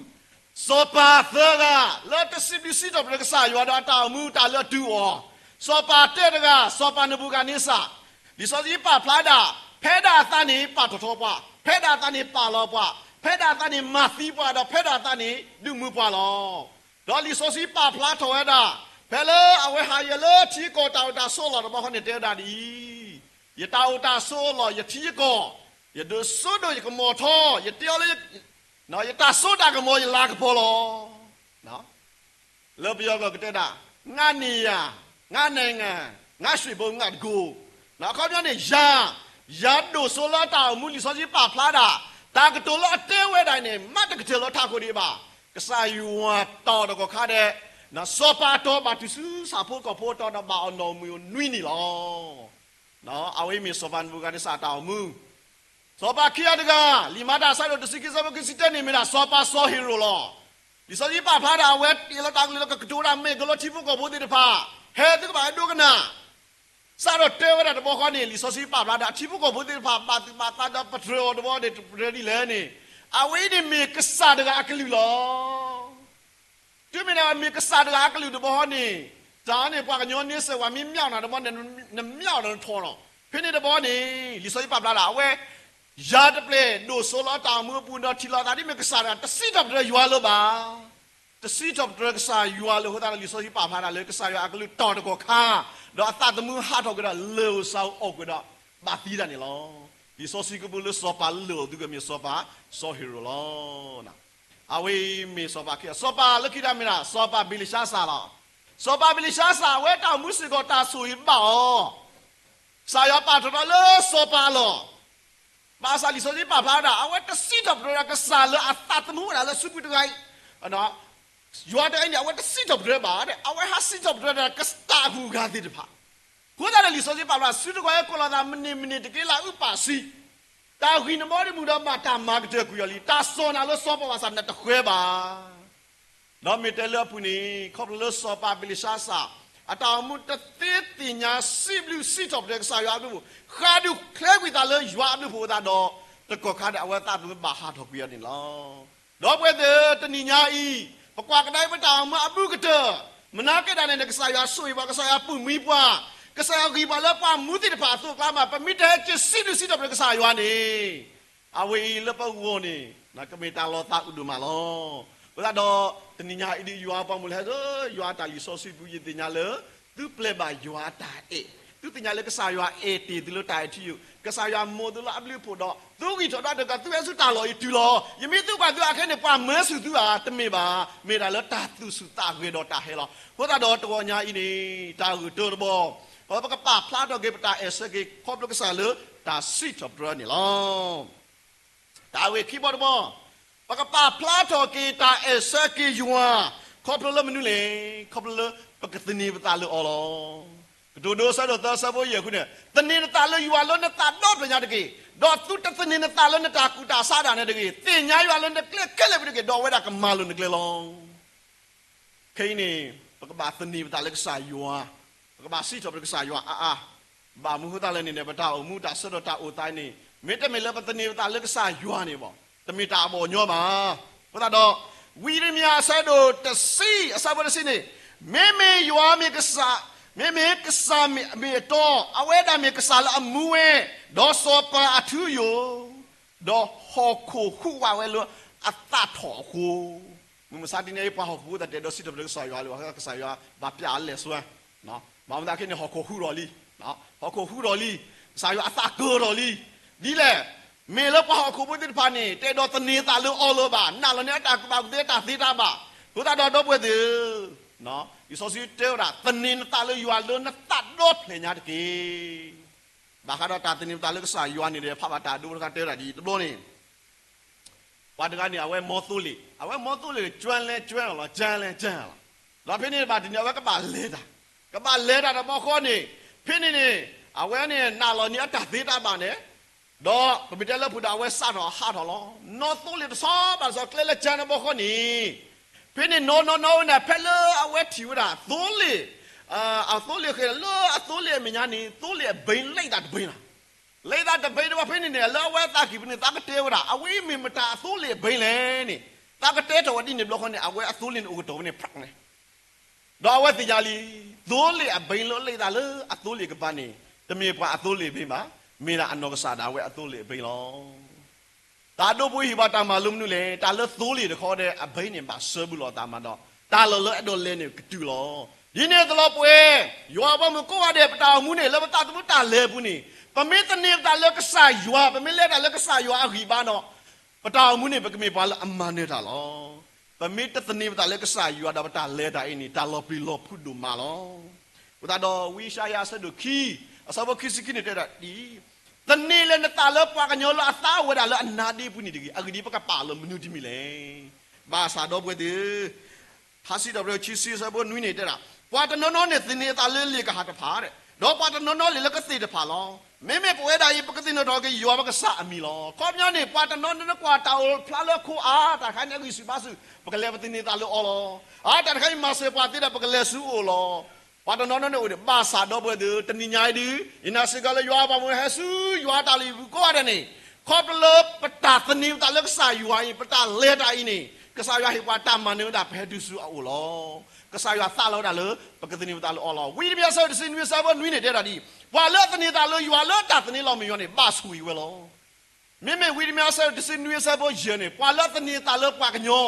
စီၤပၤသၢဂၤ လၢတစံးဘျုးစံးထီၣ်ပတြၢၤကစၢ်ယွၤဒီးအတၢ်အိၣ်မူတၢ်လၢအတုၤအီၤ, စီၤပၤတၢတဂၤ စီၤပၤနဘူၤခၣ်နံစၢ်, လံာ်စီဆှံပာ်ဖျါဒၣ်, ဖဲဒၣ်အသးန့ၣ်ပာ်ထီၣ်ထီပှၤ, ဖဲဒၣ်အသးန့ၣ်ပာ်လီၤပှၤ, ဖဲဒၣ်အသးန့ၣ်မၤသံပှၤဒီးဖဲဒၣ်အသးန့ၣ်ဒုးမူပှၤလီၤ. ဒီးလံာ်စီဆှံပာ်ဖျါထီၣ်ဝဲဒၣ်, ဖဲလၢအဝဲဟးယဲၤလၢထံကီၢ်တၢ်အိၣ်တၢ်ဆိးအလီၢ်တဘျီဃီန့ၣ် တဲဝဲဒၣ်ဒ်အံၤ, ယတၢ်အိၣ်တၢ်ဆိးအလီၢ် ယထံယကီၢ်, ယဒိးစိဒိၣ်ယကမီၤထီ, ယတဲအီၤလၢ ယတၢ်စိတၢ်ကမီၤယလၤကပီၤလီၤ. လၢပယီၤကျိာ်ကတဲဒၣ်, ငါးနေရာ, ငါးနိုင်ငံ, ငါးရွှေဘို, ငါးတန်ခိၣ်, အခီပညီန့ၣ် ယၤ, ယၤဒိၣ်စိလၢတၢ်အိၣ်မူလံာ်စီဆှံပာ်ဖျါဒၣ်, တၢ်ကတိၤလၢအတဲဝဲဒၣ်န့ၣ် မ့ၢ်တကတၢၢ်လၢထးခိၣ်ဒံးဘၣ်, ကစၢ်ယွၤတီၢ်ဒီးကီၢ်ခါဒဲး, စီၤပၤတီၢ်ဘၣ်တုၤဆူဆၣ်ဖိကီၢ်ဖိတီၢ်ဒီးဘၣ်အီၤနီၢ်မုၢ်အိၣ်နွံနံၣ်လီၤ. အဝဲအံၤမ့ၢ်စီၤပၤနဘူၤခၣ်နံစၢ်အတၢ်အိၣ်မူ. စီၤပၤခံဂၤတဂၤ, လံာ်မၤတၢ်အဆၢဒိၣ်တဆံခံ အဆၢဖိခံဆံတၢန့ၣ် မ့ၢ်ဒၣ်စီၤပၤစီၤဟ့ၤရိာ်လီၤ. လံာ်စီဆှံပာ်ဖျါဒၣ် အဝဲတ့လီၤတၢ်ကလုၢ်လၢကကတိၤဝဲဒၣ် မ့ၢ်ကလီထံဖိကီၢ်ဖိသ့ၣ်တဖၣ်, ဟဲသုကဘၣ်ဒိကနၣ် စးထီၣ်တဲဝဲဒၣ်တဘျီဃီန့ၣ် လံာ်စီဆှံပာ်ဖျါဒၣ် အထံဖိကီၢ်ဖိသ့ၣ်တဖၣ် ဘၣ်သူၣ်ဘၣ်သးဒီးပတြၢၤအီၤတဘျီန့ၣ် ပတြၢၤဒ်လဲၣ်န့ၣ်, အဝဲအံၤန့ၣ်မ့ၢ်ကစၢ်တဂၤအကလုၢ်လီၤ. တုၤမ့ၢ်ဒၣ်မ့ၢ်ကစၢ်တဂၤအကလုၢ်တဘျီဃီန့ၣ်, တၢ်န့ၣ်ပှၤကညီန့ဆၢၣ်ဝဲ မ့ၢ်မၠၣ်နၤတဘျီန့ၣ် နမၠၣ်ဒီးနထီၣ်လီၤ. ဖဲန့ၣ်တဘျီန့ၣ် လံာ်စီဆှံပာ်ဖျါဒၣ် အဝဲ ယၤတပျဲၢ်ဒိၣ်စိလၢအတၢ်အိၣ်မူအပူၤဒီးထံၣ်လိာ်သးဒ်မ့ၢ်ကစၢ်တဂၤ တစံးထီၣ်ပတြၢၤယွၤလၢၤဘၣ်. တစံးထီၣ်ပတြၢၤကစၢ်ယွၤလၢၤအဃိသတးဒီး လံာ်စီဆှံပာ်ဖျါဒၣ်လၢကစၢ်ယွၤအကလုၢ်တီၢ်တကီၢ်ခါ, ဒီးအသးသမူဟးထီၣ်ကွံာ်ဒီးလၢၢ်ဧိၤဆၣ်ဧိၤအီၣ်ကွံာ်ဒီး ဘၣ်သံဒၣ်န့ၣ်လီၤ. လံာ်စီဆှံကပူၤလၢစီၤပၤလၢၢ်အီၤသုကမ့ၢ်စီၤပၤစီၤဟ့ၤရိာ်လီၤ. အဝဲအံၤမ့ၢ်စီၤပၤခံဂၤ, စီၤပၤလၢခံတၢ်မ့ၢ်ဒၣ် စီၤပၤဘ့လၡါစၢ်လီၤ. စီၤပၤဘ့လၡါစၢ် အဝဲတၢ်အိၣ်မူစ့ၢ်ကီးတၢ်ဆိၣ်ဂ့ၤဘၣ်အီၤ ကစၢ်ယွၤပာ်ထီၣ်ထီလၢစီၤပၤအလီၢ်, ဘၣ်ဆၣ်လံာ်စီဆှံပာ်ဖျါဒၣ် အဝဲတစံးထီၣ်ပတြၢၤဒီးကစၢ်လၢအသးသမူအိၣ်ဒၣ်လၢစုပူၤတဂၤအံၤ, ယွၤတဂၤအံၤန့ၣ် အဝဲတစံးထီၣ်ပတြၢၤဘၣ်, အဝဲဟးစံးထီၣ်ပတြၢၤဒီးကစၢ်တၢ်အဂုၤအဂၤသ့ၣ်တဖၣ်. အဃိသတးဒီးလံာ်စီဆှံပာ်ဖျါ စုတဂၤအံၤကိးလီၤသး မနုၤမနုၤတက့ၢ် လၢအအုၣ်ပာ်စံး, တၢ်ဂံၢ်တဘီတမုၢ်ဒီး ဘၣ်တၢ်မၤကတၢၢ်ကွံာ်အီၤလံ, တၢ်စိာ်နၤလၢစီၤပၤဘၣ်ဆၣ် နတဃဲၤဘၣ်. ဒီးမ့ၢ်တဲလၢအပူၤန့ၣ် ခီဖျိလၢစီၤပၤဘ့လၡါစၢ် အတၢ်အိၣ်မူတသ့သ့ၣ်ညါစံးဘျုးစံးထီၣ်ပတြၢၤကစၢ်ယွၤအဘျုးအဖှိၣ်, ဃးဒုးချ့ကွံာ်သးလၢယွၤအဘျုးအဖှိၣ်အဃိသတးဒီး တကီၢ်ခါန့ၣ် အဝဲသးသမူဘၣ်ဟးထီၣ်ကွံာ်အီၤန့ၣ်လီၤ. ဒီပုၢ်ဝဲၢ်သ့ၣ်ဧၢ, တနံၤညါအံၤ ပကွၢ်ကဒါပတၢ်အိၣ်မူအဘူးကတၢၢ်, မနုၤကဲဒၣ်လဲၣ်န့ၣ် ကစၢ်ယွၤဆိၣ်ဂ့ၤပှၤ, ကစၢ်ယွၤပာ်မူပှၤ, ကစၢ်ယွၤဂံၢ်ပှၤလၢပှၤမူသ့ၣ်တဖၣ်အသိးအကျါမး, ပမ့ၢ်တဟဲက့ၤစံးဘျုးစံးထီၣ်ပတြၢၤကစၢ်ယွၤန့ၣ် အဝဲအံၤလၢပဂီၢ်န့ၣ် ကမ့ၢ်တၢ်လီၤသးအုးဒိၣ်မးလီၤ. အဃိသတးဒီး တနံၤညါအံၤဒ်ယွၤအပှၤမုၢ်လၢဟဲ, ယွၤအတၢ်လုၢ်စီဆှံပူၤ ယသ့ၣ်ညါလၢ သုပျဲဘၣ်ယွၤအတၢ်အဲၣ်, သုသ့ၣ်ညါလၢကစၢ်ယွၤအဲၣ်တ့ၢ်သုလၢတၢ်အဲၣ်ထံယိာ်, ကစၢ်ယွၤမိၢ်သုလၢအဘျုးအဖှိၣ်ဒီး သုဂံၢ်ထီၣ်ဒၣ်တၢ်ကီး သုဝဲဆူတၢ်လီၢ်အံၤတုၤလီၤ. ယမ့ၢ်သုကွၢ်သုအခဲန့ၣ် ပှၤမၢဆူၣ်သုဧါ, တမ့ၢ်ဘၣ်, မ့ၢ်ဒၣ်လၢတၢ်သူၣ်ဆူၣ်သးဂဲၤဒီးတၢ်ဟဲလီၤ. အဃိသတးဒီးတဂီၤညါအံၤန့ၣ် တၢ်ဂ့ၢ်တၢတဘီ ပကပာ်ဖျါထီၣ်က့ၤပတၢ်အဲၣ်ဆၢက့ၤ ခီဖျိကစၢ်လၢတၢ်စံးထီၣ်ပတြၢၤန့ၣ်လီၤ. တၢ်ဂ့ၢ်ခံဘီတဘီ, ပကပာ်ဖျါထီၣ်က့ၤတၢ်အဲၣ်ဆၢက့ၤယွၤ ခီဖျိလၢမနုၤလဲၣ်, ခီဖျိလၢပကသန့ၤပသးလၢအီၤလီၤ. ကတိၤဒိအဆၢဒိၣ်သၢ အဆၢဖိယဲၢ်အဃိန့ၣ်, သန့ၤနသးလၢယွၤလၢနသးဒီဖျၢၣ်ညါတက့ၢ်, ဒီးသုတသန့ၤနသးလၢနတၢ်ကူၣ်တၢ်ဆးဒၣ်နဲတဂ့ၤ, သ့ၣ်ညါယွၤလၢနကျဲခဲလၢာ်ဖဲတဂ့ၤ, ဒီးအဝဲဒၣ်ကမၤလိၤနကျဲလီၤ. ခဲအံၤန့ၣ် ပကဘၣ်သန့ၤပသးလၢကစၢ်ယွၤ, ပကဘၣ်စံးထီၣ်ပတြၢၤကစၢ်ယွၤအါအါ, ဘၣ်မနုၤအဃိသတးလဲၣ်န့ၣ် ပတၢ်အိၣ်မူတၢ်ဆၢကတီၢ်တၢ်အိၣ်သးန့ၣ် မ့တမ့ၢ်လၢပသန့ၤပသးလၢကစၢ်ယွၤန့ၣ်ဘၣ်, တမ့ၢ်တၢ်အဘီၣ်ညီဘၣ်. အဃိသတးဒီး ဝံယံးရမံယၤအဆၢဒိၣ်တဆံ အဆၢဖိတဆံန့ၣ်, မ့မ့ၢ်ယွၤမ့ၢ်ကစၢ်, မ့မ့ၢ်ကစၢ်မ့ၢ်အတီ, အဝဲဒၣ်မ့ၢ်ကစၢ်လၢအမူဝဲ, ဒီးစီၤပၤအထူအယိာ် ဒီးဟီၣ်ခိၣ်ဟူးဝးဝဲလၢအသးထီၣ်အဃိ. မုၢ်မဆါတနံၤအံၤ ပှၤဟီၣ်ခိၣ်ဖိသတးတဲဒီးစံးထီၣ်ပတြၢၤကစၢ်ယွၤလၢ ကစၢ်ယွၤဘၣ်ပျၢ်အလဲၤစွါ, ဘၣ်မနုၤအဃိန့ၣ် ဟီၣ်ခိၣ်ဟူးထီၣ်လံ, ဟီၣ်ခိၣ်ဟူးထီၣ်လံ, ကစၢ်ယွၤအသးကၢၤထီၣ်လံ. ဒ်လဲၣ်, မ့ၢ်လၢပှၤဟီၣ်ခိၣ်ဖိသ့ၣ်တဖၣ်န့ၣ် တအဲၣ်ဒိးသန့ၤသးလၢအီၤလၢၤဘၣ်, နာ်လီၤန့ၢ်အတၢ်ကူၣ်ဘၣ်ကူၣ်သ့အတၢ်သ့တၢ်ဘၣ်. အဃိသတးဒီး ဒီပုၢ်ဝဲၢ်သ့ၣ်ဧၢ, လံာ်စီဆှံတဲဝဲဒၣ် သန့ၤနသးလၢယွၤလၢနသးဒီဖျၢၣ်ညါတက့ၢ်. ဘၣ်ဃးဒီးတၢ်သန့ၤပသးလၢကစၢ်ယွၤန့ၣ်ဒီး ဖးဘၣ်တၢ်ဒိတခါတဲဝဲဒၣ်ဒ်အံၤတဘျီန့ၣ်, ပှၤတဂၤန့ၣ် အဝဲမီသိလ့ၣ်, အဝဲမီသိလ့ၣ် ကၠွလဲကၠွလီၤ, ကၠလဲကၠလီၤ. ဒီးဖဲန့ၣ်ဘၣ်တနံၤ အဝဲကဘၣ်လဲၤတၢ်, ကဘၣ်လဲၤတၢ်တဘျီဃီန့ၣ်, ဖဲန့ၣ်န့ၣ် အဝဲန့ၣ်နာ်လီၤန့ၢ်အတၢ်သ့တၢ်ဘၣ်န့ၣ်, ဒီးပမ့ၢ်တဲလၢပူၤဒီး အဝဲစးထီၣ်ဟးထီၣ်လီၤ. နီၢ်သိလ့ၣ်တဆီဘၣ်တဆီ ကျဲလၢကၠတဘျီဃီန့ၣ်, ဖဲန့ၣ်နီၢ်နီၢ်နီၢ်ဝဲန့ၣ် ဖဲလၢအဝဲထံၣ်ဝဲဒၣ်သိလ့ၣ်, အသိလ့ၣ်ဃဲလၢအသိလ့ၣ်အမဲာ်ညါန့ၣ် သိလ့ၣ်အဘဲလံသးတဘဲလီၤ. လံသးတဘဲတဘျီဖဲန့ၣ်န့ၣ် လၢအဝဲအသးကံၢ်ပူၤန့ၣ် သးကတဲဝဲဒၣ် အဝဲမ့ၢ်မတၤအသိလ့ၣ်အဘဲလဲၣ်န့ၣ်, သးကတဲထီၣ်ဝဲဒ်န့ၣ်တဘျီဃီန့ၣ် အဝဲအသိလ့ၣ်န့ၣ်အိၣ်ကတီၢ်ဝဲန့ၣ် ဖြးန့ၣ် ဒီးအဝဲသ့ၣ်ညါလံ, သိလ့ၣ်အဘဲလၢလံသးလၢအသိလ့ၣ်ကပၤန့ၣ် တမ့ၢ်ပှၤအသိလ့ၣ်အဘဲဘၣ်, မ့ၢ်ဒၣ်အနီၢ်ကစၢ်ဒၣ်ဝဲအသိလ့ၣ်အဘဲလီၤ. တၢ်ဒိပှၤဟ့ၣ်ပှၤတၢ်မၤလိမနုၤလဲၣ်, တၢ်လၢသိလ့ၣ်တခီဒီးအဘဲန့ၣ် ဘၣ်စၢဘူးလိာ်သးမးဒီး တၢ်လီၢ်လၢအဲၣ်ဒိးလဲၤန့ၣ်ကတုၤလီၤ. ဒ်န့ၣ်အသိးလီၤပှဲၤ, ယွၤအပှၤမုၣ်ကိးဂၤဒဲး ပတၢ်အိၣ်မူန့ၣ် လၢပသးသမူတၢ်လဲၤအပူၤန့ၣ်, ပမ့ၢ်သန့ၤပသးလၢကစၢ်ယွၤ, ပမ့ၢ်လဲၤတၢ်လၢကစၢ်ယွၤအဂံၢ်ဘါဒီး ပတၢ်အိၣ်မူန့ၣ် ပကမ့ၢ်ပှၤလၢအမၤနၢၤတၢ်လီၤ. ပမ့ၢ်တသန့ၤပသးလၢကစၢ်ယွၤဒီး ပတၢ်လဲၤတၢ်အံၤန့ၣ် တၢ်လီၤပျံၤလီၤဖုးဒိၣ်မးလီၤ. အဃိသတးဒီး ဝံယၡါယၤအဆၢဒိၣ်ခံ အဆၢဖိခံဆံခံန့ၣ်တဲဒၣ်ဒ်အံၤ, သန့ၤလၢနသးလၢပှၤကညီလၢအသးအိၣ်ဝဲဒၣ်လၢအနါဒ့ပူၤန့ၣ်တဂ့ၤ, အဂ့ၢ်ဒ်အံၤ ပကပာ်လၢမနုၤတမံၤလဲၣ်. ဘၣ်ဆၣ်ဒီပုၢ်ဝဲၢ်သ့ၣ်ဧၢ, ဟးစံးထီၣ်ပတြၢၤခံဆံ အဆၢဖိနွံန့ၣ်တဲဒၣ်, ပှၤတနီၤနီၤန့ၣ်သန့ၤအသးလၢလ့ၣ်ကဟၣ်တဖၣ်, ဒီးပှၤတနီၤနီၤလဲၤလၢကသ့ၣ်တဖၣ်လီၤ. မ့မ့ၢ်ပဝဲဒၣ်အံၤ ပကသ့ၣ်နီၣ်ထီၣ်က့ၤယွၤပကစၢ်အမံၤလီၤ. ခီပညီန့ၣ် ပှၤတနီၤနီၤနကွၢ်တၢ်အိၣ်ဖျါလၢခိအါ တၢ်တခါန့ၣ် အဂံၢ်ဆူၣ်ဘါဆူၣ် ပကလဲၤပသန့ၤသးလၢအီၤလီၤ. အါ တၢ်တခါအံၤမၤစၢၤပှၤသ့ဒီး ပကလဲၤဆူအအိၣ်လီၤ. ပှၤတနီၤနီၤန့ၣ်အိၣ်ဒီး ဘၣ်ဆၣ်ဒီပုၢ်ဝဲၢ်သ့ၣ်ဧၢ, တနံၤညါအံၤဒုး ယနာ်စ့ၢ်ကီးလၢယွၤအဘၣ်မုၢ်ဟဲဆူယွၤတၢ်လုၢ်ဟံၣ်ပူၤကိးဂၤဒဲးန့ၣ်, ခီဖျိလၢပတၢ်သန့ၤပသးလၢကစၢ်ယွၤအံၤ ပတၢ်လဲၤတၢ်အံၤန့ၣ် ကစၢ်ယွၤဟ့ၣ်ပှၤတၢ်မၤနၢၤဝဲဒၣ် ပဟဲတုၤဆူအအိၣ်လီၤ. ကစၢ်ယွၤသးလီဝဲဒၣ်လၢ ပကသန့ၤပသးလၢအီၤလီၤ. ဝံယံးရမံယၤ အဆၢဒိၣ်တဆံနွံ အဆၢဖိနွံန့ၣ် တဲဝဲဒၣ်ဒ်အံၤ, ပှၤလၢအသန့ၤသးလၢယွၤလၢတၢ်သန့ၤလီၤမ့ၢ်ယွၤန့ၣ် ဘၣ်ဆိၣ်ဂ့ၤဝဲလီၤ. မ့မ့ၢ်ဝံယံးရမံယၤ အဆၢဒိၣ်တဆံနွံ အဆၢဖိယဲၢ်န့ၣ်, ပှၤလၢအသန့ၤသးလၢပှၤကညီ,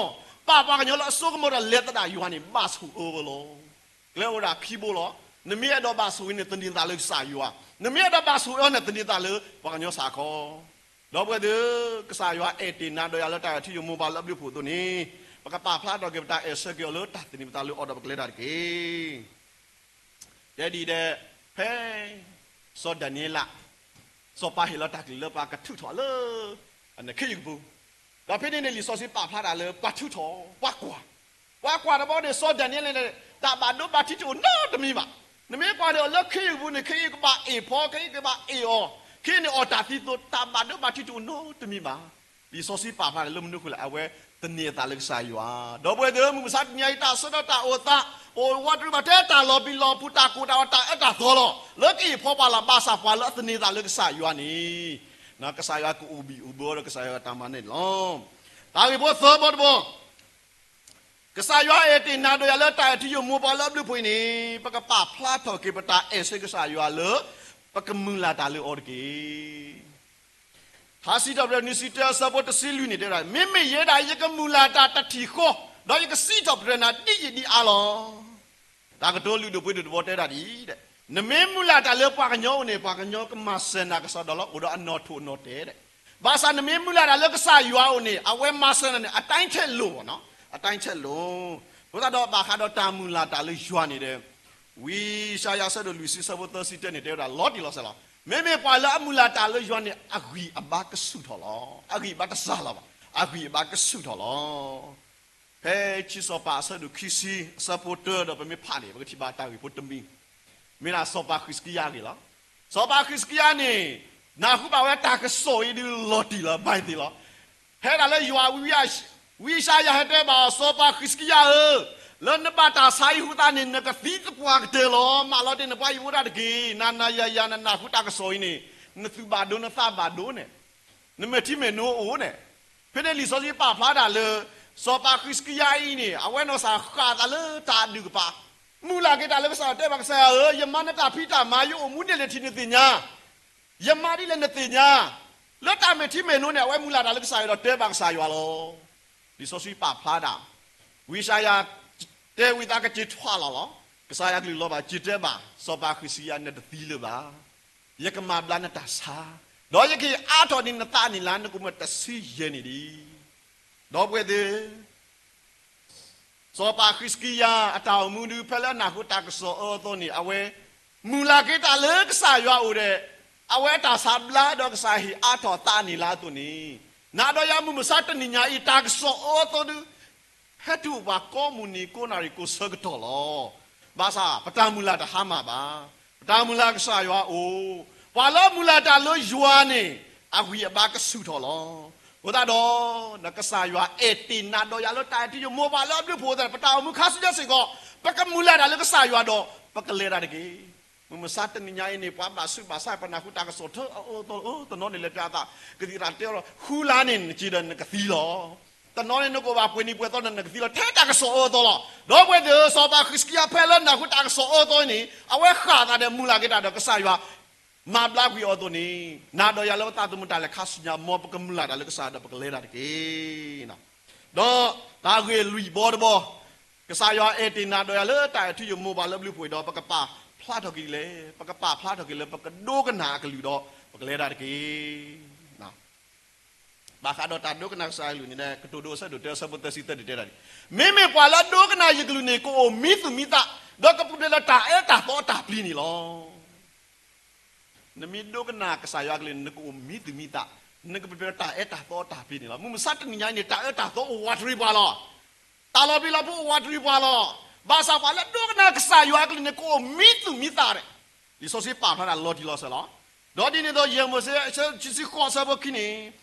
ပာ်ပှၤကညီလၢအစိကမီၤဒီးလဲၤသဒၣ်ယွၤန့ၣ် ဘၣ်ဆိၣ်အၢဝဲလီၤ. ကျဲအိၣ်ဝဲဒၣ်ခံဘိလီၤ. နမ့ၢ်အဲၣ်ဒိးဘၣ်ဆိၣ်ဂ့ၤန့ၣ် သန့ၤသးလၢကစၢ်ယွၤ, နမ့ၢ်အဲၣ်ဒိးဘၣ်ဆိၣ်အၢန့ၣ် သန့ၤသးလၢပှၤကညီစ့ၢ်ကီး. ဒီပုၢ်ဝဲၢ်သ့ၣ်ဧၢ, ကစၢ်ယွၤအဲၣ်တ့ၢ်နၤဒီးယၤလၢတၢ်အဲၣ်ထံယိာ်မိၢ်ပှၢ်လၢအဘျုးအဖှိၣ်အသိးန့ၣ်, ပကပာ်ဖျါထီၣ်က့ၤပတၢ်အဲၣ်ဆၢက့ၤအီၤလၢတၢ်သန့ၤပသးလၢအီၤဒီးပကလဲၤတၢ်တက့ၢ်. တဲဒ်အံၤဒဲး, ဖဲ စီၤဒၤနံးယ့လး, စီၤပၤဟ့ၣ်လီၤတၢ်ကလုၢ်လၢပှၤကထုးထီၣ်လၢ အနခ့ယုၢ်ကပူၤ, ဒီးဖဲန့ၣ်န့ၣ် လံာ်စီဆှံပာ်ဖျါတၢ်လၢပှၤထုးထီၣ်, ပှၤကွၢ်, ပှၤကွၢ်တဘျီန့ၣ် စီၤဒၤနံးယ့လးန့ၣ် တၢ်ဘၣ်ဒိဘၣ်ထံးတအိၣ်နီတမံၤဘၣ်. နမ့ၢ်ကွၢ်န့ၣ် အီၤလၢခ့ယုၢ်ကပူၤန့ၣ် ခ့ယုၢ်ကဘၣ်အ့ၣ်ဖီ ခ့ယုၢ်ကဘၣ်အ့ၣ်အီၤ, ခ့ယုၢ်န့ၣ်အီၣ်တၢ်သံသိး တၢ်ဘၣ်ဒိဘၣ်ထံးတအိၣ်နီတမံၤဘၣ်. လံာ်စီဆှံပာ်ဖျါန့ၣ်လၢမနုၤအဃိလဲၣ်, အဝဲသန့ၤအသးလၢကစၢ်ယွၤ. ဒီပုၢ်ဝဲၢ်သ့ၣ်ဧၢ, မုၢ်မဆါတနံၤအံၤ တၢ်ဆၢကတီၢ်တၢ်အိၣ်သး, အိၣ်ဝးတရံးဘၣ်ထဲတၢ်လီၤပျံၤလီၤဖုး တၢ်ကိၢ်တၢ်ဂီၤတၢ်အၢတၢ်သီလီၤ. လၢကအ့ၣ်ဖီပှၤလီၤ. ဘၣ်ဆၣ်ပှၤလၢအသန့ၤသးလၢကစၢ်ယွၤန့ၣ်, ကစၢ်ယွၤကအိၣ်ဘံၣ်အိၣ်ဘၢဒီးကစၢ်ယွၤတၢ်မၤန့ၣ်လီၤ. တၢ်ဂ့ၢ်ဖိသၢဘီတဘီ, ကစၢ်ယွၤအဲၣ်တ့ၢ်နၤဒီးယၤလၢတၢ်အဲၣ်ထံယိာ်မိၢ်ပှၢ်လၢအဘျုးအဖှိၣ်အံၤန့ၣ်, ပကပာ်ဖျါထီၣ်က့ၤပတၢ်အဲၣ်ဆၢကစၢ်ယွၤလၢ ပကမုၢ်လၢ်တၢ်လၢအီၤတက့ၢ်. ထါစံးထီၣ်ပတြၢၤ နွံဆံတၢ အဆၢဖိတဆံလွံၢ်န့ၣ် တဲဝဲဒၣ်, မ့မ့ၢ်ယဲဒၣ် ယကမုၢ်လၢ်တၢ်တထံၣ်ဃီ, ဒီးယကစံးထီၣ်ပတြၢၤနၤဒ်ယံာ်ဒ်အါလီၤ. တၢ်ကတိၤလုၢ်ဒိၣ်ပှ့ၤဒိၣ်တဘီတဲဒၣ်ဒ်အံၤ, နမ့ၢ်မုၢ်လၢ်တၢ်လၢပှၤကညီအအိၣ်န့ၣ် ပှၤကညီကမၤစၢၤနၤကစီဒီလီၤ, အိၣ်ဒီးအနီၣ်ထိၣ်အနီၣ်တဲာ်ဒဲး. ဘၣ်ဆၣ်နမ့ၢ်မုၢ်လၢ်တၢ်လၢကစၢ်ယွၤအအိၣ်န့ၣ် အဝဲမၤစၢၤနၤန့ၣ် အတၢ်ထဲးလိာ်ဘၣ်နီၤ, အတၢ်ထဲးလိာ်. အဃိသတးဒီးဘၣ်ဃးဒီးတၢ်မုၢ်လၢ်တၢ်လၢယွၤန့ၣ်ဒီး ဝံယၡါယၤ အဆၢဒိၣ်လွံၢ်ဆံ အဆၢဖိသၢဆံတၢန့ၣ် တဲဝဲဒၣ်လီၤတံၢ်လီၤဆဲးလီၤ. မ့မ့ၢ်ပှၤလၢအမုၢ်လၢ်တၢ်လၢယွၤန့ၣ် အဂံၢ်အဘါကဆူၣ်ထီၣ်လီၤ. အဂံၢ်အဘါတစှၤလီၤဘၣ်, အဂံၢ်အဘါကဆူၣ်ထီၣ်လီၤ. ဖဲခံစီၤပၤ အဆၢဒိၣ်ခံဆံ အဆၢဖိတၢဒီး ပမ့ၢ်ဖးန့ၣ် ပကထံၣ်ဘၣ်တၢ်ဂ့ၢ်ဖိတမံၤ, မ့ၢ်ဒၣ်စီၤပၤဃံးစကံယၤအဂ့ၢ်လီၤ. စီၤပၤဃံးစကံယၤန့ၣ် နၢ်ဟူဘၣ်ဝဲတၢ်ကစီၣ်အံၤဒုးလီၤတံၢ်လီၤဆဲးသ့လီၤ. ဟဲဒၣ်လၢယွၤ, ဝံယၡါယၤဟဲတဲဘၣ်အီၤ, စီၤပၤဃံးစကံယၤဧၢ, လၢနဘၣ်တၢ်ဆါအံၤအဃိသတးန့ၣ် နကသံသပှၢ်ကတၢၢ်လီၤ. မၢလီၤတ့ၢ်နပှၤဟံၣ်ဖိတၢ်တက့ၢ်. နၤနၤယၤယၤ နနၢ်ဟူတၢ်ကစီၣ်အံၤန့ၣ် နသူၣ်ဘၣ်ဒိ နသးဘၣ်ဒိန့ၣ် နမဲာ်ထံမဲာ်နိအိၣ်န့ၣ်. ဖဲန့ၣ်လံာ်စီဆှံပာ်ဖျါတၢ်လၢ စီၤပၤဃံးစကံယၤအံၤန့ၣ် အဝဲနီၢ်ကစၢ်ဃၣ်သးလၢတၢ်အဒုၣ်ကပၤ, မုၢ်လၢ်က့ၤတၢ်လၢကစၢ်ယွၤ တဲဘၣ်ကစၢ်ယွၤဧၢ, ယမၤနတၢ်ဖံးတၢ်မၤ ယအိၣ်မူဒ်လဲၣ်ထံၣ်နသ့ၣ်ညါ, ယမၤဒ်လဲၣ်နသ့ၣ်ညါ, လၢတၢ်မဲာ်ထံမဲာ်နိန့ၣ် အဝဲမုၢ်လၢ်တၢ်လၢကစၢ်ယွၤဒီးတဲဘၣ်ကစၢ်ယွၤလီၤ. လံာ်စီဆှံပာ်ဖျါဒၣ်, ဝံယၡါယၤ တဲဝံသးကစၢ်ထွဲလီၤလီၤ. ကစၢ်ယွၤကလုၢ်လီၤဘၣ် စံးတဲဘၣ် စီၤပၤဃံးစကံယၤ နတသံလၢၤဘၣ်. ယကမၤဘျါနတၢ်ဆါ, ဒီးယကဟ့ၣ်အါထီၣ်ဒံးနသးနံၣ်လါ နကအိၣ်မူတဆံယဲၢ်နံၣ်ဒံး. ဒီပုၢ်ဝဲၢ်သ့ၣ် စီၤပၤဃံးစကံယၤအတၢ်အိၣ်မူဒုး ဖဲလၢအနၢ်ဟူတၢ်ကစီၣ်အၢအသိးန့ၣ် အဝဲ မုၢ်လၢ်က့ၤတၢ်လၢကစၢ်ယွၤအအိၣ်ဒီး အဝဲအတၢ်ဆါဘျါဒီးကစၢ်ဟ့ၣ်အါထီၣ်သးနံၣ်လါအသိးန့ၣ်, နၤဒီးယၤမုၢ်မဆါတနံၤညါအံၤ တၢ်ကစီၣ်အၢအသိးဒုး ဟဲတုၤအိၣ်ပှၤကိးမုၢ်နံၤကိးနၣ်ရံၣ်ကိးဆၢကတီၢ်လီၤ. ဘၣ်ဆၣ် ပတၢ်မုၢ်လၢ်တဟါမၢ်ဘၣ်. ပတၢ်မုၢ်လၢ်ကစၢ်ယွၤအိၣ်, ပှၤလၢမုၢ်လၢ်တၢ်လၢယွၤန့ၣ် အဂံၢ်အဘါကဆူၣ်ထီၣ်လီၤ. အဃိသတးဒီး ကစၢ်ယွၤအဲၣ်တ့ၢ်နၤဒီးယၤလၢတၢ်အဲၣ်ထံယိာ်မိၢ်ပှၢ်လၢအဘျုးအဖှိၣ်အသးန့ၣ် ပတၢ်အိၣ်မူခါဆူညါစ့ၢ်ကီး ပကမုၢ်လၢ်တၢ်လၢကစၢ်ယွၤဒီး ပကလဲၤတၢ်တက့ၢ်. မုၢ်မဆါတနံၤညါအံၤန့ၣ် ပှၤဘၣ်ဆူးဘၣ်ဆါ ပနၢ်ဟူတၢ်ကစီၣ်ထၢအၢအသိးလီၤ. တနီၤန့ၣ်လဲၤပျးသး ကသံၣ်သရၣ်တဲလီၤ ဃုလါန့ၣ် နက့ဒီးနကသံလီၤ. တနီၤန့ၣ် နကအိၣ်ဘၣ်ပှဲၤနံၤပှဲၤသီန့ၣ် နကသံလီၤ. ထဲတၢ်ကစီၣ်အၢအသိးလီၤ. ဒီပုၢ်ဝဲၢ်သ့ၣ်ဧၢ, စီၤပၤဃံးစကံယၤဖဲလၢနၢ်ဟူတၢ်ကစီၣ်အၢအသိးန့ၣ် အဝဲဃၣ်သးဒီးမုၢ်လၢ်က့ၤတၢ်ဒီးကစၢ်ယွၤ မၤဘျါကွံာ်အီၤအသိးန့ၣ်, နၤဒီးယၤလၢပသးသမူတၢ်လဲၤခါဆူညါ မ်ပကမုၢ်လၢ်တၢ်လၢကစၢ်ယွၤဒီးပကလဲၤတၢ်တက့ၢ်. ဒီးတၢ်ဂ့ၢ်လွံၢ်ဘီတဘီ, ကစၢ်ယွၤအဲၣ်တ့ၢ်နၤဒီးယၤလၢတၢ်အဲၣ်ထံယိာ်မိၢ်ပှၢ်လၢအဘျုးအဖှိၣ်အံၤဒီး ပကပာ်ဖျါထီၣ်က့ၤဒ်လဲၣ်, ပကပာ်ဖျါထီၣ်က့ၤလၢပကဒိကနၣ်အကလုၢ်ဒီး ပကလဲၤတၢ်တက့ၢ်. ဘၣ်ဃးဒီးတၢ်ဒိကနၣ်ကစၢ်အကလုၢ်န့ၣ် ကတိၤဒိအဆၢဒိၣ်တၢ အဆၢဖိသၢဆံသၢန့ၣ်တဲဒၣ်ဒ်အံၤ, မ့မ့ၢ်ပှၤလၢအဒိကနၣ်ယကလုၢ်န့ၣ် ကအိၣ်မံသူၣ်မံသး, ဒီးကပူၤဖျဲးလၢတၢ်အၢတၢ်သီအတၢ်ပျံၤန့ၣ်လီၤ. နမ့ၢ်ဒိကနၣ်ကစၢ်ယွၤအကလုၢ်န့ၣ် နကအိၣ်မံသူၣ်မံသး, နကပူၤဖျဲးလၢတၢ်အၢတၢ်သီအတၢ်ပျံၤန့ၣ်လီၤ. မုၢ်မဆါတနံၤညါအံၤန့ၣ် တၢ်အၢတၢ်သီအိၣ်ဝးတရံးပှၤလီၤ. တၢ်လီၤပျံၤလီၤဖုးအိၣ်ဝးတရံးပှၤလီၤ. ဘၣ်ဆၣ်ပှၤလၢအဒိကနၣ်ကစၢ်ယွၤအကလုၢ်န့ၣ် ကအိၣ်မံသူၣ်မံသးဒဲး လံာ်စီဆှံပာ်ဖျါတၢ်လီၤတံၢ်လီၤဆဲးလီၤ. ဒီးဒ်န့ၣ်အသိး ယဲၢ်မိၤၡ့ ဆၢခံဆံဃိး ဆၢဖိခံန့ၣ်,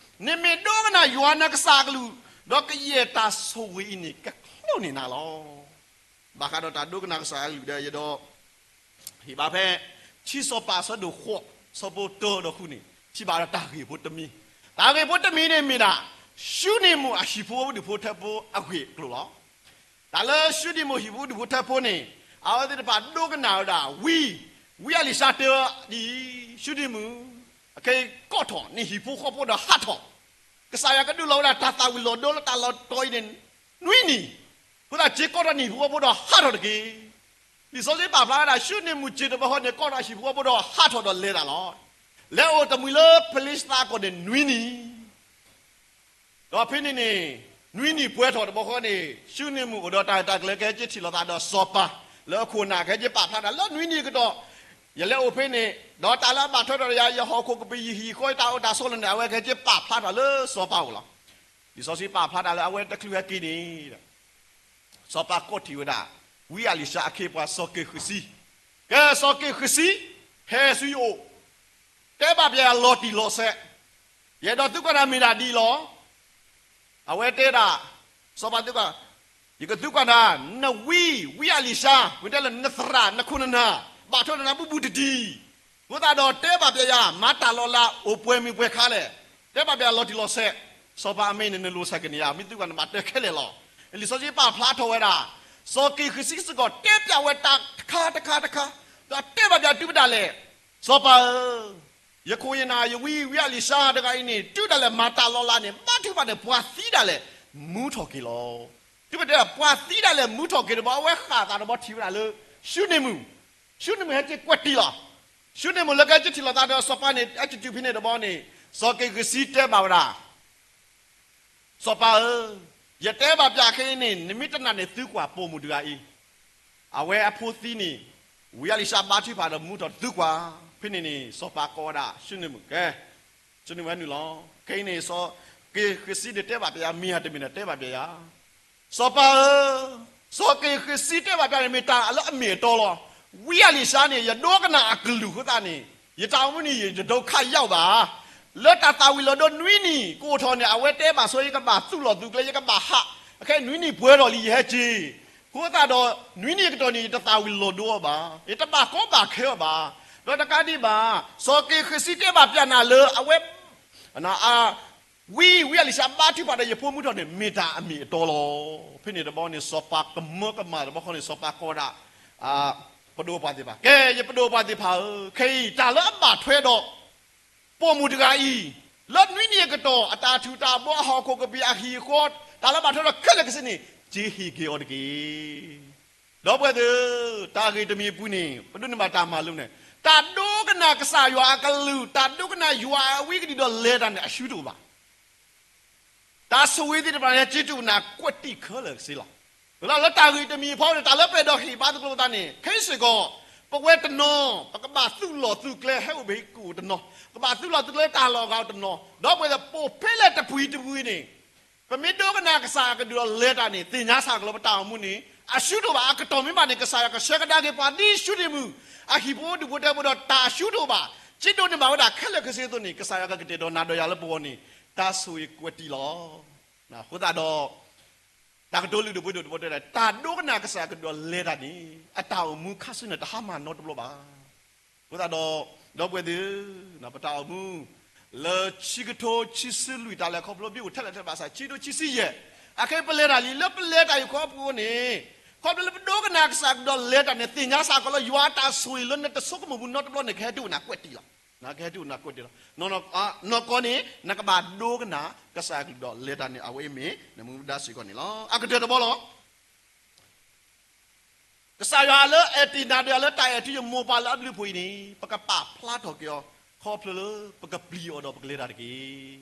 နမ့ၢ်ဒိကနၣ်ယွၤနကစၢ်အကလုၢ်, ဒီးကယဲၢ်တၢ်ဆိၣ်ဂ့ၤအံၤန့ၣ် ကကျိာ်န့ၢ်နၤလီၤ. ဘၣ်ဃးဒီးတၢ်ဒိကနၣ်ကစၢ်အကလုၢ်ဒီး ယအဲၣ်ဒိး ဟ့ၣ်ဘၣ်ဖဲ ခံစီၤပၤအဆၢဒိၣ်ဃိး ဆၢဖိတၢဒီးဃုန့ၣ် ထံၣ်ဘၣ်ဒီးတၢ်ဂ့ၢ်ဖိတမံၤ, တၢ်ဂ့ၢ်ဖိတမံၤန့ၣ်မ့ၢ်ဒၣ် ၡူနံၣ်မုၣ်အဟံၣ်ဖိဒူၣ်ဖိထၢဖိအဂ့ၢ်အကျိၤလီၤ. တၢ်လၢၡူနံၣ်မုၣ်ဟံၣ်ဖိဒူၣ်ဖိထၢဖိန့ၣ် အဝဲသ့ၣ်တဖၣ်ဒိကနၣ်ဝဲဒၣ်ဝံ, ဝံအလံၤၡါတဲဝဲဒ်အံၤ, ၡူနံၣ်မုၣ်, အခဲအံၤကိးထီၣ်နဟံၣ်ဖိဃီဖိဒီးဟးထီၣ်, ကစၢ်ယွၤကဒုးလီၤဝဲဒၣ်တၢ်သၣ်ဝံၤလီၤဒိလၢတၢ်လီၤတီၤအံၤန့ၣ် နွံနံၣ်, အဃိသတးစ့ၢ်ကီးကိးထီၣ်နဟံၣ်ဖိဃီဖိဒီးဟးထီၣ်တက့ၢ်. လံာ်စီဆှံပာ်ဖျါဝဲဒၣ် ၡူနံၣ်မုၣ်စ့ၢ်တဘျီဃီန့ၣ် ကိးထီၣ်ဟံၣ်ဖိဃီဖိဒီးဟးထီၣ်ဒီးလဲၤတၢ်လီၤ. လဲၤအိၣ်တမှံၤလၢဖလ့ၡသးအကီၢ်န့ၣ်နွံနံၣ် ဒီးဖဲန့ၣ်န့ၣ် နွံနံၣ်ပှဲၤထီၣ်တဘျီဃီန့ၣ် ၡူနံၣ်မုၣ်အိၣ်ဒီးတၢ်ရဲၣ်တၢ်ကျဲၤ ကဟဲက့ၤထံၣ်လိာ်သးဒီးစီၤပၤလၢအခိၣ်နၢ် ကဟဲက့ၤပာ်ဖျါတၢ်လၢနွံနံၣ်အကတီၢ်, ယလဲၤအိၣ်ဖဲန့ၣ် ဒီးတၢ်လၢအဘၣ်ထွဲဒီးယၤ ယဟီၣ်ခိၣ်ကပံာ် ယဟံၣ်ဃီ ယတၢ်အိၣ်တၢ်ဆိးလၢာ်န့ၣ် အဝဲကဟဲက့ၤပာ်ဖျါထီၣ်လၢစီၤပၤအအိၣ်လီၤ. လံာ်စီဆှံပာ်ဖျါတၢ်လၢအဝဲတချုးဟဲက့ၤန့ၣ် စီၤပၤကိးထီၣ်ဝဲဒၣ် ဝံအလံၤၡါအခ့အပှၤစီၤက့ၤဃုးစံ, ကဲစီၤက့ၤဃုးစံ, ဟဲဆူယအိၣ်, တဲဘၣ်ပျဲယၤလီၤတံၢ်လီၤဆဲး, ယအဲၣ်ဒိးသံကွၢ်နၤမ့ၢ်ဒၣ်ဒ်အံၤလီၤ. အဝဲတဲဒၣ် စီၤပၤသံကွၢ်, ယကသံကွၢ်နၤ, နဝံ, ဝံအလံၤၡါ, မ့ၢ်တဲလၢနသရၣ် နခိၣ်နနၢ် ဘၣ်ထွဲဒီးနၤဘူးဘူးတံၢ်တံၢ်, အဃိသတးဒီးတဲဘၣ်ပျဲယၤ မၤတၢ်လီၤလးအိၣ်ပှဲၤမံၤပှဲၤခါလဲၣ်, တဲဘၣ်ပျဲယၤလီၤတံၢ်လီၤဆဲး, စီၤပၤအမဲာ်န့ၣ် နလိၤဆဲးကန့ၢ်ယၤ မ့ၢ်သံကွၢ်နဘၣ်တဲခဲလၢာ်လီၤ. လံာ်စီဆှံပာ်ဖျါထီၣ်ဝဲဒၣ် စီၤက့ၤဃုးစံစ့ၢ်ကီး တဲပျဲဝဲတၢ်တခါတခါတခါ, ဒီးတဲဘၣ်ပျဲတုၤမတၤလဲၣ်, စီၤပၤဧၢ, ယခိၣ်ယနၢ် ယဝံ ဝံအလံၤၡါတဂၤအံၤန့ၣ် တုၤဒၣ်လဲာ်မၤတၢ်လီၤလးန့ၣ် ဘါထုကဖၣ်န့ၣ် ပှၤသံဒၣ်လဲာ် မူထီၣ်က့ၤလီၤ. တုၤမ့ၢ်တဲပှၤသံဒၣ်လဲာ်မူထီၣ်က့ၤတဘျီ အဝဲဃၣ်အသးတဘျီထံၣ်ဝဲဒၣ်လၢ ၡူနံၣ်မုၣ်, ၡူနံၣ်မုၣ်ဟဲက့ၤကွဲးတံၢ်လီၤ. ��ူနံၣ်မုၣ်လၢကဟဲက့ၤထံၣ်လိာ်သးဒီးစီၤပၤန့ၣ် ဟဲက့ၤတုၤဖဲန့ၣ်တဘျီန့ၣ် စီၤက့ၤဃုးစံတဲဘၣ်ဝဲဒၣ် စီၤပၤဧၢ, ယတဲဘၣ်ပျဲခဲအံၤန့ၣ် နမ့ၢ်တနာ်န့ၣ် သံကွၢ်ပိာ်မုၣ်တဂၤအံၤ, အဝဲအဖိသံန့ၣ် ဝံအလံၤၡါဘါထုကဖၣ်ဒီးမူထီၣ် သံကွၢ်. ဖဲန့ၣ်န့ၣ် စီၤပၤကိးဝဲဒၣ် ၡူနံၣ်မုၣ်ကဲ, ၡူနံၣ်မုၣ်ဝဲနုာ်လီၤ. ခဲအံၤန့ၣ် စီၤက့ၤဃုးစံန့ၣ်တဲဘၣ်ပျဲယၤ မ့ၢ်ဧါတမ့ၢ်န့ၣ် တဲဘၣ်ပျဲယၤ စီၤပၤဧၢ, စီၤက့ၤဃုးစံတဲဘၣ်ပျဲန့ၣ် မ့ၢ်တၢ်လၢအမ့ၢ်အတီလီၤ. ဝံအလံၤၡါန့ၣ် ယဒိကနၣ်အကလုၢ်အဃိသတးန့ၣ် ယတၢ်အိၣ်မူန့ၣ် ယတဒိခါယဝ်ဘၣ်. လၢတၢ်သၣ်ဝံၤလီၤဒိနွံနံၣ် ကအိၣ်ထီၣ်န့ၣ် အဝဲတဲဘၣ်ဆိ ယကဘၣ်သူၣ်လီၤသူၣ်ကျဲ ယကဘၣ်ဟး, အခဲနွံနံၣ်ပှဲၤထီၣ်လံ ယဟဲက့ၤ, အဃိသတးဒီး နွံနံၣ်အကတီၢ်န့ၣ် ယတသၣ်ဝံၤလီၤဒိအီၤဘၣ်, ယတဘၣ်ကီဘၣ်ခဲအီၤဘၣ်. ဒီးတကးဒံးဘၣ် စီၤက့ၤဃုးစံတဲဘၣ်ပျဲနၤလၢအဝဲ ဝံ, ဝံအလံၤၡါဘါထုကဖၣ်ဒီးယဖိမူထီၣ်န့ၣ် မ့ၢ်တၢ်အမ့ၢ်အတီလီၤ. ဖဲန့ၣ်တဘျီန့ၣ် စီၤပၤကမၢကမၣ်တဘျီဃီန့ၣ် စီၤပၤကိးဝဲဒၣ် ပဒိၣ်ပှၤသ့ၣ်တဖၣ်, ကဲ ယပဒိၣ်ပှၤသ့ၣ်တဖၣ်ဧၢ, ခဲအံၤ တၢ်လၢအဘၣ်ထွဲဒီး ပိာ်မုၣ်တဂၤအံၤ လၢနွံနံၣ်အကတီၢ် အတၢ်ထူးတၢ်ဘီ အဟီၣ်ခိၣ်ကပံာ် အဟံၣ်အဃီ တၢ်လၢဘၣ်ထွဲဒီးခဲလၢာ်ခဲဆ့န့ၣ် က့ၤဟ့ၣ်က့ၤအီၤတက့ၢ်. ဒီပုၢ်ဝဲၢ်သ့ၣ်ဧၢ, တၢ်ဂ့ၢ်တမံၤအပူၤန့ၣ် ပဒိးန့ၢ်ဘၣ်တၢ်မၤလိန့ၣ်, တၢ်ဒိကနၣ်ကစၢ်ယွၤအကလုၢ်, တၢ်ဒိကနၣ်ယွၤအဝံကဒံၣ်ဒီးလဲၤတၢ်န့ၣ် အရှုံးတအိၣ်ဘၣ်. တၢ်ဆိၣ်ဂ့ၤသ့ၣ်တဖၣ်န့ၣ် ဟဲက့ၤတုၤနၤကွဲးတံၢ်ခဲလၢာ်ခဲဆ့လီၤ. လၢတၢ်ဂ့ၢ်တမံၤအဖီန့ၣ် တၢ်လၢပအဲၣ်ဒိးဟ့ၣ်ဘါသကိးပသးန့ၣ် ခဲအံၤစ့ၢ်ကီး ပဝဲတနီၤ ပကဘၣ်သူၣ်လီၤသူၣ်ကျဲ ဟဲအိၣ်ဘှံးကအိၣ်တနီၤ, ပကဘၣ်သူၣ်လီၤသူၣ်ကျဲတၢ်လီၢ်အဂၤအိၣ်တနီၤ, ဒီပုၢ်ဝဲၢ်သ့ၣ် ပိာ်ဖဲလဲၣ်တပှံၤတပှံၤန့ၣ် ပမ့ၢ်ဒိကနၣ်ကစၢ်အကလုၢ်ဒီးလဲၤတၢ်န့ၣ် သ့ၣ်ညါစ့ၢ်ကီးလၢပတၢ်အိၣ်မူန့ၣ် အရှုံးတအိၣ်ဘၣ်. အကတီၢ်မ့ၢ်ဘၣ်န့ၣ် ကစၢ်ယွၤကဆှၢကဒါက့ၤပှၤဒ်ၡူနံၣ်မုၣ် အဟံၣ်ဖိဒူၣ်ဖိထၢဖိဒီး တၢ်အရှုံးတအိၣ်ဘၣ်. က့ဒိးန့ၢ်ဘၣ်ဝဲဒၣ်ခဲလၢာ်ခဲဆ့အသိးန့ၣ် ကစၢ်ယွၤကကတဲာ်ကတီၤနၤဒီးယၤလၢပဂီၢ်န့ၣ် တၢ်ဆိၣ်ဂ့ၤကွဲးတံၢ်လီၤ. အဃိသတးဒီး တၢ်ကတိၤလုၢ်ဒိၣ်ပှ့ၤဒိၣ်တဘီတဲဒၣ် တၢ်ဒိကနၣ်ကစၢ်အကလုၢ်ဒီးလဲၤတၢ်န့ၣ် အတၢ်အိၣ်မူခါဆူညါတဟါမၢ်နီတဘျီဘၣ်. အဃိသတးဒီး ဒီပုၢ်ဝဲၢ်သ့ၣ်ဧၢ, ပတၢ်အိၣ်မူ လၢဆံကထိဆံဆံလွံၢ် တၢ်လဲၤခီဖျိဘ့ၣ်အိၣ်ထဲလဲၣ်ထဲလဲၣ်ဘၣ်ဆၣ် ဆံကထိဆံဆံယဲၢ် အခဲအံၤပလဲၤတၢ်လံ လၢပလဲၤတၢ်အံၤခီပူၤန့ၣ် ခီဖျိလၢပဒိကနၣ်ကစၢ်အကလုၢ်ဒီးလဲၤတၢ်န့ၣ် သ့ၣ်ညါစ့ၢ်ကီးလၢယွၤအတၢ်ဆိၣ်ဂ့ၤလၢနတဆိကမိၣ်ပူၤနီတဘျီန့ၣ် ကဟဲတုၤအိၣ်နၤကွဲးတံၢ်လီၤ. ကဟဲတုၤအိၣ်နၤကွဲးတံၢ်လီၤ. နီၢ်ကီၢ်န့ၣ် နကဘၣ်ဒိကနၣ်ကစၢ်အကလုၢ်ဒီးလဲၤတၢ်န့ၣ် အဝဲအံၤမ့ၢ်နမူဒါစ့ၢ်ကီးန့ၣ်လီၤ. အကတၢၢ်တဘျီလီၤ. ကစၢ်ယွၤလၢအဲၣ်တံၢ်နၤဒီးယၤလၢတၢ်အဲၣ်ထံယမိၢ်ပၢ်လၢအဘျုးအဖှိၣ်အံၤန့ၣ် ပကပာ်ဖျါထီၣ်က့ၤအီၤ ခီဖျိလၢပကပျံၤအီၤဒီးပကလဲၤတၢ်တက့ၢ်.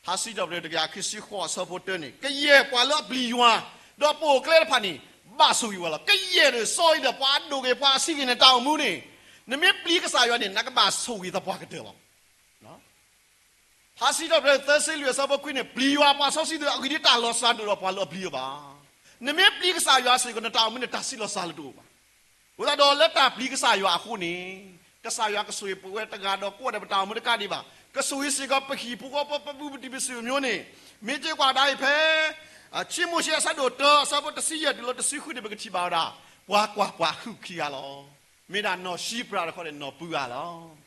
ထါစံးထီၣ်ပတြၢၤတကယၤခံဆံဃိး အဆၢဖိတၢန့ၣ် ကယဲၢ်ပှၤလၢအပျံၤယွၤ ဒီးပအိၣ်ကျဲတဖၣ်န့ၣ် ဘၣ်ဆိၣ်ဂ့ၤဝဲလီၤ. ကယဲၢ်ဒီးစီၤအံၤဒီးပှၤအဒိၣ်ဂ့ၤ ပှၤအဆံးဂ့ၤန့ၣ် တၢ်အိၣ်မူန့ၣ် နမ့ၢ်ပျံၤကစၢ်ယွၤန့ၣ် နကဘၣ်ဆိၣ်ဂ့ၤသပှၢ်ကတၢၢ်လီၤ. ထါစံးထီၣ်ပတြၢၤသၢဆံလွံၢ် အဆၢဖိခွံန့ၣ် ပျံၤယွၤပှၤစီဆှံသ့ၣ်ဧၢ, အဂ့ၢ်ဒ်အံၤ တၢ်လီၤစှၤဒိၣ်ဒီးပှၤလၢအပျံၤအီၤဘၣ်. နမ့ၢ်ပျံၤကစၢ်ယွၤစ့ၢ်ကီး နတၢ်အိၣ်မူန့ၣ် တၢ်စံးလီၤစှၤလၢတအိၣ်ဘၣ်. အဃိသတးဒီးလၢတၢ်ပျံၤကစၢ်ယွၤအဃိန့ၣ် ကစၢ်ယွၤကဆိၣ်ဂ့ၤပဝဲတဂၤဒီးကိးဂၤဒဲး ပတၢ်အိၣ်မူတကးဒံးဘၣ်. ကဆိၣ်ဂ့ၤစ့ၢ်ကီးပဟံၣ်ဖိဃီဖိ ပပုၢ်ပတံၢ်ပစုအမျိုးန့ၣ်, မ့ၢ်က့ၤကွၢ်ဒၣ်အံၤဖဲ ဆံမိၤၡ့အဆၢဒိၣ်တၢ အဆၢဖိတဆံယဲၢ်တုၤလၢတဆံဃုန့ၣ် ပကထံၣ်ဘၣ်ဝဲဒၣ် ပှၤကွၢ်ပှၤဟုၣ်ခံဂၤလီၤ. မ့ၢ်ဒၣ်နီၢ်ၡံပြၢတခီန့ၣ် နီၢ်ပုၢ်ဂၤလီၤ.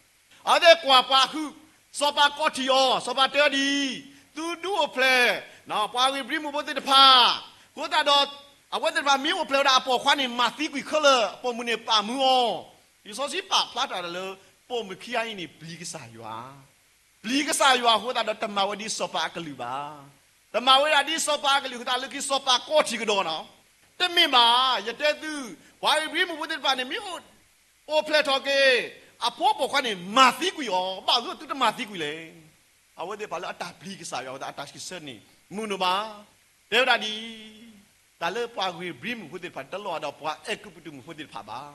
အဝဲသ့ၣ်ကွၢ်ပှၤဟုၣ်, စီၤပၤကိးထံၣ်အီၤ, စီၤပၤတဲအီၤဒ်အံၤ, သုဒုးအိၣ်ဖျဲၣ် ပှၤဧ့ၤဘြံၤမုၣ်ဖိသ့ၣ်တဖၣ်, အဃိသတးဒီး အဝဲသ့ၣ်တဖၣ်မ့ၢ်အိၣ်ဖျဲၣ်ဝဲဒၣ်အပိာ်ခွါန့ၣ် မၤသံကွံာ်ခဲလၢာ်, အပိာ်မုၣ်န့ၣ်ပာ်မူအီၤ. လံာ်စီဆှံပာ်ဖျါထီၣ်ဒၣ်လၢ ပိာ်မုၣ်ခံဂၤအံၤန့ၣ် ပျံၤကစၢ်ယွၤ ပျံၤကစၢ်ယွၤအဃိသတးဒီး တမၤဝဲဒ်စီၤပၤအကလုၢ်ဘၣ်. တမၤဝဲဒၣ်ဒ်စီၤပၤအကလုၢ်အဃိသတး လၢခံစီၤပၤကိးထံၣ်ကဒီးနီၤ, တမ့ၢ်ဘၣ်, ယတဲသု, ပှၤဧ့ၤဘြံၤမုၣ်ဖိသ့ၣ်တဖၣ်န့ၣ် မ့ၢ်အိၣ်ဖျဲၣ်ထီၣ်က့ၤ အဖိပိာ်ခွါန့ၣ် မၤသံကွံာ်အီၤ, ဘၣ်မနုၤသုတမၤသံကွံာ်လဲၣ်. အဝဲသ့ၣ်တဖၣ်လၢအတၢ်ပျံၤကစၢ်ယွၤအဃိသတး အတၢ်စံးဆၢန့ၣ် မုာ်နီၤဘၣ်. တဲဝဲဒၣ်ဒ်အံၤ, တၢ်လၢပှၤဧ့ၤဘြံၤမုၣ်ဖိသ့ၣ်တဖၣ်န့ၣ် တလီၤဂာ်ဒီးပှၤအဲၤကူပတူးမုၣ်ဖိသ့ၣ်တဖၣ်ဘၣ်.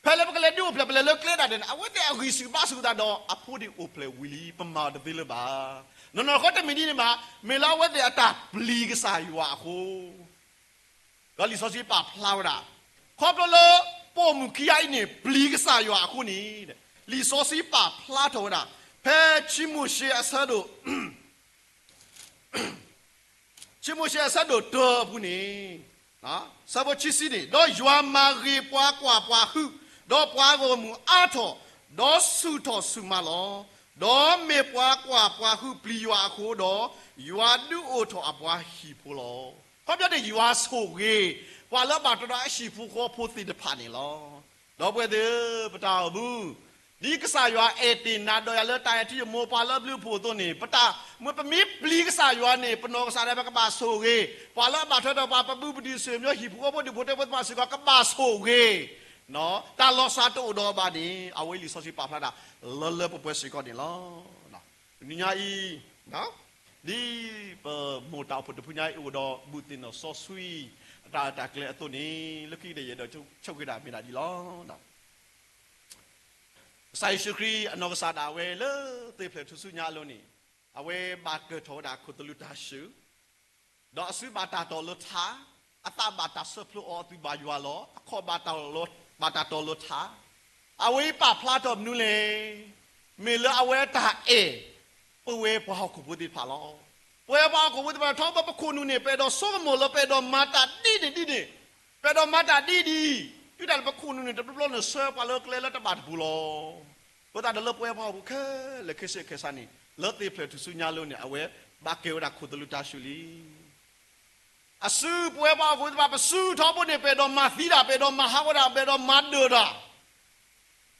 ဖဲလၢပကလဲၤဒုးအိၣ်ဖျဲၣ် ပလဲၤလၢကျဲဒၣ်ဒဲးန့ၣ် အဝဲသ့ၣ်အဂံၢ်ဆူၣ်ဘါဆူၣ်အသးဒီး အဖိန့ၣ်အိၣ်ဖျဲၣ်ဝံၤလံ, ပမၤအီၤတသ့လၢၤဘၣ်. နီၢ်နီၢ်တခီတမ့ၢ်ဒ်န့ၣ်ဘၣ်, မ့ၢ်လၢအဝဲသ့ၣ်အတၢ်ပျံၤကစၢ်ယွၤအဃိ ဒီးလံာ်စီဆှံပာ်ဖျါဝဲဒၣ်, ခီဖျိလၢ ပိာ်မုၣ်ခံဂၤအံၤန့ၣ် ပျံၤကစၢ်ယွၤအဃိန့ၣ်, လံာ်စီဆှံပာ်ဖျါထီၣ်ဝဲဒၣ်, ဖဲဆံမိၤၡ့အဆၢဒိၣ် ဆံမိၤၡ့အဆၢဒိၣ်တၢအပူၤန့ၣ်, ဆၢဖိခံဆံန့ၣ်, ဒီးယွၤမၤဂ့ၤပှၤကွၢ်ပှၤဟုၣ်, ဒီးပှၤဂီၢ်မုၢ်အါထီၣ်, ဒီးဆူၣ်ထီၣ်ဆူၣ်မးလီၤ. ဒီးမ့ၢ်ပှၤကွၢ်ပှၤဟုၣ်ပျံၤယွၤအဃိဒီး, ယွၤဒုးအိၣ်ထီၣ်အပှၤဟံၣ်ဖိလီၤ. ခီပညီန့ၣ် ယွၤဆိၣ်ဂ့ၤ ပှၤလၢအဘၣ်တၢ်ဒီးအဟံၣ်ဖိဃီဖိသ့ၣ်တဖၣ်န့ၣ်လီၤ. ဒီပုၢ်ဝဲၢ်သ့ၣ်ဧၢ, ပတၢ်အိၣ်မူ ဒ်ကစၢ်ယွၤအဲၣ်တ့ၢ်နၤဒီးယၤလၢတၢ်အဲၣ်ထံယမိၢ်ပှၤလၢအဘျုးအဖှိၣ်အသိးန့ၣ်, ပတၢ်မ့ၢ်ပမ့ၢ်ပျံၤကစၢ်ယွၤန့ၣ် ပနီၢ်ကစၢ်ဒၣ်ဝဲပကဘၣ်ဆိၣ်ဂ့ၤ, ပှၤလၢအဘၣ်ထွဲဒီးပှၤ ပပုၢ်ပတံၢ်စၢ်မညီ ဟံၣ်ဖိဃီဖိဒူၣ်ဖိထၢဖိသ့ၣ်တဖၣ်စ့ၢ်ကီး ကဘၣ်ဆိၣ်ဂ့ၤ, တၢ်လီၤစၢ်တအိၣ်ဒီးအဘၣ်န့ၣ် အဝဲလံာ်စီဆှံပာ်ဖျါဒၣ် လၢလၢပှဲၤပှဲၤစ့ၢ်ကီးန့ၣ်လီၤ. တနံၤညါအံၤ ဒ်ပမိၢ်တၢ်အိၣ်ဖှိၣ်တဖုညါအံၤ အိၣ်ဒီးဘူၣ်သ့ၣ်နီၣ်စီဆှံ အတၢ်ရဲၣ်တၢ်ကျဲၤအသိးန့ၣ် လၢခံကတၢၢ်ယအဲၣ်ဒိးဆိၣ်ဂ့ၤဒၣ်မ့ၢ်ဒၣ်ဒ်လီၤ. ကစၢ်ယ့ၣ်ၡူးခရံာ်အနီၢ်ကစၢ်ဒၣ်ဝဲလၢသ့ၣ်ဖျဲၣ်ထူၣ်စုညါအလိၤန့ၣ်, အဝဲဘၣ်ကၢၢ်ထီၣ်ဝဲဒၣ်ခိၣ်သလုးတၢ်ဆူၣ် ဒီးအစုဘၣ်တၢ်တီၢ်လၢထး, အသးဘၣ်တၢ်ဆၢဖျိအီၤ အသွံၣ်ဘၣ်ယွၤလီၤ, အခီၣ်ဘၣ်တၢ်တီၢ်လၢထး, အဝဲအံၤပာ်ဖျါထီၣ်မနုၤလဲၣ်. မ့ၢ်လၢအဝဲတၢ်အဲၣ် ပဝဲပှၤဟီၣ်ခိၣ်ဖိသ့ၣ်တဖၣ်လီၤ. ပဝဲပှၤဟီၣ်ခိၣ်ဖိသ့ၣ်တဖၣ် ထီဘိပခိၣ်နူာ်န့ၣ် ပအဲၣ်ဒိးဆိကမိၣ်လၢပအဲၣ်ဒိးမၤတၢ်ဒ်န့ၣ်ဒ်န့ၣ်, ပအဲၣ်ဒိးမၤတၢ်ဒ်ဒ်, တုၤဒၣ်လၢပခိၣ်နူာ်န့ၣ် တဘျီဘျီန့ၣ်ဆှၢပှၤလၢကျဲလၢတဘၣ်တပူၤလီၤ. အဃိသတးဒီးလၢပဝဲပှၤဟီၣ်ခိၣ်ဖိခဲလၢာ်ခဲဆ့ခဲဆ့န့ၣ် လၢသ့ၣ်ဖျဲၣ်ထူၣ်စုညါအလိၤန့ၣ် အဝဲဘၣ်ကဲဝဲဒၣ်ခိၣ်သလုးတၢ်ဆူၣ်လံ. အစုပဝဲပှၤဟီၣ်ခိၣ်ဖိသ့ၣ်တဖၣ် ပစုထီဘိန့ၣ် ပအဲၣ်ဒိးမၤသံတၢ်, ပအဲၣ်ဒိးမၤဟးဂီၤတၢ်, ပအဲၣ်ဒိးမၤဒၢၣ်တၢ်,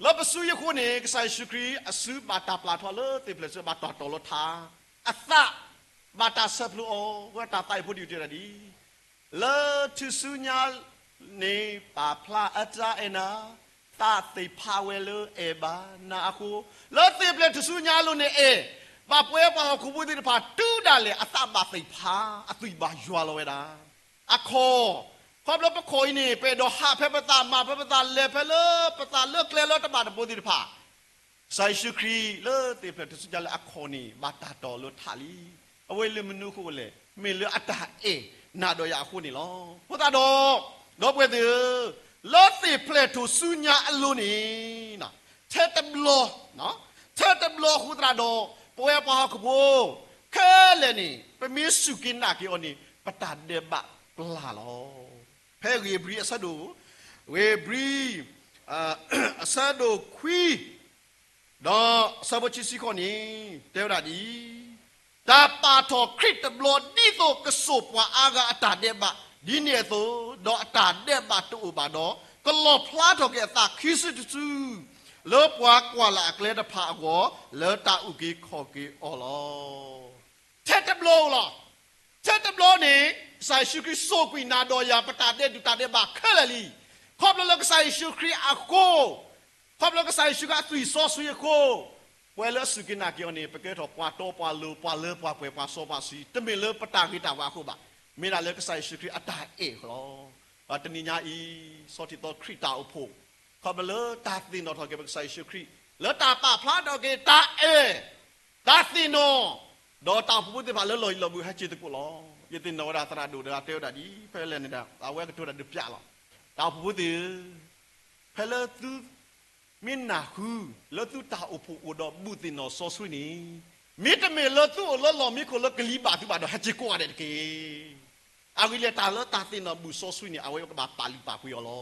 လၢပစုအဃိန့ၣ် ကစၢ်ယ့ၣ်ၡူးခရံာ်အစုဘၣ်တၢ်ပျၢ်ထီၣ်လၢသ့ၣ်ဖျဲၣ်ထူၣ်စု ဘၣ်တၢ်တီၢ်လၢထး, အသးဘၣ်တၢ်ဆၢဖျိအီၤ, ဝဲတၢ်သးအံၤဖိဒံးတ့ၢ်ဒၣ်ဒ် လၢထူၣ်စုညါန့ၣ် ပာ်ဖျါအတၢ်အဲၣ်နၤ, သးသ့ၣ်ဖးဝဲလၢအဲၣ်ဘၣ်နၤအဃိ, လၢသ့ၣ်ဖျဲၣ်ထူၣ်စုညါအလိၤန့ၣ်အဲၣ်, ဘၣ်ပဝဲပှၤဟီၣ်ခိၣ်ဖိသ့ၣ်တဖၣ် တုၤဒၣ်လဲာ်အသးဘၣ်သ့ၣ်ဖး, အသွံၣ်ဘၣ်ယွၤလီၤဝဲဒၣ်. အခီၣ်, ခီဖျိပခီၣ်အံၤန့ၣ် ပအဲၣ်ဒိးဟးဖဲပသး, မၤဖဲပသး, လဲၤဖဲလၢပသးလၢကျဲလၢတဘၣ်တပူၤသ့ၣ်တဖၣ် ကစၢ်ယ့ၣ်ၡူးခရံာ်လၢသ့ၣ်ဖျဲၣ်ထူၣ်စုညါလၢအခီၣ်န့ၣ် ဘၣ်တၢ်တီၢ်လၢထးလံ. အဝဲလၢမနုၤအဃိလဲၣ်, မ့ၢ်လၢအတၢ်အဲၣ်နၤဒီးယၤအဃိန့ၣ်လီၤ. အဃိသတးဒီး, ဒီပုၢ်ဝဲၢ်သ့ၣ်ဧၢ, လၢသ့ၣ်ဖျဲၣ်ထူၣ်စုညါအလိၤန့ၣ်, ထဲတဘျီ, ထဲတဘျီအဃိသတးဒီး, ပဝဲပှၤဟီၣ်ခိၣ်ဖိ ခဲလၢာ်န့ၣ် ပမ့ၢ်စူၢ်က့ၤနာ်က့ၤအီၤန့ၣ် ပတၢ်ဒဲးဘးပျၢ်လီၤ. ဖဲဧ့ၤဘြံၤအဆၢဒိၣ်, ဧ့ၤဘြံၤ အဆၢဒိၣ်ခွံ ဒီးဆၢဖိခံဆံဃိးန့ၣ် တဲဝဲဒၣ်ဒ်အံၤ, တၢ်ပာ်ထီၣ်ခရံာ်တဘျီဒ်သိးကစိာ်ပှၤအါဂၤအတၢ်ဒဲးဘးဒ်န့ၣ်အသိး, ဒီးအတၢ်ဒဲးဘးတအိၣ်ဘၣ်ဒီး, ကလီၣ်ဖျါထီၣ်က့ၤအသးခံစုတစု လၢပှၤကွၢ်လၢ်အကျဲတဖၣ်အဂီၢ် လၢတၢ်အုၣ်က့ၤခီၣ်က့ၤအီၤလီၤ. ထဲတဘျီဧိၤလီၤ. ထဲတဘျီန့ၣ် ကစၢ်ယ့ၣ်ၡူးခရံာ်စိာ်ကွံာ်နၤဒီးယၤ ပတၢ်ဒဲးဒုၣ်တၢ်ဒဲးဘးခဲလၢာ်လံ. ခီဖျိလၢကစၢ်ယ့ၣ်ၡူးခရံာ်အဃိ, ခီဖျိကစၢ်ယ့ၣ်ၡူးခရံာ်အသွံၣ်စီဆှံအဃိ, ပှၤလၢအစူၢ်က့ၤနာ်က့ၤအီၤန့ၣ် ပကဲထီၣ်ပှၤတီပှၤလိၤ ပှၤလၢပှၤပှဲၤပှၤစီပှၤဆှံ, တမ့ၢ်လၢပတၢ်ဂ့ၤတၢ်ဝါအဃိဘၣ်. မ့ၢ်ဒၣ်လၢကစၢ်ယ့ၣ်ၡူးခရံာ်အတၢ်အဲၣ်အဃိလီၤ. တနံၤညါအံၤ, ဆီထံၣ်သီခရံာ်တၢ်အိၣ်ဖှိၣ်, ခီဖျိလၢတၢ်သ့ၣ်နီၣ်ထီၣ်က့ၤပကစၢ်ယ့ၣ်ၡူးခရံာ်, လၢတၢ်ပာ်ဖျါထီၣ်က့ၤတၢ်အဲၣ်, တၢ်သ့ၣ်နီၣ်, ဒီးတၢ်အိၣ်ဖှိၣ်ဖိသ့ၣ်တဖၣ်လၢလီၢ်ယံၤလီၢ်ဘူးဟဲက့ၤသကိးလီၤ. ယသ့ၣ်နီၣ်ဝဲဒၣ်သရၣ်ဒိၣ်တဂၤတဲဝဲဒၣ်ဒ်အံၤ, ဖဲလဲၣ်န့ၣ်ဒီး အဝဲကတိၤတၢ်ဒုးပျးလီၤ. တၢ်အိၣ်ဖှိၣ်ဖိသ့ၣ်ဧၢ, ဖဲလၢသု မ့ၢ်နၢ်ဟူလၢသုတၢ်အိၣ်ဖှိၣ်အိၣ်ဒီးဘူၣ်သ့ၣ်နီၣ်စီဆှံန့ၣ်, မ့တမ့ၢ်လၢသုအိၣ်လၢလီၢ်မံခိၣ်လၢကလံၤဘၣ်သုဘၣ်ဒီး ဟဲက့ၤကိးဂၤဒဲးတက့ၢ်. အဂ့ၢ်လၢတၢ်လၢတၢ်သ့ၣ်နီၣ်ဘူၣ်စီဆှံန့ၣ် အဝဲကဘၣ်ပာ်လုၢ်ပာ်ပှ့ၤအီၤလီ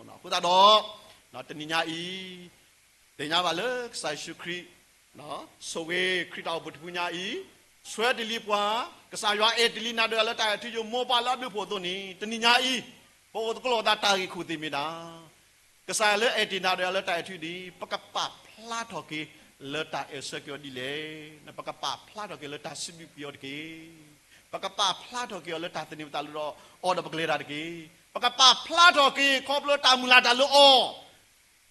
ၤ. အဃိသတးဒီး တနံၤညါအံၤ သ့ၣ်ညါဘၣ်လၢကစၢ်ယ့ၣ်ၡူးခရံာ် ဆိၣ်ဂ့ၤခရံာ်တၢ်အိၣ်ဖှိၣ်တဖုညါအံၤ, ဆှၢတ့ၢ်လံပှၤ, ကစၢ်ယွၤအဲၣ်တ့ၢ်လံနၤဒီးယၤလၢတၢ်အဲၣ်ထံယိာ် မ်ပှၤလၢအဘျုးအဖှိၣ်အသိးန့ၣ် တနံၤညါအံၤ ပအိၣ်သကိးလိာ်သးတၢ်ဂ့ၢ်ခိၣ်သ့ၣ်မ့ၢ်ဒၣ် ကစၢ်ယွၤလၢအဲၣ်တ့ၢ်နၤဒီးယၤလၢတၢ်အဲၣ်ထံဒ်အံၤ, ပကပာ်ဖျါထီၣ်က့ၤလၢတၢ်အဲၣ်ဆၢက့ၤအီၤဒ်လဲၣ်, ပကပာ်ဖျါထီၣ်က့ၤလၢတၢ်စံးဘျုးက့ၤအီၤတက့ၢ်. ပကပာ်ဖျါထီၣ်က့ၤအီၤလၢတၢ်သန့ၤပသးလၢအီၤဒီးပကလဲၤတၢ်တက့ၢ်. ပကပာ်ဖျါထီၣ်က့ၤခီဖျိတၢ်မုၢ်လၢ်တၢ်လၢအီၤ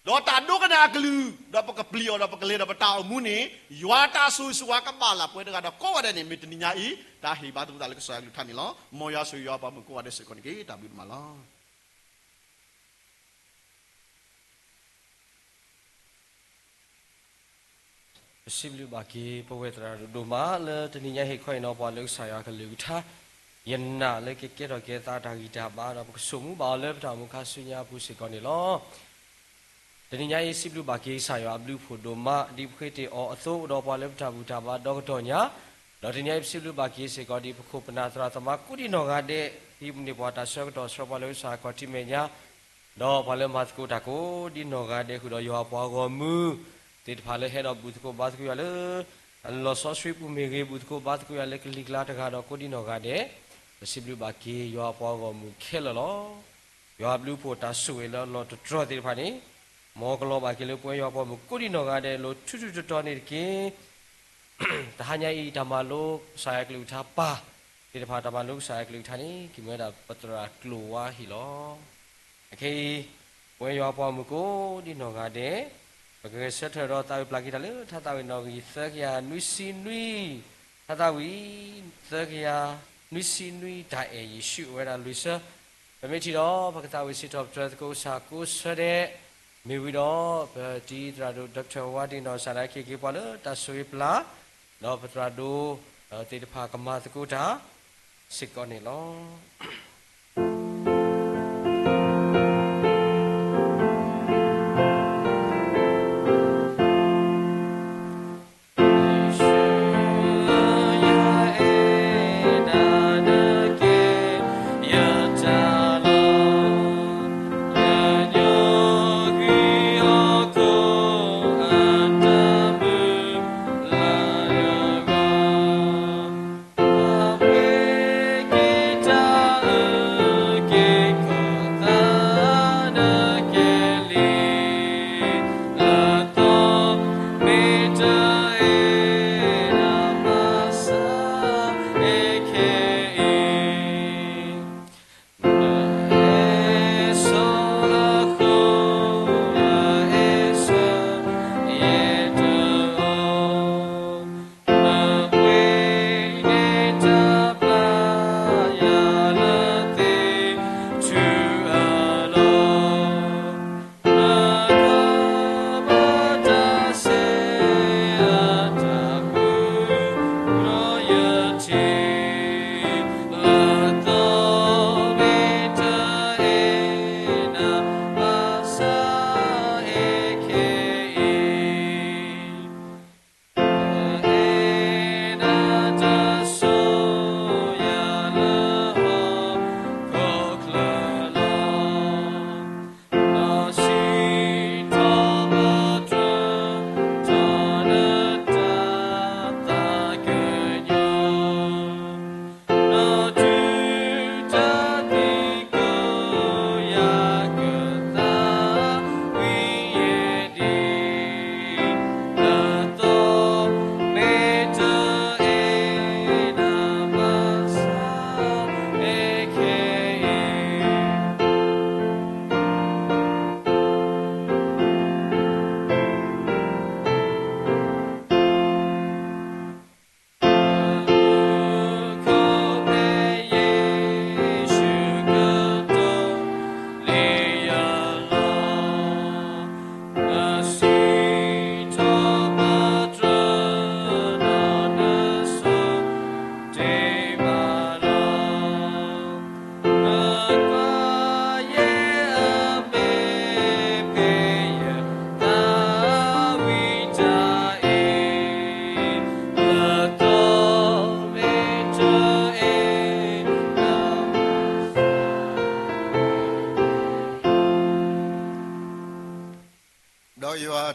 ဒီးတၢ်ဒိကနၣ်အကလုၢ်, ဒီးပကပျံၤအီၤဒီးပကလဲၤဒီးပတၢ်အိၣ်မူန့ၣ် ယွၤတၢ်ဆိၣ်ဂ့ၤဆိၣ်ဝါကဘၣ်လၢပှဲၤတဂၤဒီးကိးဂၤဒဲးန့ၣ် မ့ၢ်တနံၤညါအံၤ တၢ်ဟ့ၣ်ဘါသပသးလၢကစၢ်ယွၤကလုၢ်ကထါန့ၣ်လီၤ. မ်ယွၤဆိၣ်ဂ့ၤယွၤပှၤမုၣ်ကိးဂၤဒဲးစ့ၢ်ကီးန့ၣ်တက့ၢ်. တၢ်ဘျုးဒိၣ်မးလီၤ. ပစံးဘျုးဘၣ်က့ၤ ပဝဲသရၣ်ဒိၣ်ဒိၣ်မးလၢတနံၤညါဟ့ၣ်ခီအံၤနီၤ ပှၤလၢကစၢ်ယွၤကလုၢ်ကထါ, ယနာ်လၢကကဲထီၣ်ကဲသးတၢ်ဂံၢ်တၢ်ဘါဒီး ပကဆိၣ်မူဘၣ်အီၤလၢပတၢ်အိၣ်မူခါဆူညါအပူၤစ့ၢ်ကီးန့ၣ်လီၤ. တနံၤညါအံၤ စံးဘျုးဘၣ်က့ၤကစၢ်ယွၤအဘျုးအဖှိၣ်ဒိၣ်မး ဒ်ပဃ့တ့ၢ်အီၤအသိး ဒီးပှၤလၢပတၢ်ဘူၣ်တၢ်ဘါဒီကတီၢ်ညါ, ဒီးတနံၤညါအံၤ ပစံးဘျုးဘၣ်က့ၤစ့ၢ်ကီး ဒ်ပခိၣ်ပနၢ်သရၣ်သမါကိးဒံနီၢ်ဂၤဒဲး ဒ်မုၢ်န့ၢ်ပှၤတၢ်ဆၢကတီၢ်ဆှၢပှၤလၢကစၢ်ခီၣ်ထံးမဲာ်ညါ ဒီးပှၤလၢမၤသကိးတၢ်ကိးဒံနီၢ်ဂၤဒဲး ဃုာ်ဒီးယွၤအပှၤဂီၢ်မုၢ်သ့ၣ်တဖၣ်လၢဟဲဒီးဘူၣ်သကိးဘါသကိးယွၤလၢ လီၤစီဆှံပူၤမ့ၢ်ဂ့ၤ, ဘူၣ်သကိးဘါသကိးယွၤလၢကလံၤကျါတဂၤဒီးကိးဒံနီၢ်ဂၤဒဲး, ပစံးဘျုးဘၣ်က့ၤယွၤအပှၤဂီၢ်မုၢ်ခဲလၢာ်လီၤ. ယွၤအဘျုးအဖှိၣ်တၢ်ဆိၣ်ဂ့ၤလၢအလီၢ်တတြီၢ်သ့ၣ်တဖၣ်န့ၣ် မ်ကလီၤဘၣ်က့ၤလၢပဝဲယွၤအပှၤဂီၢ်မုၢ်ကိးဒံနီၢ်ဂၤဒဲး လီၤထူထူတီတီန့ၣ်တက့ၢ်. တဟါညါအံၤ တၢ်မၤလိကစၢ်ယွၤကလုၢ်ကထါပၢ်သ့ၣ်တဖၣ် တၢ်မၤလိကစၢ်ယွၤကလုၢ်ကထါန့ၣ် ကမ့ၢ်ဝဲဒၣ်ပသရၣ်ကျိၤဝါဟံၣ်လီၤ. အခဲအံၤ ပဝဲယွၤအပှၤဂီၢ်မုၢ်ကိးဒံနီၢ်ဂၤဒဲး ပကဂဲၤဆၢထၢၣ်ဒီးသးဝံၣ်ပျၢ်က့ၤတၢ်လၢထါသးဝံၣ်နီၣ်ဂံၢ်သၢကယၤနွံဆံနွံ, ထါသးဝံၣ် သၢကယၤနွံဆံနွံ တၢ်အဲၣ်ယ့ၣ်ၡူးအိၣ်ဝဲဒၣ်လွံၢ်ဆၢ, ပမ့ၢ်ထံၣ်ဒီး ပကသးဝံၣ်စံးထီၣ်ပတြၢၤသကိးကစၢ်ကိးဆၢဒဲး, မ့ၢ်ဝံၤဒီး ပတံၤသရၣ်ဒိၣ် Doctor ဝါဒံနီၢ်စၢ်ဒၣ်က့ၤက့ၤပှၤလၢတၢ်ဆိၣ်ဂ့ၤပျၢ်, ဒီးပသရၣ်ဒိၣ်သ့ၣ်တဖၣ်ကမၤသကိးတၢ်စ့ၢ်ကီးန့ၣ်လီၤ.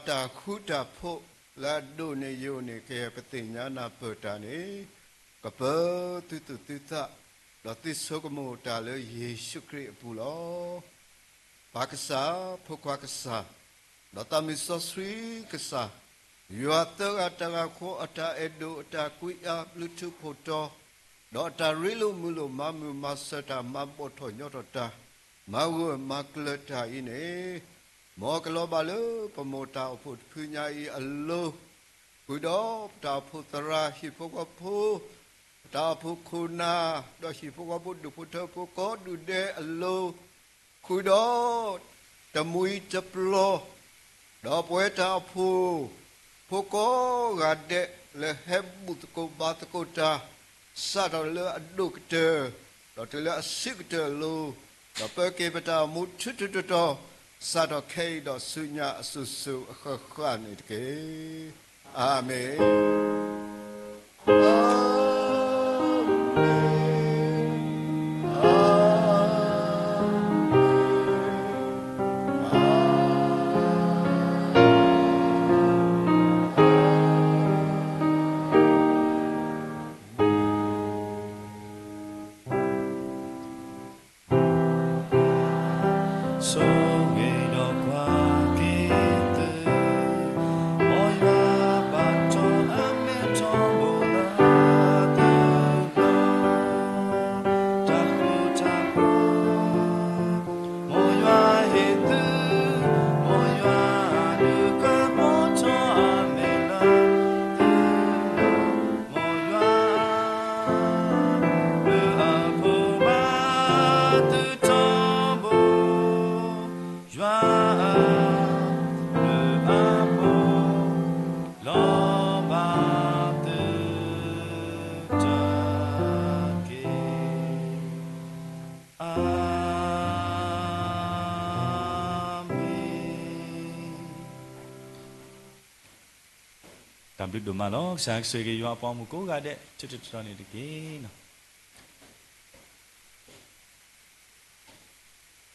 တၢ်ဃူတၢ်ဖိးလၢအဒိၣ်န့ၢ်ယိာ်န့ၣ် ကယဲၢ်ပသ့ၣ်ညါနၢ်ပၢၢ်တၢ်န့ၣ်, ကပၢသုသူၣ်သုသး, ဒီးသုဆိကမိၣ်တၢ်လၢယ့ၣ်ၡူးခရံာ်အပူၤလီၤ. ပၢ်ကစၢ်, ဖိခွါကစၢ်, ဒီးသးမုၢ်စီဆှံကစၢ်, ယွၤသၢဂၤတဂၤဃီအတၢ်အဲၣ်ဒိးအတၢ်ကွံအါဘျုးထူးဖှိၣ်တီ, ဒီးအတၢ်ရ့လိာ်မုာ်လိာ်မၤမုာ်မၤစၢၤတၢ်မၤဘီၣ်ထီၣ်ညီထီၣ်တၢ်, မၤဂၢၢ်မၤကျၢၤတၢ်အံၤန့ၣ်, မ်ကလီၤဘၣ်လၢပမိၢ်တၢ်အိၣ်ဖှိၣ်တဖုညါအံၤအလိၤ, ဃုာ်ဒီးပတၢ်အိၣ်ဖှိၣ်သရၣ်ဟံၣ်ဖိဃီဖိ, ပတၢ်အိၣ်ဖှိၣ်ခိၣ်နၢ်, ဒီးဟံၣ်ဖိဃီဖိဒူၣ်ဖိထၢဖိကိးဒူၣ်ဒဲးအလိၤ, ဃုာ်ဒီးတမှံၤတပျီၤ, ဒီးပဝဲတၢ်အိၣ်ဖှိၣ် ဖိကိးဂၤဒဲးလၢဟဲဘူၣ်သကိးဘါသကိးတၢ်, စးထီၣ်လၢအဒိၣ်ကတၢၢ်, ဒီးတုၤလၢအဆံးကတၢၢ်အလိၤ, ဒီးပၢက့ၤပတၢ်အိၣ်မူထူထူတီတီ, စးထီၣ်ခဲအံၤဒီးဆူညါအစိၤစိၤအဃၣ်ဃၣ်န့ၣ်တက့ၢ်. အၤမ့ၣ်. ဆိၣ်ဂ့ၤဒီးကွၢ်က့ၤသု, မ်ယွၤဘၣ်ထီၣ်အမဲထီဘိလၢသုလီၤ, တၢ်ဃူတၢ်ဖိး, မ်ယွၤဟ့ၣ်သု, မ်ယွၤဒုးကပီၤထီၣ်အမဲာ်လၢသုလီၤ, မ်ယွၤ ဘျုးအဖှိၣ်ဘၣ်သုထီဘိ, ယွၤအ ဘျုးအဖှိၣ် လီၤဘၣ်သုတက့ၢ်. အၤမ့ၣ်. တၢ်ဘျုးဒိၣ်မးလီၤ. ကစၢ်ကဆိၣ်ဂ့ၤက့ၤယွၤအပှၤမုၣ်ကိးဂၤဒဲး ထူထူတီတီန့ၣ်တက့ၢ်.